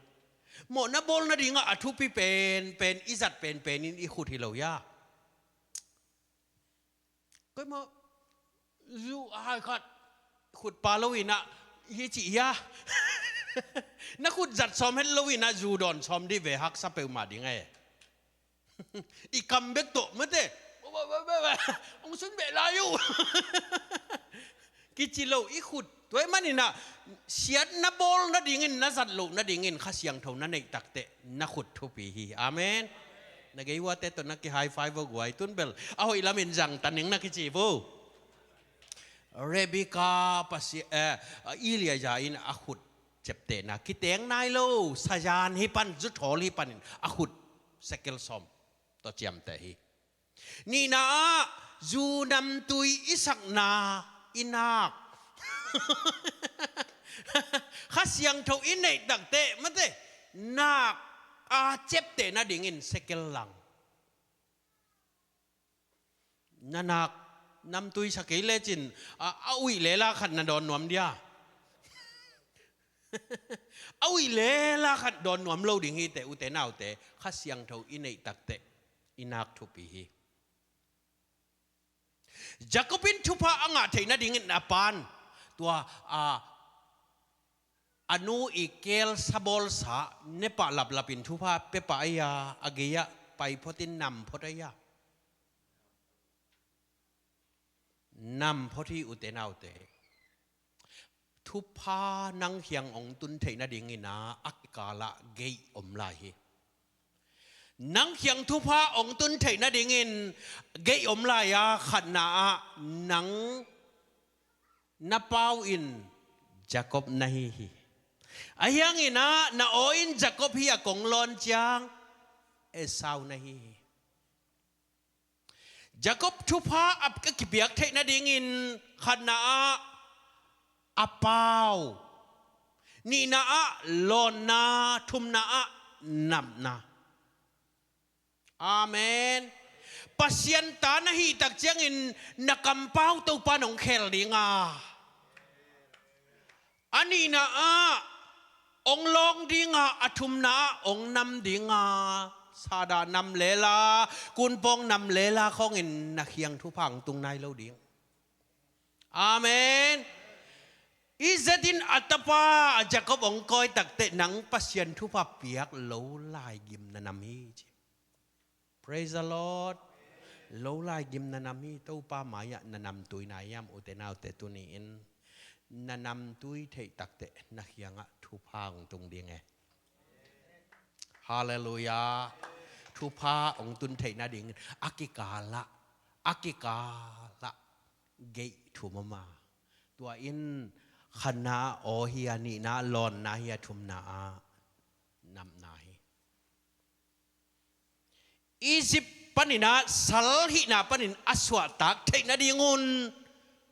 Mawhna bawl nadingah a thupi penpen, i zat penpen in i khut hi lo hia? Koimah zu a hai khat khut pha loinah hi cih hia? Na khut zat sawm het loinah zu dawn sawm dih ve, haksa peuhmah ding e. I kam bek tawh mate. Hong sun beh lai uh. Kici lo i khut. Tua ahih maninah siatna bawl nadingin, na zat loh nadingin Kha Siangtho na neih takteh na khut thupi hi. Amen. Na gei uate tawh na ki high five aw guai, tun bel a hoih lamin zang ta ning na kici vo. Rebecca pasi-, eh, Elijah in a khut ciaptehna kiteng nai lo, sazan hi pan, zuthawl hi panin a khut sekel sawm tawh ciamteh hi. Nihna ah zu namtui i sakna i nak. Kha Siangtho i neih takteh mate, nak a ciapteh nadingin sekel lang. Na nak namtui sa kei lecin a, a uih lela khat na dawn nuam dia? A uih lela khat dawn nuam lo ding hi teh, ute naute, Kha Siangtho i neih takteh i nak thupi hi. Jacob in thupha a ngah theih nadingin a pan, tua a, a nu i kel sabawlsa nepah laplapin thupha pia pah ahi a, a gei-ah pai photin nam phot ahi a. Nam phot hi, ute naute. Thupha nang kiang hong tun theih nadingin a, a kikalah gate om lai hi. Nang kiang thupha hong tun theih nadingin gate om lai a, khatna ah nang na pau in Jacob na hi hi. Ahi hangin a, na aw in Jacob hi a, kong lawn ciang Esau na hi hi. Jacob thupha a kipiak theih nadingin khatna ah a pau, nihna ah lawnna, thumna ah napna. Amen. Pasian ta na hih tak ciangin na kampau Topa in hong khel ding a, a nihna ah hong lawng ding a, a thumna ah hong nam ding a, sada nam lela, kunpawng nam lela khawngin na kiang thupha hong tung nai lo ding. Amen. I zetin a tapa a Jacob hong kawi takteh nang Pasian thupha piak lo laigim na nam hi ci. Praise the Lord. Lo laigim na nam hi. Topa mai-ah na namtui na hiam, ute naute, tuni-in na namtui theih takteh na kiangah thupha hong tung ding e. Halleluiah. Thupha hong tun theih nading a kikalah, a kikalah gate thum om a. Tua in khatna ah aw hi a, nihna ah lawnna hi a, thumna ah napna hi. Egypt panin a, sal hihna panin a suahtak theih nadingun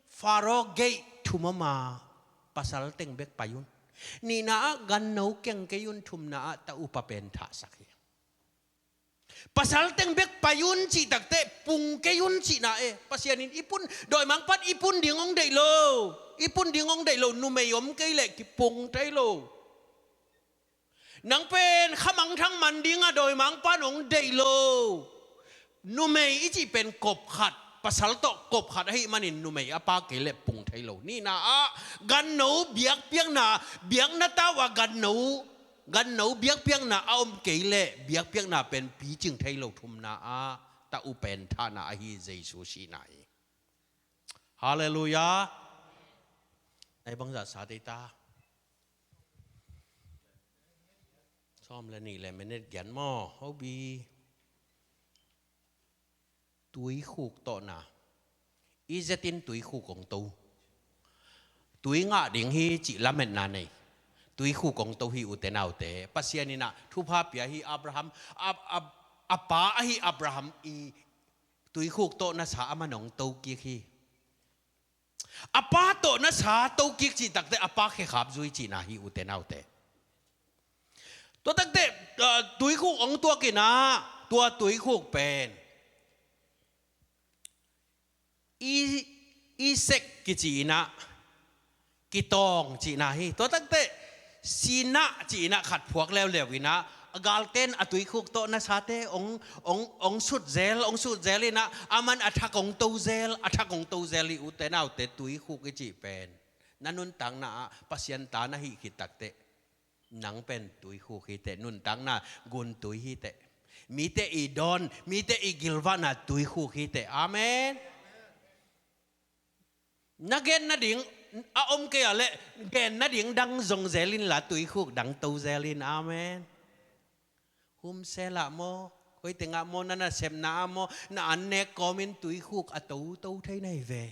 Pharaoh gate thum om a, pasal teng bek pai un. Nihna ah ganno keng kei un, thumna ah ta upa pen thahsak hi. Pasal teng bek pai un cih takteh pung kei un cihna e. Pasian in i pun, dawimangpa'n i pun ding hong deih lo. I pun ding hong deih lo, numei om kei leh kipung thei lo. Nang pen khamangthang man ding a dawimangpa'n hong deih lo. Numei i cih pen kop khat, pasal tawh kop khat ahih manin numei a pa kei leh pung thei lo. Nihna ah ganno biakpiakna, biakna tau a ganno, ganno biakpiakna a om kei leh biakpiakna pen picing thei lo. Thumna ah ta upen thahna ahi Jesu sihna hi. Halleluiah. Ei bangzah sa tei ta. Sawm le nih le minit giat maw? Hobi. Tuikhuk tawhna. I zetin tuikhuk hong to. Tui ngah ding hi cih lametna nei. Tuikhuk hong to hi, ute naute. Pasian in ah thupha pia hi. Abraham, a, a, a pa ahi Abraham i tuikhuk tawh na sa a man hong to kik hi. A pa tawh na sa to kik cih takteh a pa khekhap zui cihna hi, ute naute. Tua takteh, ah, tuikhuk hong tuak in ah, tua tuikhuk pen i, Isaac kici in ah, kitawng cihna hi. Tua takteh Sinah cih in ah khat phuak leuleu in ah, a galten a tuikhuk tawh na sate hong, hong, hong sutzel, hong sutzel in ah, a man a thak hong tozel, a thak hong tozel hi, ute naute. Tuikhuk i cih pen na nuntakna ah Pasian ta na hih khit takteh, nang pen tuikhuk hi teh, nuntakna guntui hi teh. Mite i dawn, mite i gilvahna tuikhuk hi teh. Amen. Na gen nading a om kei a leh, gen nading dang zong zel inla, tuikhuk dang to zel in. Amen. Home cell ah maw, koi teng ah maw, na nasepna ah maw, na annek kawmin tuikhuk a toto thei na hi ve.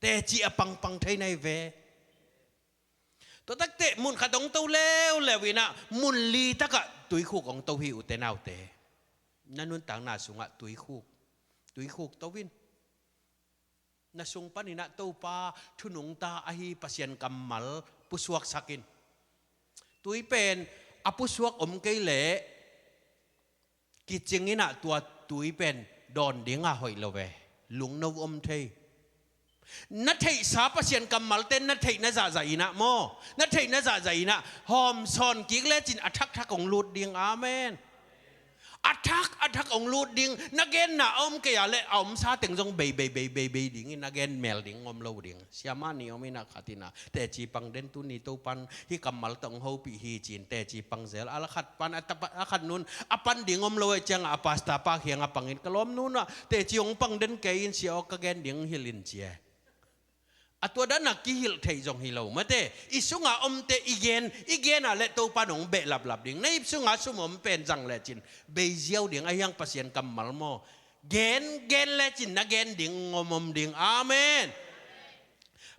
Teci a pangpang thei na hi ve. Tua takteh mun khat hong to leuleu in ah, mun li takah tuikhuk hong to hi, ute naute. Na nuntakna sungah tuikhuk, tuikhuk to in. Na sung panin ah Topa thu nungta ahi Pasian kammal pusuaksak in. Tui pen a pusuak om kei leh, kicing in ah tua tui pen dawn ding a hoih lo ve. Lungno om thei. Na theihsa Pasian kammalte na theihna zahzah in ah maw, na theihna zahzah in ah hawmsawn kik lecin a thakthak hong lut ding. Amen. A thak, a thak hong lut ding. Na genna a om kei a leh, a omsa teng zong bei, bei, bei, bei, bei ding in, na gen mel ding om lo ding. Siamah nih om in ah, khat in ah, teci pang den, tuni Topan hih kammal tawh hong hopih hi ci-in teci pang zel. A la khat pan, a tapa, a khat nun a pan ding om lo ahih ciangah, a pastor pa kiangah pangin, ka lawm, nunah teci hong pang den kei in, sia aw, ka gen ding hong hilh in, ci e. A tua dan a kihilh theih zong hi lo mate. I sungah omte i gen, i gen a leh Topan hong behlaplap ding. Na ip sungah sum om pen zang lecin bei ziau ding, ahi hang Pasian kammal maw, gen, gen lecin na gen ding hong om, om ding. Amen.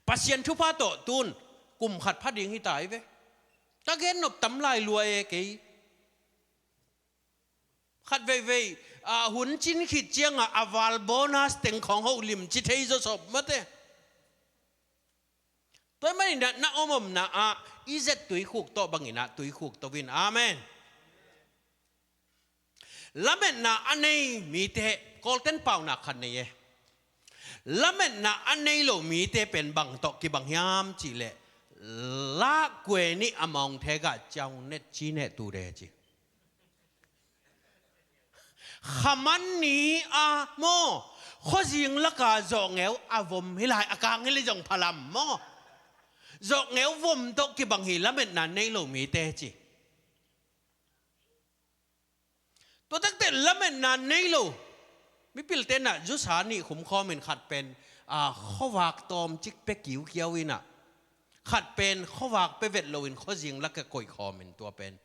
Pasian thupha tawh tun kum khat pha ding hi ta hi ve. Ka gen nop tam lai lua e kei. Khat veivei, ah, hun cin khit ciangah a val bonus teng khawng holim ci thei zaw sawp mate. Tua ahih manin ah na om omna ah i zet tuikhuk tawh bangin ah tuikhuk to in. Amen. Lametna a nei mite, Kawlten paunak khat nei e. Lametna a nei lo mite pen bang tawh kibang hiam cih leh, la kue nih a mawngthek ah ciau net ci neh tu de ci. Kha man ni a maw, khuazing laka zawhngeu a vom hi lai, a kang hi lai zong phalam maw. Zawhngeu vom tawh kibang hi lametna nei lo mite ci. Tua takte lametna nei lo mipilte in ah zusa nih khum khawmin khat pen, a, khuavak tawmcik pia kiukiau in ah, khat pen khuavak pia vet loin khuazing laka koih khawmin tua pen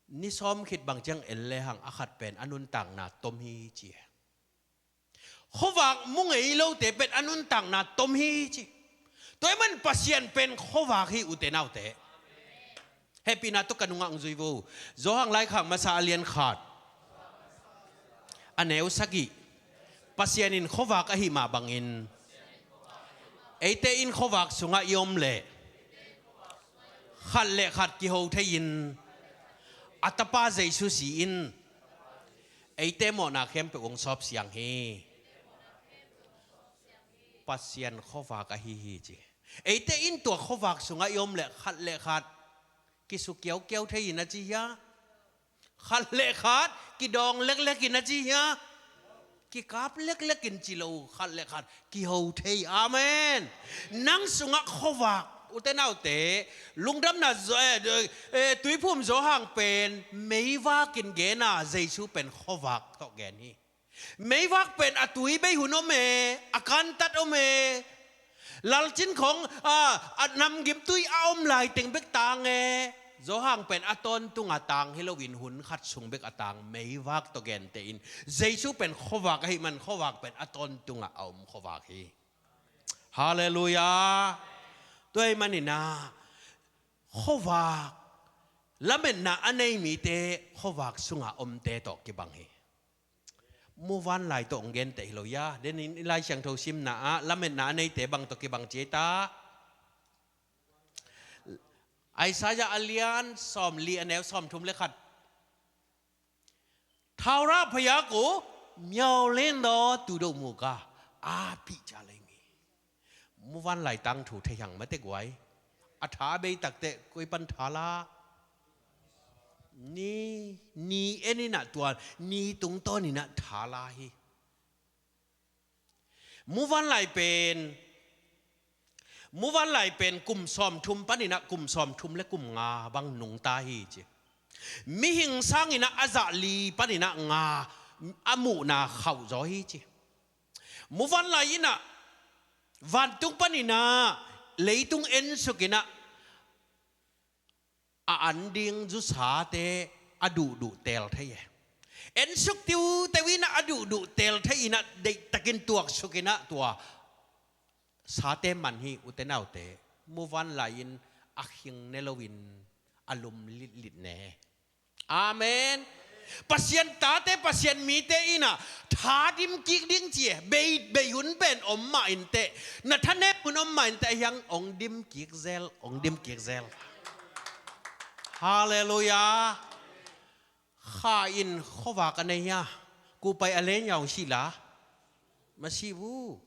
ni sawm khit bang ciang en lehang a khat pen a nuntakna tom hi ci e. Khuavak mu ngei lote pen a nuntakna tom hi ci. Tua ahih man Pasian pen khuavak hi, ute naute. Hehpihna tawh ka nungah hong zui vo. Johan laikhak masa a lian khat, a neu sagih. Pasian in khuavak ahih mah bangin eite in khuavak sungah i om leh khat le khat kiho thei-in a Tapa Jesu si-in eite mawhna khempeuh hong sawp siang hi. Pasian khuavak ahi hi ci. Eite in tua khuavak sungah i om leh khat le khat kisuk kiaukiau thei-in a ci hia? Khat le khat kidawng leklek in a ci hia? Kikap leklek in ci lo, khat le khat kiho thei. Amen. Nang sungah khuavak, ute naute, lungdamna zo-, eh, eh, Tuiphum Johan pen meivak in gen a, Jesu pen khuavak tawh gen hi. Meivak pen a tui bei hun om e, a kantat om e. Lalcin khawng, a, a namgimtui a om lai teng bek tang e. Johan pen a tawntung a tang hi loin hun khat sung bek a tang, meivak tawh genteh in. Jesu pen khuavak ahih man khuavak pen a tawntung a a om khuavak hi. Halleluiah. Tua ahih manin ah khuavak lametna a nei mite khuavak sunga omte tawh kibang hi. Muvanlai tawh hong genteh hi lo ia. Denin i Lai Siangtho simna ah lametna a neite bang tawh kibang ci ei ta? Isaiah a lian sawmli, a neu sawmthum le khat. ထာဝရဘုရားကို မျှော်လင့်သောသူတို့မူကား အားဖြည့်ကြလိမ့်မည်။ Muvanlai tangthu thei hang mate guai. A tha a bei takteh koi pan tha la? Ni, ni en in ah tua ni tungtawn in ah tha la hi. Muvanlai pen, muvanlai pen kum sawmthum panin ah kum sawmthum le kum nga bang nungta hi ci. Mihing sangin ah a zah li panin ah nga a muhna khauh zaw hi ci. Muvanlai in ah vantung panin ah leitung ensuk in ah a an ding zusate a duhduh teel thei e. Ensuk tiuteu in ah a duhduh teel thei in ah deihtakin tuaksuk in ah tua sate man hi. Ute naute, muvanlai in a khing ne loin a lum litlit ne. Amen. Pasian tate, Pasian mite in ah tha dim kik ding ci e. Bei, bei hun pen om mah inteh, na thanem hun om mah inteh, a hiang hong dim kik zel, hong dim kik zel. Halleluiah. Kha in khuavak a nei hia? Kupai a len yaung sih la? Masi vu.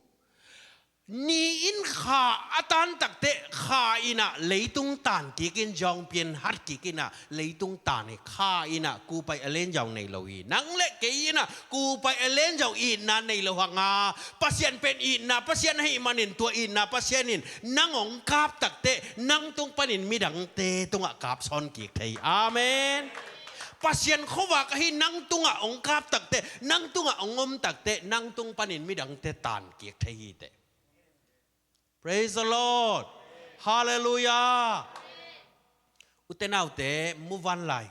Ni in kha a tan takteh kha in ah leitung tan kik in, jawngpian hat kik in ah leitung tan hi. Kha in ah kupai a len yaung nei lo hi. Nang le kei in ah kupai a len yaung itna nei lo hang a, Pasian pen itna Pasian ahih manin tua itna Pasian in nang hong kap takteh nang tung panin midangte tungah kap sawn kik thei. Amen. Pasian khuavak ahi nang tungah hong kap takteh, nang tungah hong om takteh nang tung panin midangte tan kik thei hi teh. Praise the Lord. Halleluiah. Ute naute, muvanlai,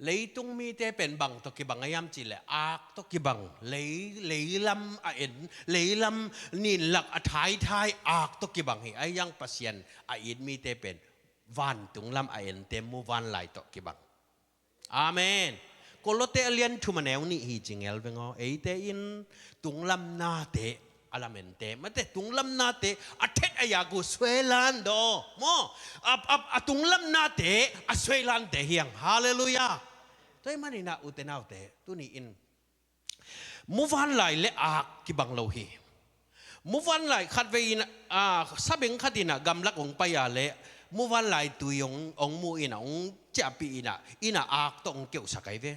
leitung mite pen bang tawh kibang a hiam cih leh ak tawh kibang. Lei, leilam a en, leilam ninlak a thaithai ak tawh kibang hi. A hiang Pasian a it mite pen vantung lam a ente muvanlai tawh kibang. Amen. Kolose a lian thum a neu nih hi ci ngel veng aw. Eite in tunglam nate a lamente mate, tunglam nate a thet a yak uh suailan daw maw. A, a, a tunglam nate a suailante hi hang. Halleluiah. Tua ahih manin ah ute naute, tuni in muvanlai le ak kibang lo hi. Muvanlai khatvei in ah, sabeng khat in ah gamlak hong pai a leh muvanlai tui hong, hong mu in ah, hong ciahpih in ah, inn ah ak tawh hong keuhsak ahi ve.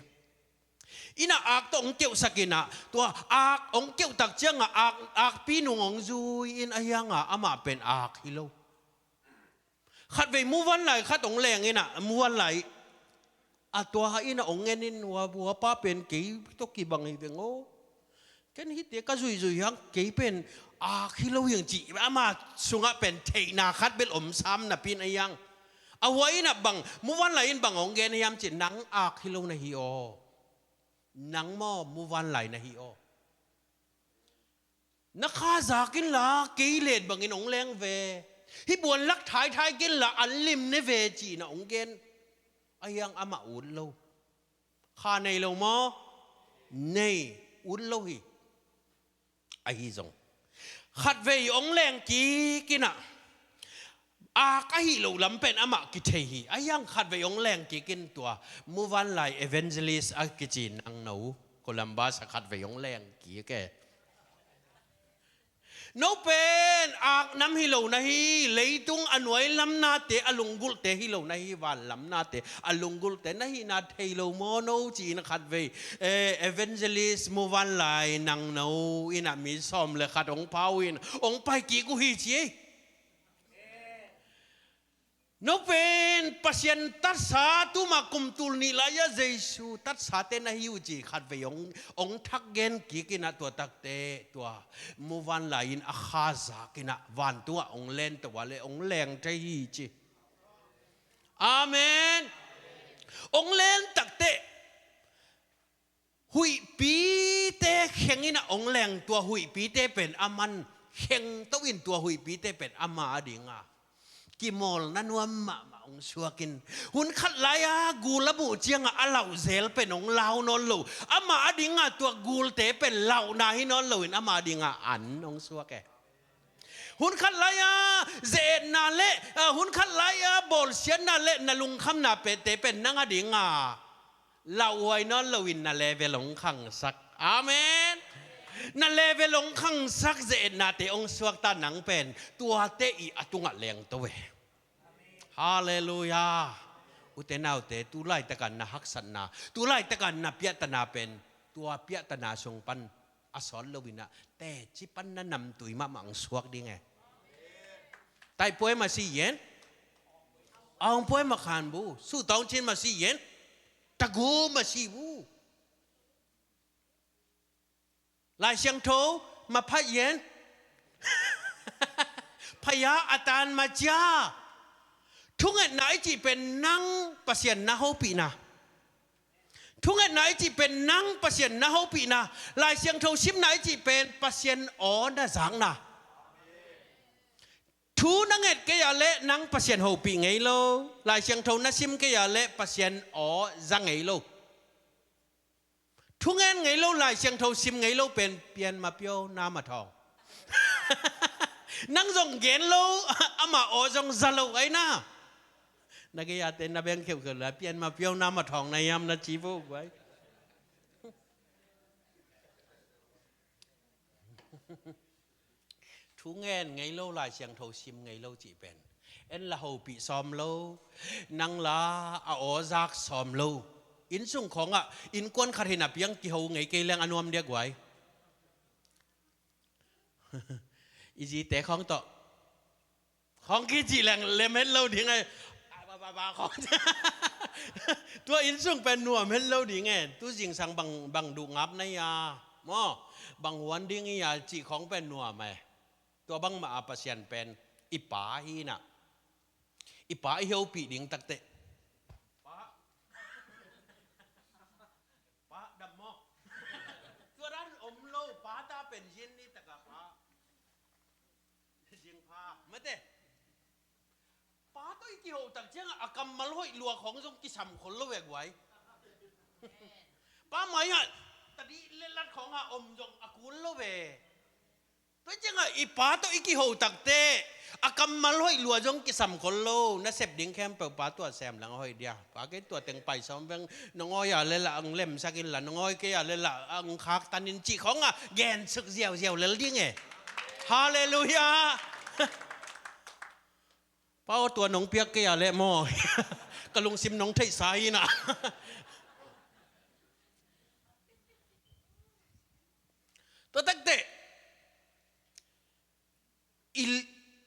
Inn ah ak tawh hong keuhsak in ah, tua ak hong keuh tak ciangah ak, akpi nung hong zui in, a hiang ah amah pen ak hi lo. Khatvei muvanlai khat hong leng in ah, muvanlai a tua in ah hong ngen in, hua, hua pa pen kei tawh kibang hi veng aw. Ken hihte ka zuihzuih hang kei pen ak hi lo hi hang ci, ama sungah pen theihna khat bel om sam napi in, a hiang. A hua in ah bang, muvanlai in bang hong gen hiam cih, nang ak hi lo na hi aw. Nang maw muvanlai na hi aw. Na kha zak inla kei let bangin hong leng ve. Hih buan lak thaithai kei inla an lim ne ve ci-in ah hong gen. A hiang amah ut lo. Kha nei lo maw? Nei, ut lo hi. Ahi zong khatvei hong leng kik in ah, ak ahi lo lam pen amah kithei hi. A hiang khatvei hong leng kik in, tua muvanlai evangelist a kici nangno, Columbus ah khatvei hong leng kik e. No pen ak nam hi lo na hi, leitung a nuai lam nate, a lunggulhte hi lo na hi, van lam nate a lunggulhte na hihna thei lo maw no ci-in khatvei, eh, evangelist muvanlai nangno in ah mi sawm le khat hong pau in hong pai kik uh hi ci ei. No pen Pasian tatsa, tuma kum tul nih lai-ah Jesu tatsate na hi uh ci khatvei hong, hong thak gen kik in ah, tua takte tua muvanlai in a kha zak in ah vantungah hong len to a leh hong leng thei hi ci. Amen. Hong len takte huihpite kheng in ah hong leng, tua huihpite pen a man khengto in tua huihpite pen ama adinga kimawlna nuam mahmah hong suak in, hun khat lai-a gul a muh ciangah a lauh zel pen hong lau nawn lo. Ama adinga tua gulte pen lauhna hi nawn loin ama adinga an hong suak e. Hun khat lai-a ze-etna le, ah, hun khat lai-a bawlsiatna le na lungkhamna pette pen nang adinga lauhuai nawn loin na level hong khangsak. Amen. Na level hong khangsak ze-etnate hong suakta nang pen tuate i a tungah lengto e. Halleluiah. Ute naute, tu laitakin na haksatna, tu laitakin na piahtana pen tua piahtana sung pan a sawt loinah teci pan na namtui mahmah hong suak ding e. Taih puai masi yen, aung puai makhan bu, su taung cin masi yen, tagu masi bu. Lai Siangtho maphaih yen, phaya a tan macia. Thungetna i cih pen nang Pasian na hopihna. Thungetna i cih pen nang Pasian na hopihna. Lai Siangtho simna i cih pen Pasian aw na zakna. Thu na nget kei ah leh nang Pasian hopih ngei lo. Lai Siangtho na sim kei ah leh Pasian aw za ngei lo. Thungen ngei lo, Lai Siangtho sim ngei lo pen pianmah piau na ma thawng. Nang zong gen lo, amah aw zong za lo ai na. Na gei-ate na beng kheuhkheuh la pianmah piau na ma thawng na hiam na ci vo guai. Thu ngen ngei lo, Lai Siangtho sim ngei lo cih pen en la hopih sawm lo, nang la a aw zak sawm lo. Innsung khawngah innkuan khat hi napi-in kiho ngei kei leng a nuam dia guai. I zite khawng tawh khawng kici leng lem het lo ding e. Ba, ba, ba, khawng. Tua innsung pen nuam het lo ding e. Tu zingsang bang, bang duh ngap na hi a, maw, bang huan ding hi a cih khawng pen nuam e. Tua bangmah a Pasian pen i Pa hi na. I Pa i hopih ding takteh. Pa. Pa dam maw. Tua dan om lo, Pa ta pen zin ni taka Pa. Zing pha mate. Pa tawh i kiho tak ciangah a kammal hoih lua khawng zong kisam khol lo ve guai. Pa mai-ah tadih le lat khawngah om zong a kul lo ve. Tua ciangah i Pa tawh i kiho takteh a kammal hoih lua zong kisam khol lo. Na sep ding khempeuh Pa tua sem lang a hoih dia. Pa kei tua teng pai sawm veng, nong awi a le lah ang lemsak in la, nong awi kei a le lah ang khaktan in cih khawngah gensuk ziauziau lel ding e. Halleluiah. Pa aw, tua nong piak kei a leh maw. Ka lungsim nong theihsa hi na. Tua takteh i,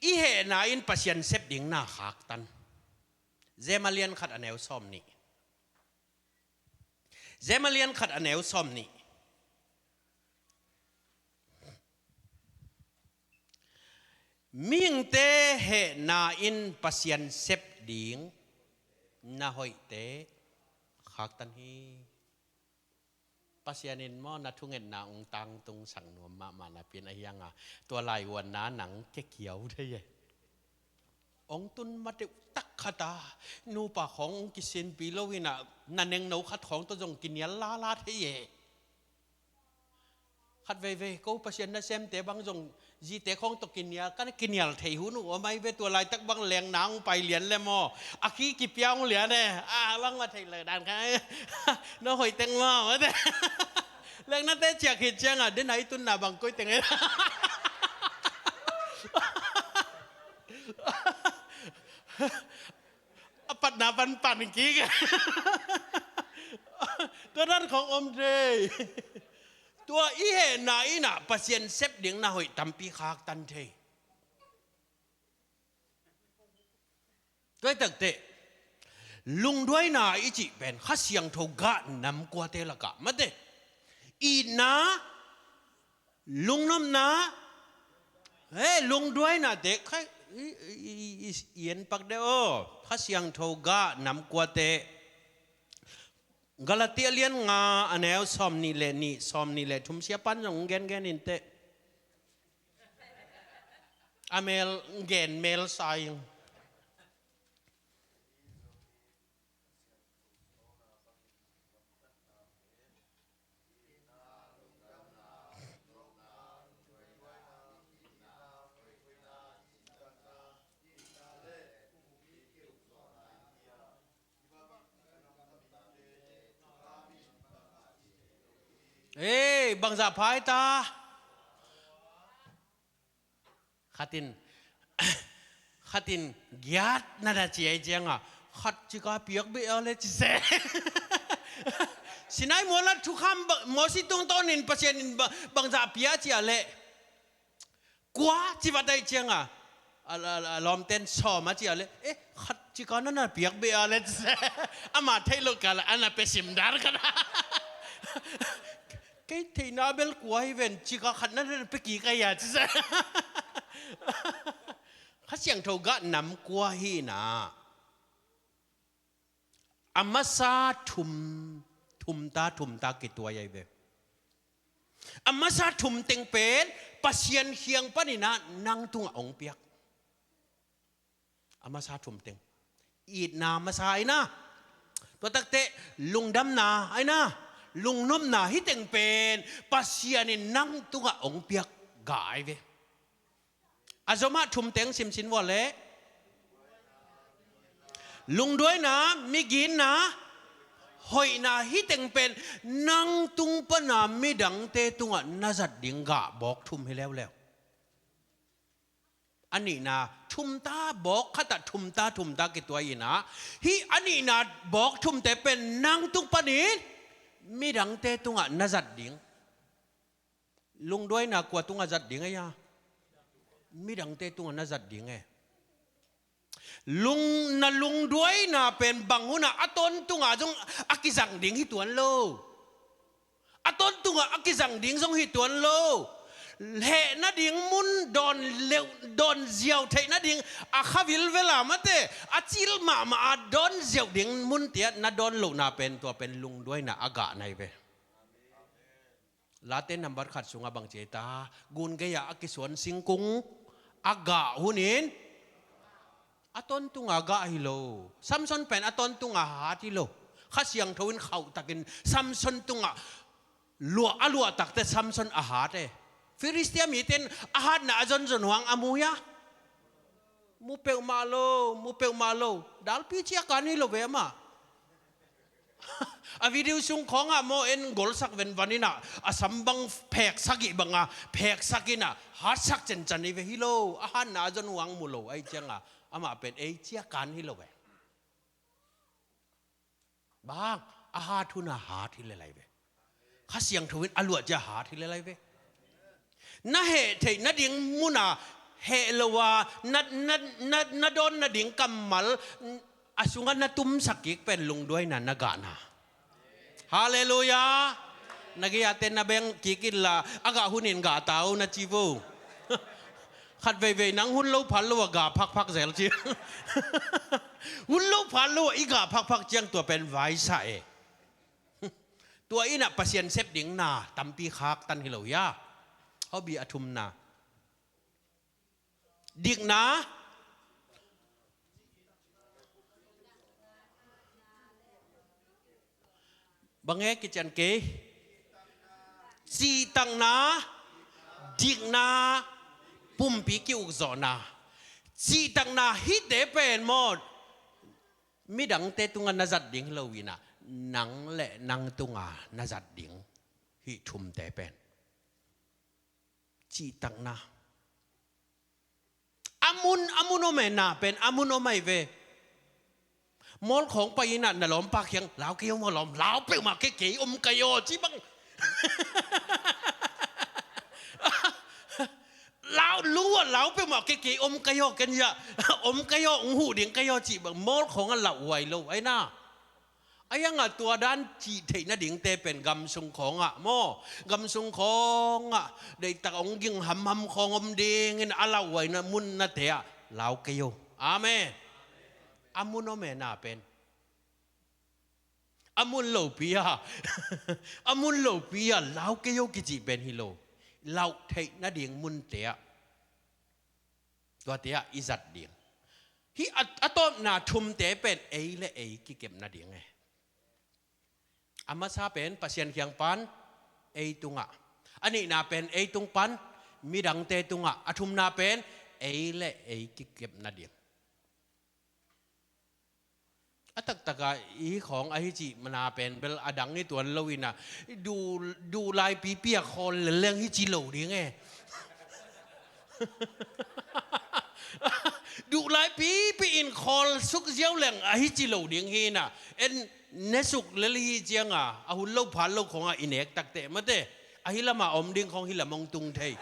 i hehna in Pasian sep ding na khaktan. Jem a lian khat a neu sawm nih. Jem a lian khat a neu sawm nih. Mihingte hehna in Pasian sep ding na hoihte khaktan hi. Pasian in maw na thungetna ung tangtung sang nuam mahmah napi-in a hianga tua laivuanna nang kekiau thei e. Ong tun mateuh tak khata nupa khawng ong kisinpi lo inah na nengno khat khawng tawh zong kinial lala thei e. Khat veivei ko Pasian nasemte bang zong zite khawng tawh kinial, kan kinial thei hun uh a mai ve, tua laitak bang lengna ong pai lian le maw, a khi kipia ong lian e. A bang ma thei lo dan kha. No hoih teng maw mate. Lengnate ciak khit cianga den a i tunna bang koi teng e. A patna pan pan kik. Tua dan khawng om thei. Tua i hehna inah Pasian sep ding na hoih tampi khaktan thei. Tua i takteh lungduaina i cih pen Kha Siangtho gah nam kuate lakah mate. Itna, lungnopna, he, lungduainate kha i, i, i, i, i en pak de aw. Kha Siangtho gah nam kuate. Galatia lian nga a neu sawm nih le nih, sawm nih le thum, siapan zong gengen inteh. A mel gen mel sa ing. Ei, bangzah pha hi ta. Khatin, khatin giat na na ci a hi cianga, khat cika piak beh a le ci se. Sinai mualah thukham ba-, Mosi tungtawnin Pasian in ba-, bangzah pia ci a le. Kua ci vat a hi cianga, a, a, a lawmten sawm a ci a le. Eh, khat cika na na piak beh a le ci se. Ama theih loh kala, a na pe sim dar kala. Kei theihna bel kua hi ven, cika khat na na pe kik a hi a ci se. Kha Siangtho gah nam kua hi na. A masa thum, thumta, thumta kituai ahi ve. A masa thum teng pen, Pasian khiang panin ah nang tungah hong piak. A masa thum teng. Itna masa ahi na. Tua takteh lungdamna ahi na. Lungnopna hih teng pen Pasian in nang tungah hong piak gah ahi ve. A zomah thum teng simsin vua leh. Lungduaina, miginna, hoihna hih teng pen nang tung pana midangte tungah na zat ding gah bawk thum hi leuleu. A nihna, thumta bawk khatah thumta, thumta kituai inah, hih a nihna bawk thumte pen nang tung panin midangte tungah na zat ding. Lungduaina kua tungah zat ding a hia? Midangte tungah na zat ding e. Lung, na lungduaina pen bang hunah a tawntunga zong a kizang ding hi tuan lo. A tawntunga a kizang ding zong hi tuan lo. Heh nading mun dawn leuh, dawn ziau theih nading a kha vilvela mate, a cil mahmah a dawn ziau ding mun tiah na dawn lohna pen tua pen lungduaina a gah nai ve. Late nambat khat sungah bang ci ta, gun gei-ah a kisuan singkung a gah hunin a tawntunga gah hi lo. Samson pen a tawntunga hat hi lo. Kha Siangtho in khauhtakin Samson tungah luah a luah takte Samson a hat e. Filistia mite in a hatna a zonzon huang a mu hia? Mu peuhmah lo, mu peuhmah lo. Dalpi ciakan hi lo ve amah. A video sung khawngah maw en golsak venvan inah a sambang phek sagih banga pheksak inah hatsak cencan hi ve hi lo. A hatna a zon huang mu lo ahi cianga amah pen ei ciakan hi lo ve. Bang, a hat huna hat hi lelai ve. Kha Siangtho in a luah cia hat hi lelai ve. Na heh theih nading muna heh lo a na, na, na, na dawn nading kammal a sungah na tumsak kik pen lungduaina na gahna. Halleluiah. Na gei-ate na beng kik inla a gah hunin gah ta uh na ci vo. Khat veivei nang hun lo phal lo a gah phakphak zel ci. Hun lo phal lo a i gah phakphak ciang tua pen vaisa e. Tua inah Pasian sep ding na tampi khaktan hi lo hia? Hobby a thumna. Dikna. Bang e kician kei. Cihtakna, dikna, pumpi ki-ukzawhna. Cihtakna hihte pen maw midangte tungah na zat ding hi lo inah nang le nang tungah na zat ding hih thumte pen. Cihtakna. A mun, a mun om e na pen, a mun om ahi ve. Mawl khawng pai inah na lawmpa kiang, lau kei aw maw lawm, lau peuhmah kei, kei om kei aw, ci bang. Lau, lu ah lau peuhmah kei, kei om kei aw, ken ya, om kei aw, ung huh ding kei aw, ci bang, mawl khawng a lauh huai lo, ahi na. A hiangah tua dan cih theih nadingte pen gamsung khawngah maw? Gamsung khawngah deihtak hong ging hamham khawng om dingin a lauhuaina munnate ah lau kei uh. Amen. A mun om e na pen. A mun lopi ah a mun lopi ah lau kei uh kicih pen hi lo. Lauh theih nading munte ah Tuate ah i zat ding. Hih a, a tawpna thumte pen ei le ei kikep nading e. A masa pen Pasian kiang pan, ei tungah. A nihna pen ei tung pan, midangte tungah. A thumna pen ei le ei kikep nading. A taktakah i khawng ahi cih mana pen bel a dang i tuan lo in a, duh, duh laipi piak khawl leleng hi ci lo ding e. Duh laipipi in khawl suk ziau leng ahi ci lo ding hi in a, en ne suk lel hi ciang a, a hun lo phat lo khawng a i nek takteh mate, ahi lamah om ding khawng hi lam hong tung thei.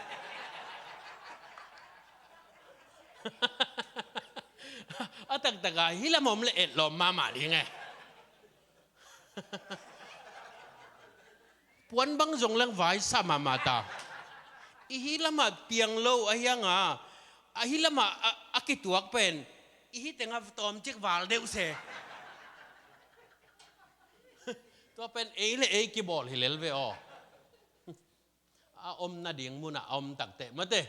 A taktakah hih lam om le etlawm mahmah ding e. Puan bang zong leng vaisa mahmah ta. I hih lamah piang lo ahi hang a, a hih lamah a, a kituak pen i hih tengah tawmcik val deuh se. Tua pen ei le ei kibawl hi lel ve aw. A om nading munah a om takteh mate.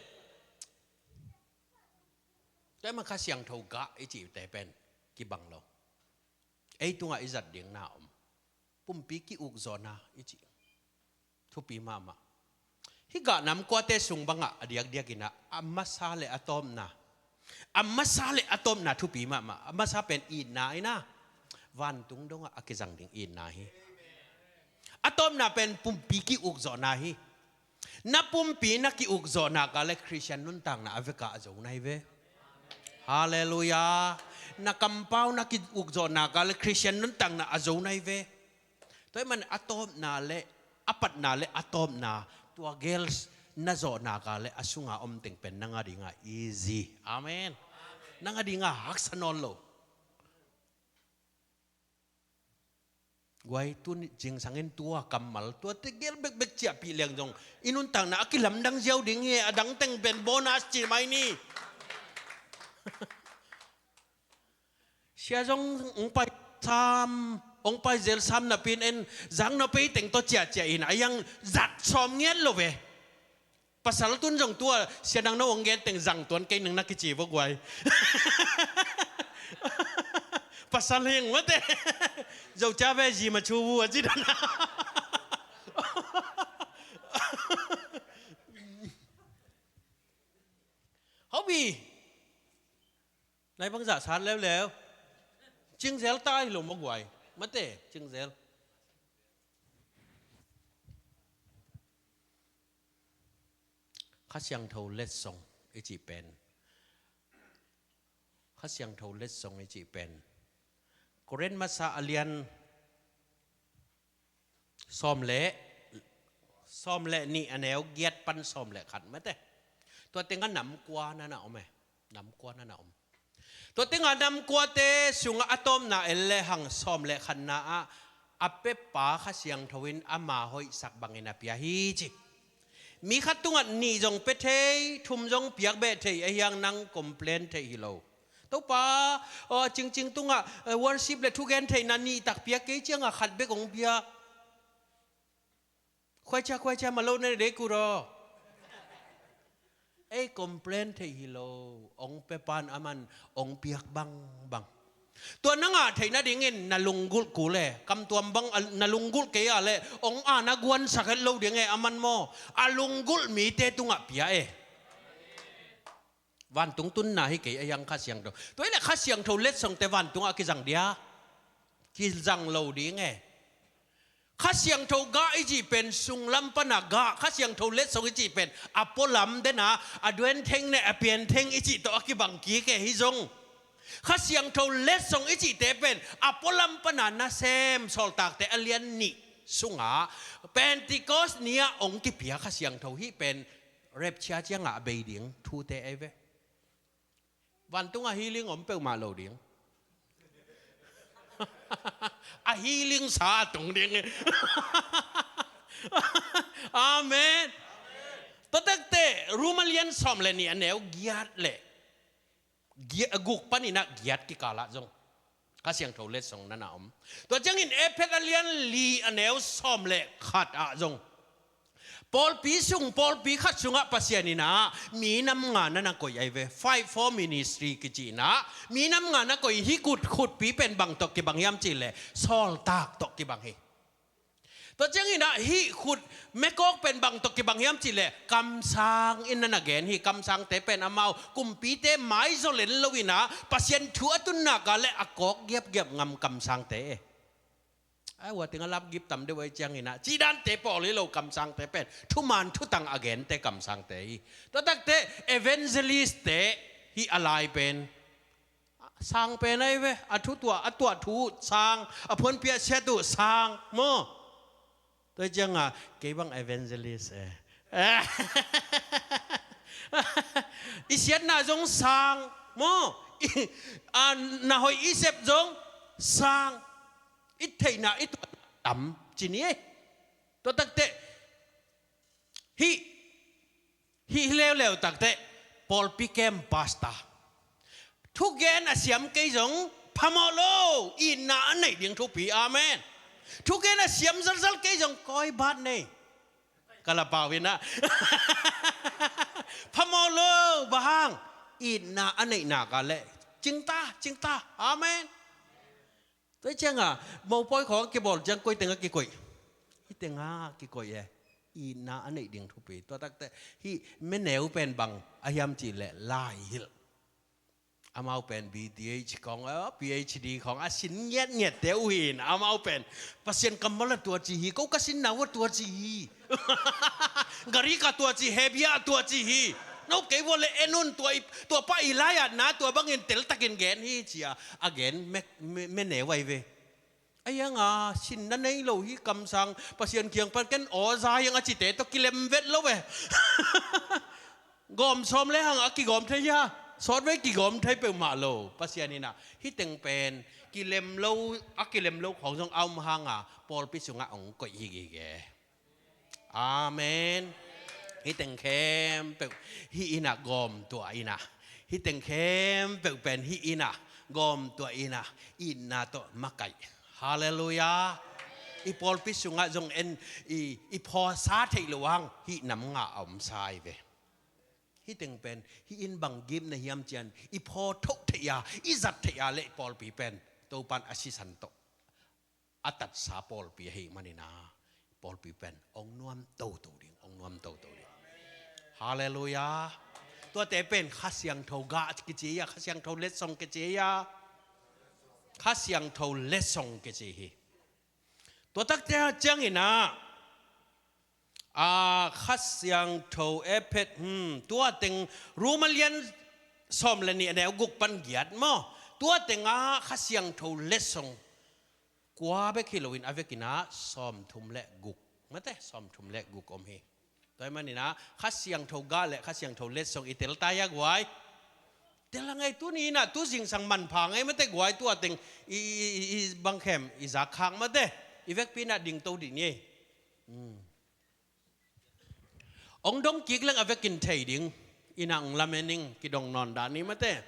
Tua ahih manin Kha Siangtho gah i cihte pen kibang lo. Ei tungah i zat ding na om. Pumpi ki-ukzawhna i cih thupi mahmah. Hih gah nam kuate sung bangah a diakdiak in a, a masa le a tawpna. A masa le a tawpna thupi mahmah. A masa pen itna in a, vantung dongah a kizang ding itna hi. A tawpna pen pumpi ki-ukzawhna hi. Na pumpi na ki-ukzawh nak leh Khristian nuntakna a vekpi a zo na hi ve. Halleluiah. Na kampau na ki-ukzawh nak leh Khristian nuntakna a zo na hi ve. Tua ahih manin a tawpna le a patna le a tawpna, tua gel na zawh nak leh a sunga om teng pen nang a dingah easy. Amen. Nang a dingah haksa nawn lo. Guai, tu ni zingsang in tua kammal, tuate gel bekbek ciahpih leng zong i nuntakna a kilamdang ziau ding hi. A dang teng pen bonus ci mai ni. Sia zong hong pai sam, hong pai zel sam napi in en, zang na pei teng tawh ciahciah in a, a yang zat sawm ngiat lo ve. Pasal tun zong tua, sia nang na hong gen teng zang tuan kei ning na kici vua guai. Pasal hing mate. Zo cia ve zi ma cu vua ci dan. Hau bi. Nai bang zah sat leuleu. Cingzel ta hi lo maw guai. Mate, cingzel. Kha Siangtho letsong i cih pen. Kha Siangtho letsong i cih pen. Korin masa a lian sawm le, sawm le nih a neu giat pan sawm le khat mate. Tua tengah nam kua na na om e. Nam kua na na om. Tua tengah nam kuate sungah a tawpna en le hang sawm le khatna ah a pepa Kha Siangtho in ama hoihsak bangin a pia hi ci. Mi khat tungah nih zong pia thei, thum zong piak beh thei, ahi hang nang complain theih hi lo. Topa, aw, cingcing tungah, eh, worship le thugen theihna nih tak piak kei ciangah khat bek hong pia. Khuaicia, khuaicia, malo na dei kuraw. Ei complain theih hi lo, hong pia pan aman hong piak bangbang. Tua na ngah theih nadingin na lunggulh kul e, kamtuam bang a, na lunggulh kei a leh, hong a na guansak het lo ding e, aman maw. A lunggulh mite tungah pia e. Vantung tunna hi kei a hiang Kha Siangtho. Tua hi leh Kha Siangtho letsongte vantungah a kizang dia? Kizang lo ding e. Kha Siangtho gah i cih pen sunglam pana gah, Kha Siangtho letsong i cih pen a pualam dena, a duentheng ne a piantheng i cih tawh a kibang kik e hi zong. Kha Siangtho letsong i cihte pen a pualam pana nasem Sawltakte a lian nih sungah Pentecost ni-ah hong kipia Kha Siangtho hih pen rapture ciangah a bei ding thute ei ve. Vantungah healing om peuhmah lo ding. A healing sa a tung ding. Amen. Tua tekte Roma lian sawm le nih a neu giat le giat, guk panin ah giat kikalah zong Kha Siangtho letsong na na om. Tua ciangin Efesa lian li a neu sawm le khat ah zong Pawlpi sung, pawlpi khat sungah Pasian in ah minam nga na na koih ahi ve. Five four ministry kici in ah minam nga na koih. Hih khut, khutpi pen bang tawh kibang hiam cih leh sawltak tawh kibang hi. Tua ciangin ah hih khut mekawk pen bang tawh kibang hiam cih leh kamsang in na na gen hi. Kamsangte pen amau kumpite maizaw len lo in ah Pasian thu a tun nak leh a kawk giapgiap ngam kamsangte. A, hua teng a lapgip tam deuh ahih ciangin ah cih dante pawl hi lo. Kamsangte pen thuman thutang a gente kamsangte hi. Tua takte evangelistte hih a lai pen sang pen ahi ve. A thu tuah, a tuah thu sang, a phuanpiah siat uh sang maw. Tua ciangah kei bang evangelist e. I siatna zong sang maw. I, a, na hoih i sep zong sang. I theihna, i tuahna tam ci ni e. Tua takte hih, hih leuleu takte pawlpi kem pastor. Thugen a siam kei zong phamawh lo, itna a neih ding thupi. Amen. Thugen a siam zalzal kei zong kawi bat nei. Ka la pau in ah phamawh lo, bang hang, itna a neih nak leh cingta, cingta. Amen. Tua ciangah mopawi khawng a kibawl ciang koi tengah kikoih? Hih tengah kikoih e. Itna a neih ding thupi. Tua takte hih meneu pen bang a hiam cih leh laihilh. Amau pen B Th khawng, a, P H D khawng a sin ngiatngiatte uh hi in, amau pen Pasian kammal a tua ci hi, ko ka sinna uh a tua ci hi. Gari ka tua ci, hebia a tua ci hi. No kei vua le en un, tua i, tua pa i lai-atna tua bangin teltakin gen hi ci-a a gen me, me, meneu ahi ve. A hiang a sinna nei lo hi. Kamsang Pasian kiang pan ken aw za hiang a cite tawh kilem vet lo ve. Gawm sawm le hang a kigawm thei hia? Sawtvei kigawm thei peuhmah lo. Pasian in ah hih teng pen kilem lo, a kilem lo khawng zong a om hang a pawlpi sungah hong koih hi gige. Amen. Hih teng khempeuh hih in ah gawm tuah in ah, hih teng khempeuh pen hih in ah gawm tuah in ah, itna tawh makaih. Halleluiah. I pawlpi sungah zong en, i, i phawsa theih loh hang hih nam nga a omsa ahi ve. Hih teng pen hih in bang gimna hiam ci-in i phaw thoh theih a, i zat theih a leh pawlpi pen Topan a sisan tawh a tatsa pawlpi ahih manin ah pawlpi pen hong nuam toto ding, hong nuam toto ding. Halleluiah. Tuate pen Kha Siangtho gah kici hi a, Kha Siangtho letsong kici hi a. Kha Siangtho letsong kici hi. Tua takte ciangin ah, a, Kha Siangtho Efesa, hmm, tua teng Rom a lian sawm le nih a neu guk pan giat maw. Tua tengah Kha Siangtho letsong kua bek hi loin a vekin ah sawmthum le guk, mate, sawmthum le guk om hi. Tua ahih manin ah Kha Siangtho gah le Kha Siangtho letsong i tel ta hia guai? Tel a ngei. Tuni in ah tu zingsang manpha ngei mate guai, tua teng i, i, i, i bangkhem i zak khak mate. I vekpi in ah dingto dih ni. Hmm. Hong dong kik leng a vekin thei ding in ah hong lamen ing, kidong nawn dah ni mate.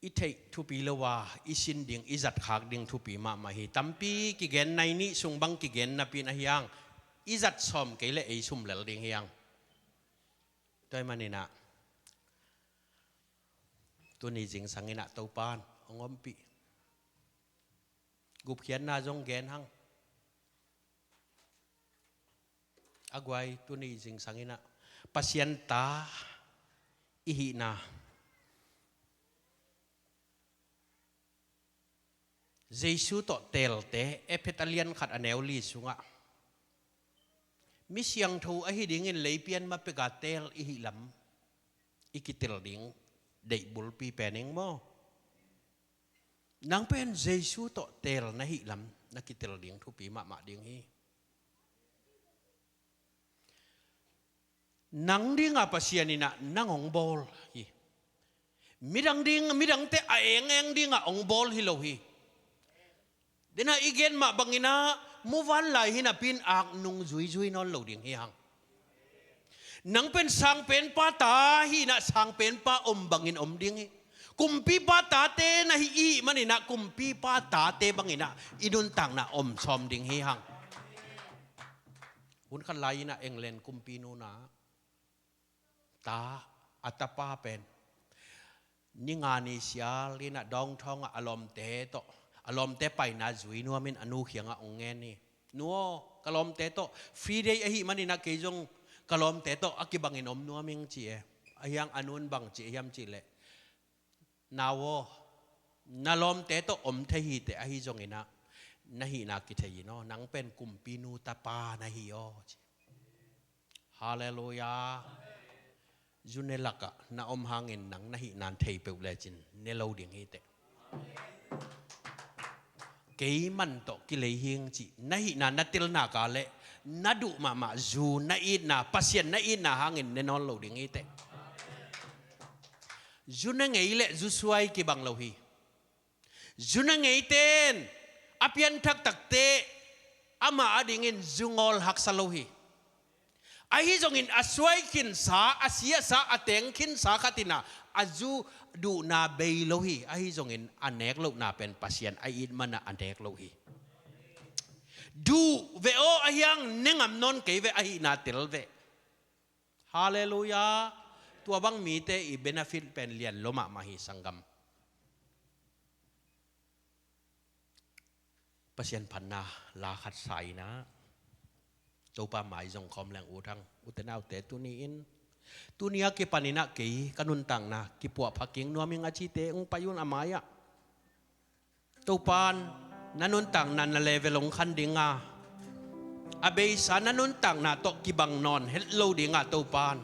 I theih thupi lo a, i sin ding, i zat khak ding thupi mahmah hi. Tampi kigen, nai nih sung bang kigen napi in ahi hang, i zat sawm kei leh ei sum lel ding hi hang. Tua ahih manin ah tuni zingsang in ah Topan hong ompih. Gupkhiatna zong gen hang. A guai, tuni zingsang in ah Pasian ta i hihna, Jesu tawh teelte, Efesa a lian khat a neu li sungah mi siangtho ahi dingin leipian ma peka teel i hih lam i kitel ding deih bulpi pen ing maw. Nang pen Jesu tawh teel na hih lam na kitel ding thupi mahmah ding hi. Nang dinga Pasian in ah nang hong bawl hi. Midang ding, midangte a engeng dingah hong bawl hi lo hi. Dena i gen mah bangin ah muvanlai hi napi in ak nung zuizui nawn lo ding hi hang. Nang pen sangpenpa ta hi in ah sangpenpa om bangin om ding hi. Kumpipa tate na hi i hih manin ah kumpipa tate bangin ah i nuntakna om sawm ding hi hang. Hun khat lai-in ah England kumpinu in ah ta, a tapa pen ni nga ni sial in ah downtown ah a lawmte tawh, a lawmte paina zui nuamin a nu kiangah hong ngen hi. Nu aw, ka lawmte tawh free day ahih manin ah kei zong ka lawmte tawh a kibangin om nuam ing ci e. Ahi hang a nu in bang ci hiam cih leh, nau aw, na lawmte tawh om thei hi teh, ahi zongin ah na hihna kithei in aw, nang pen kumpinu tapa na hi aw ci. Halleluiah. Zu ne lakah na om hangin nang na hihna thei peuh lecin ne lo ding hi teh. Kei man tawh kilei hing cih na hihna na tel nak leh na duh mahmah zu na itna, Pasian na itna hangin ne nawn lo ding hi teh. Zu ne ngei le zu suai kibang lo hi. Zu ne ngeite in a pianthak takte amah adingin zu ngawl haksa lo hi. Ahi zongin a suai khinsa, a siasa, a teng khinsa khat in ah a zu duhna bei lo hi. Ahi zongin a nek lohna pen Pasian a it man ah a nek lo hi. Duh ve aw, ahi hang ne ngam nawn kei ve, ahihna tel ve. Halleluiah. Tua bang mite i benefit pen lian lua mahmah hi, sanggam. Pasian phatna la khat sa in ah Topa mai zong khawm leng ut hang. Ute naute, tuni-in, tuni a kipanin ah kei ka nuntakna kipuahpha kik nuam ing a cite hong pai un a mai-ah. Topa in na nuntakna na level hong khan ding a, a beisa na nuntakna tawh kibang nawn het lo ding a, Topa in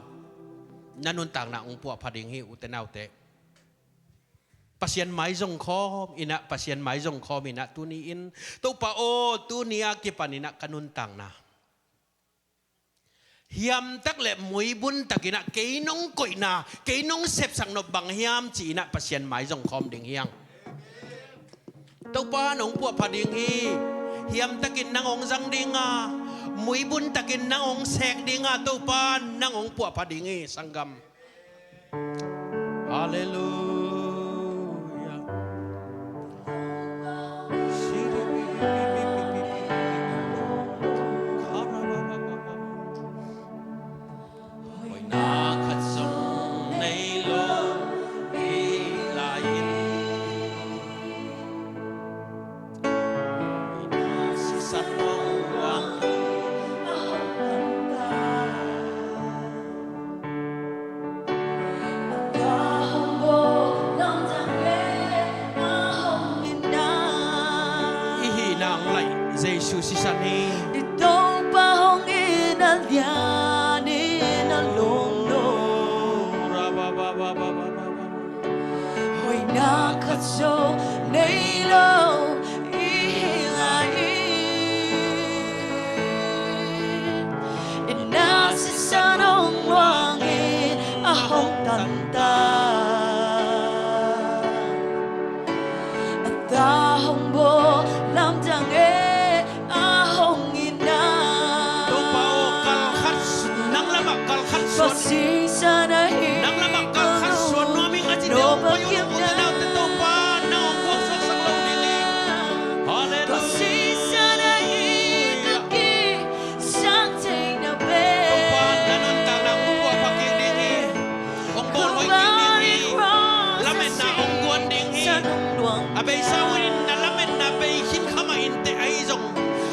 na nuntakna hong puahpha ding hi, ute naute. Pasian mai zong khawm in ah, Pasian mai zong khawm in ah, tuni-in, Topa aw, tuni a kipanin ah ka nuntakna hiamtak le muibun takin ah kei nong koihna, kei nong sepsak nop bang hiam ci-in ah Pasian mai zong khawm ding hi hang. Topa in hong puahpha ding hi. Hiamtakin nang hong zang ding a, muibun takin nang hong sek ding a, Topa in nang hong puahpha ding hi, sanggam. Halleluiah. Hoihna khat zong nei lo hi lai-in, hoihna sisan hong luang. I hihna hong laih Jesu sisan hi. I Topa hong it a lianin a lungdam. Hoihna khat zong nei lo i hi lai-in, i na sisan hong luangin a hong tantan. A ta hong bawl lamdang e, a hong itna. Topa aw, kal khat, nang lamah kal khat suan. Pasian ahi. Nang lamah kal khat suan nuam ing a cite, Topa aw, ute naute, Topa nang hong guangsuaksak lo ding hi. Halleluiah. Pasian ahi ka kisang theihna pen. Topa na nuntakna hong puahpha kik ding hi. Hong bawl hoih kik ding hi. Lametna hong guan ding hi. A beisa uh in na lametna bei khin kha mah inteh, ahi zong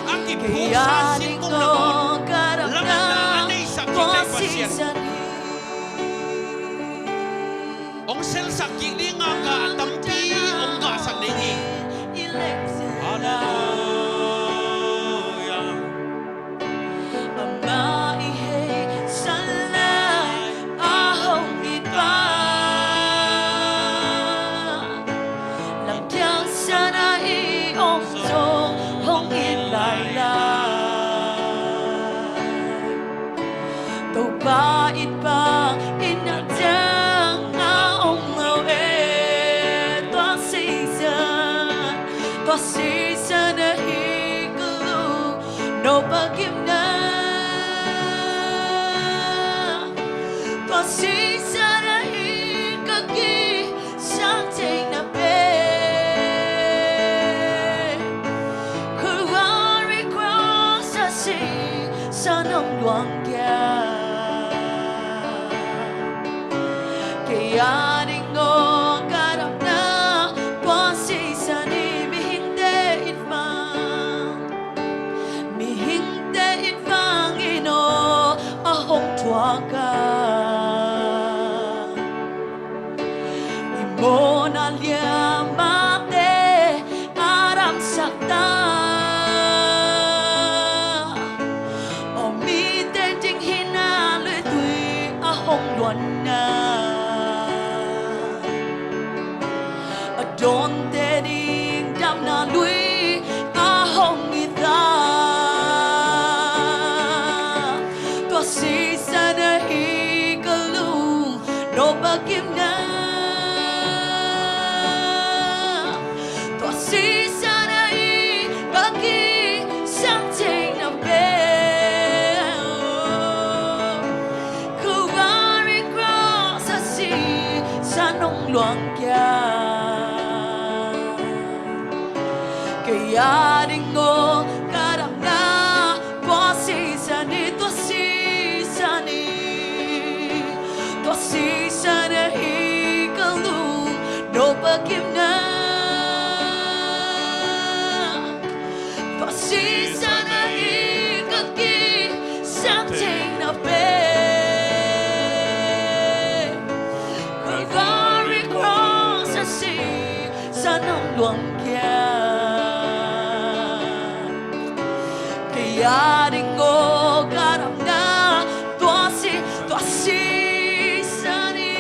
a kiphuksa singkung nangawn lametna a neihsak kik thei Pasian. Hong selsak kik ding a, gah tampi hong gahsak ding hi. Halleluiah. Amah i heisan lai a hong it pa, lampiang sana i om zong hong it lai lai. Topa it bang in a dang a om lo e. Tua seizan, tua seizan ahi ka lung nop a gimna. Tua seizan ahi ka ki sang theihna pen. Calvary cross a sing sa nong Kei a ding aw ka damna, tua sisan hi, tua sisan hi, tua sisan ahi ka lungnuam a kimna. Tua sisan ahi ka kisap theihna pen, Calvary Cross a si san hong luang khia. Kei a ding aw ka damna, tua si, tua sisan hi,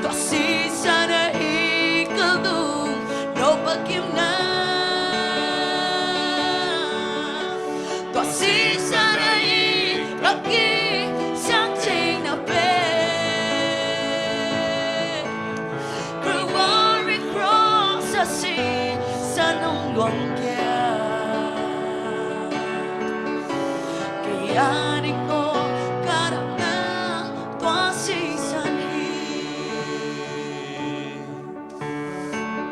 tua sisan ahi ka lungnuam a kimna. Tua sisan ahi ka kisap theihna pen, Calvary Cross a si san hong luang khia. Kei a ding aw ka damna, tua sisan hi.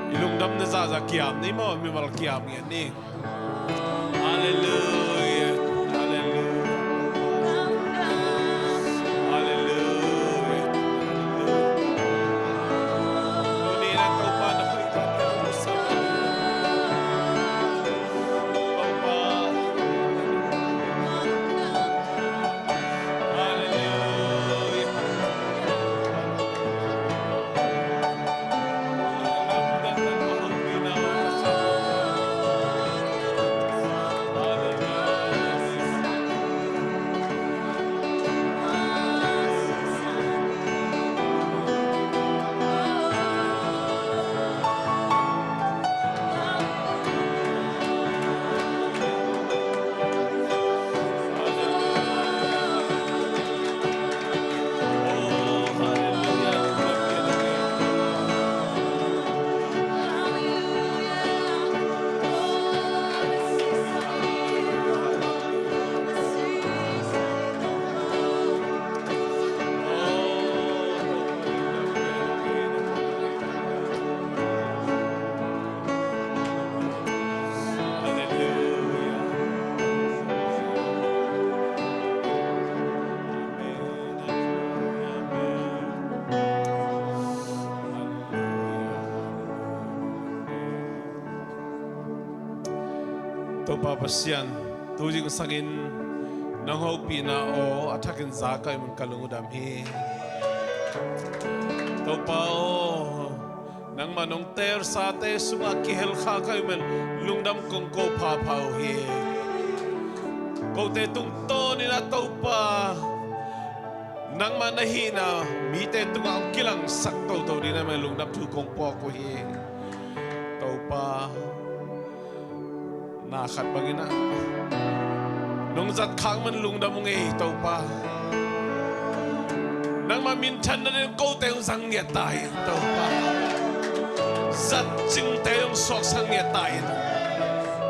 I lungdamna zahzah kiam ni maw, mimal kiam ngiat ni. Halleluiah. Halleluiah. Halleluiah. Halleluiah. Tuni na Topa na hoihna, Topa. Halleluiah. Topa Pasian, tu zingsangin nong hopihna aw a thakin za ka hih man ka lung uh dam hi. Topa aw, nangmah nong teelsate sungah kihel kha ka hih man lungdam kong ko phapha uh hi. Kote tungtawnin ah Topa, nangmah na hihna mite tungah hong kilangsak toto ding na man lungdam thu kong puak uh hi. Topa, na khat bangin ah nong zat khak man lungdam uh ngei Topa. Nangmah minthanna ding kote hong zang ngiat ta in Topa. Zat cingte hong suaksak ngiat ta in.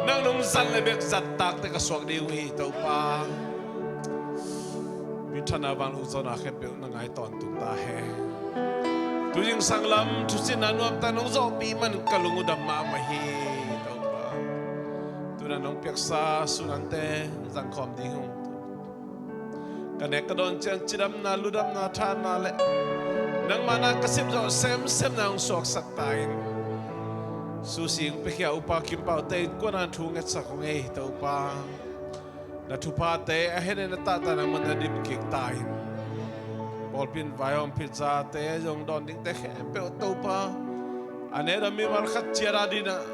Nang nong zat le bek zat takte ka suak ding uh hi Topa. Minthanna vantung zawhna khempeuh na ngai tawntung ta hen. Tu zingsang lam thusinna nuamtak nong zawhpih man ka lung uh dam mahmah hi Topa. Tu-in ah nong piaksa sunante zangkhawm ding hong, ka nek ka dawn ciang cidamna, ludamna, thahatna le nangmah na ka sep zawh semsemna hong suaksak ta in. Susia hong piakhia Upa Kim Pau te innkuan ah thu ngetsak hong ei Topa. Na thuphate a hehna a tahta nangmah na dim kik ta in. Pawlpi in vaihawm phit zate zong dawn dingte khempeuh Topa, a neu a mimal khat ciat a dingin ah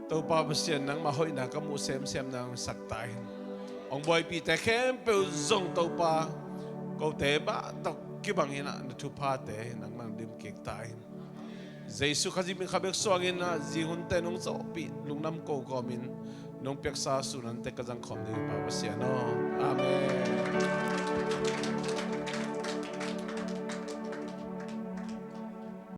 Topa Pasian nangmah hoihna ka muh semsemna hong sak ta in. Hong buaipihte khempeuh zong Topa, kote mah tawh kibangin ah na thuphate nangmah na dim kik ta in. Jesu Khazih min khat bek suangin ah zi hunte nong zawhpih lungdam ko kawmin nong piaksa sunante ka zangkhawm ding Pa Pasian aw. Amen.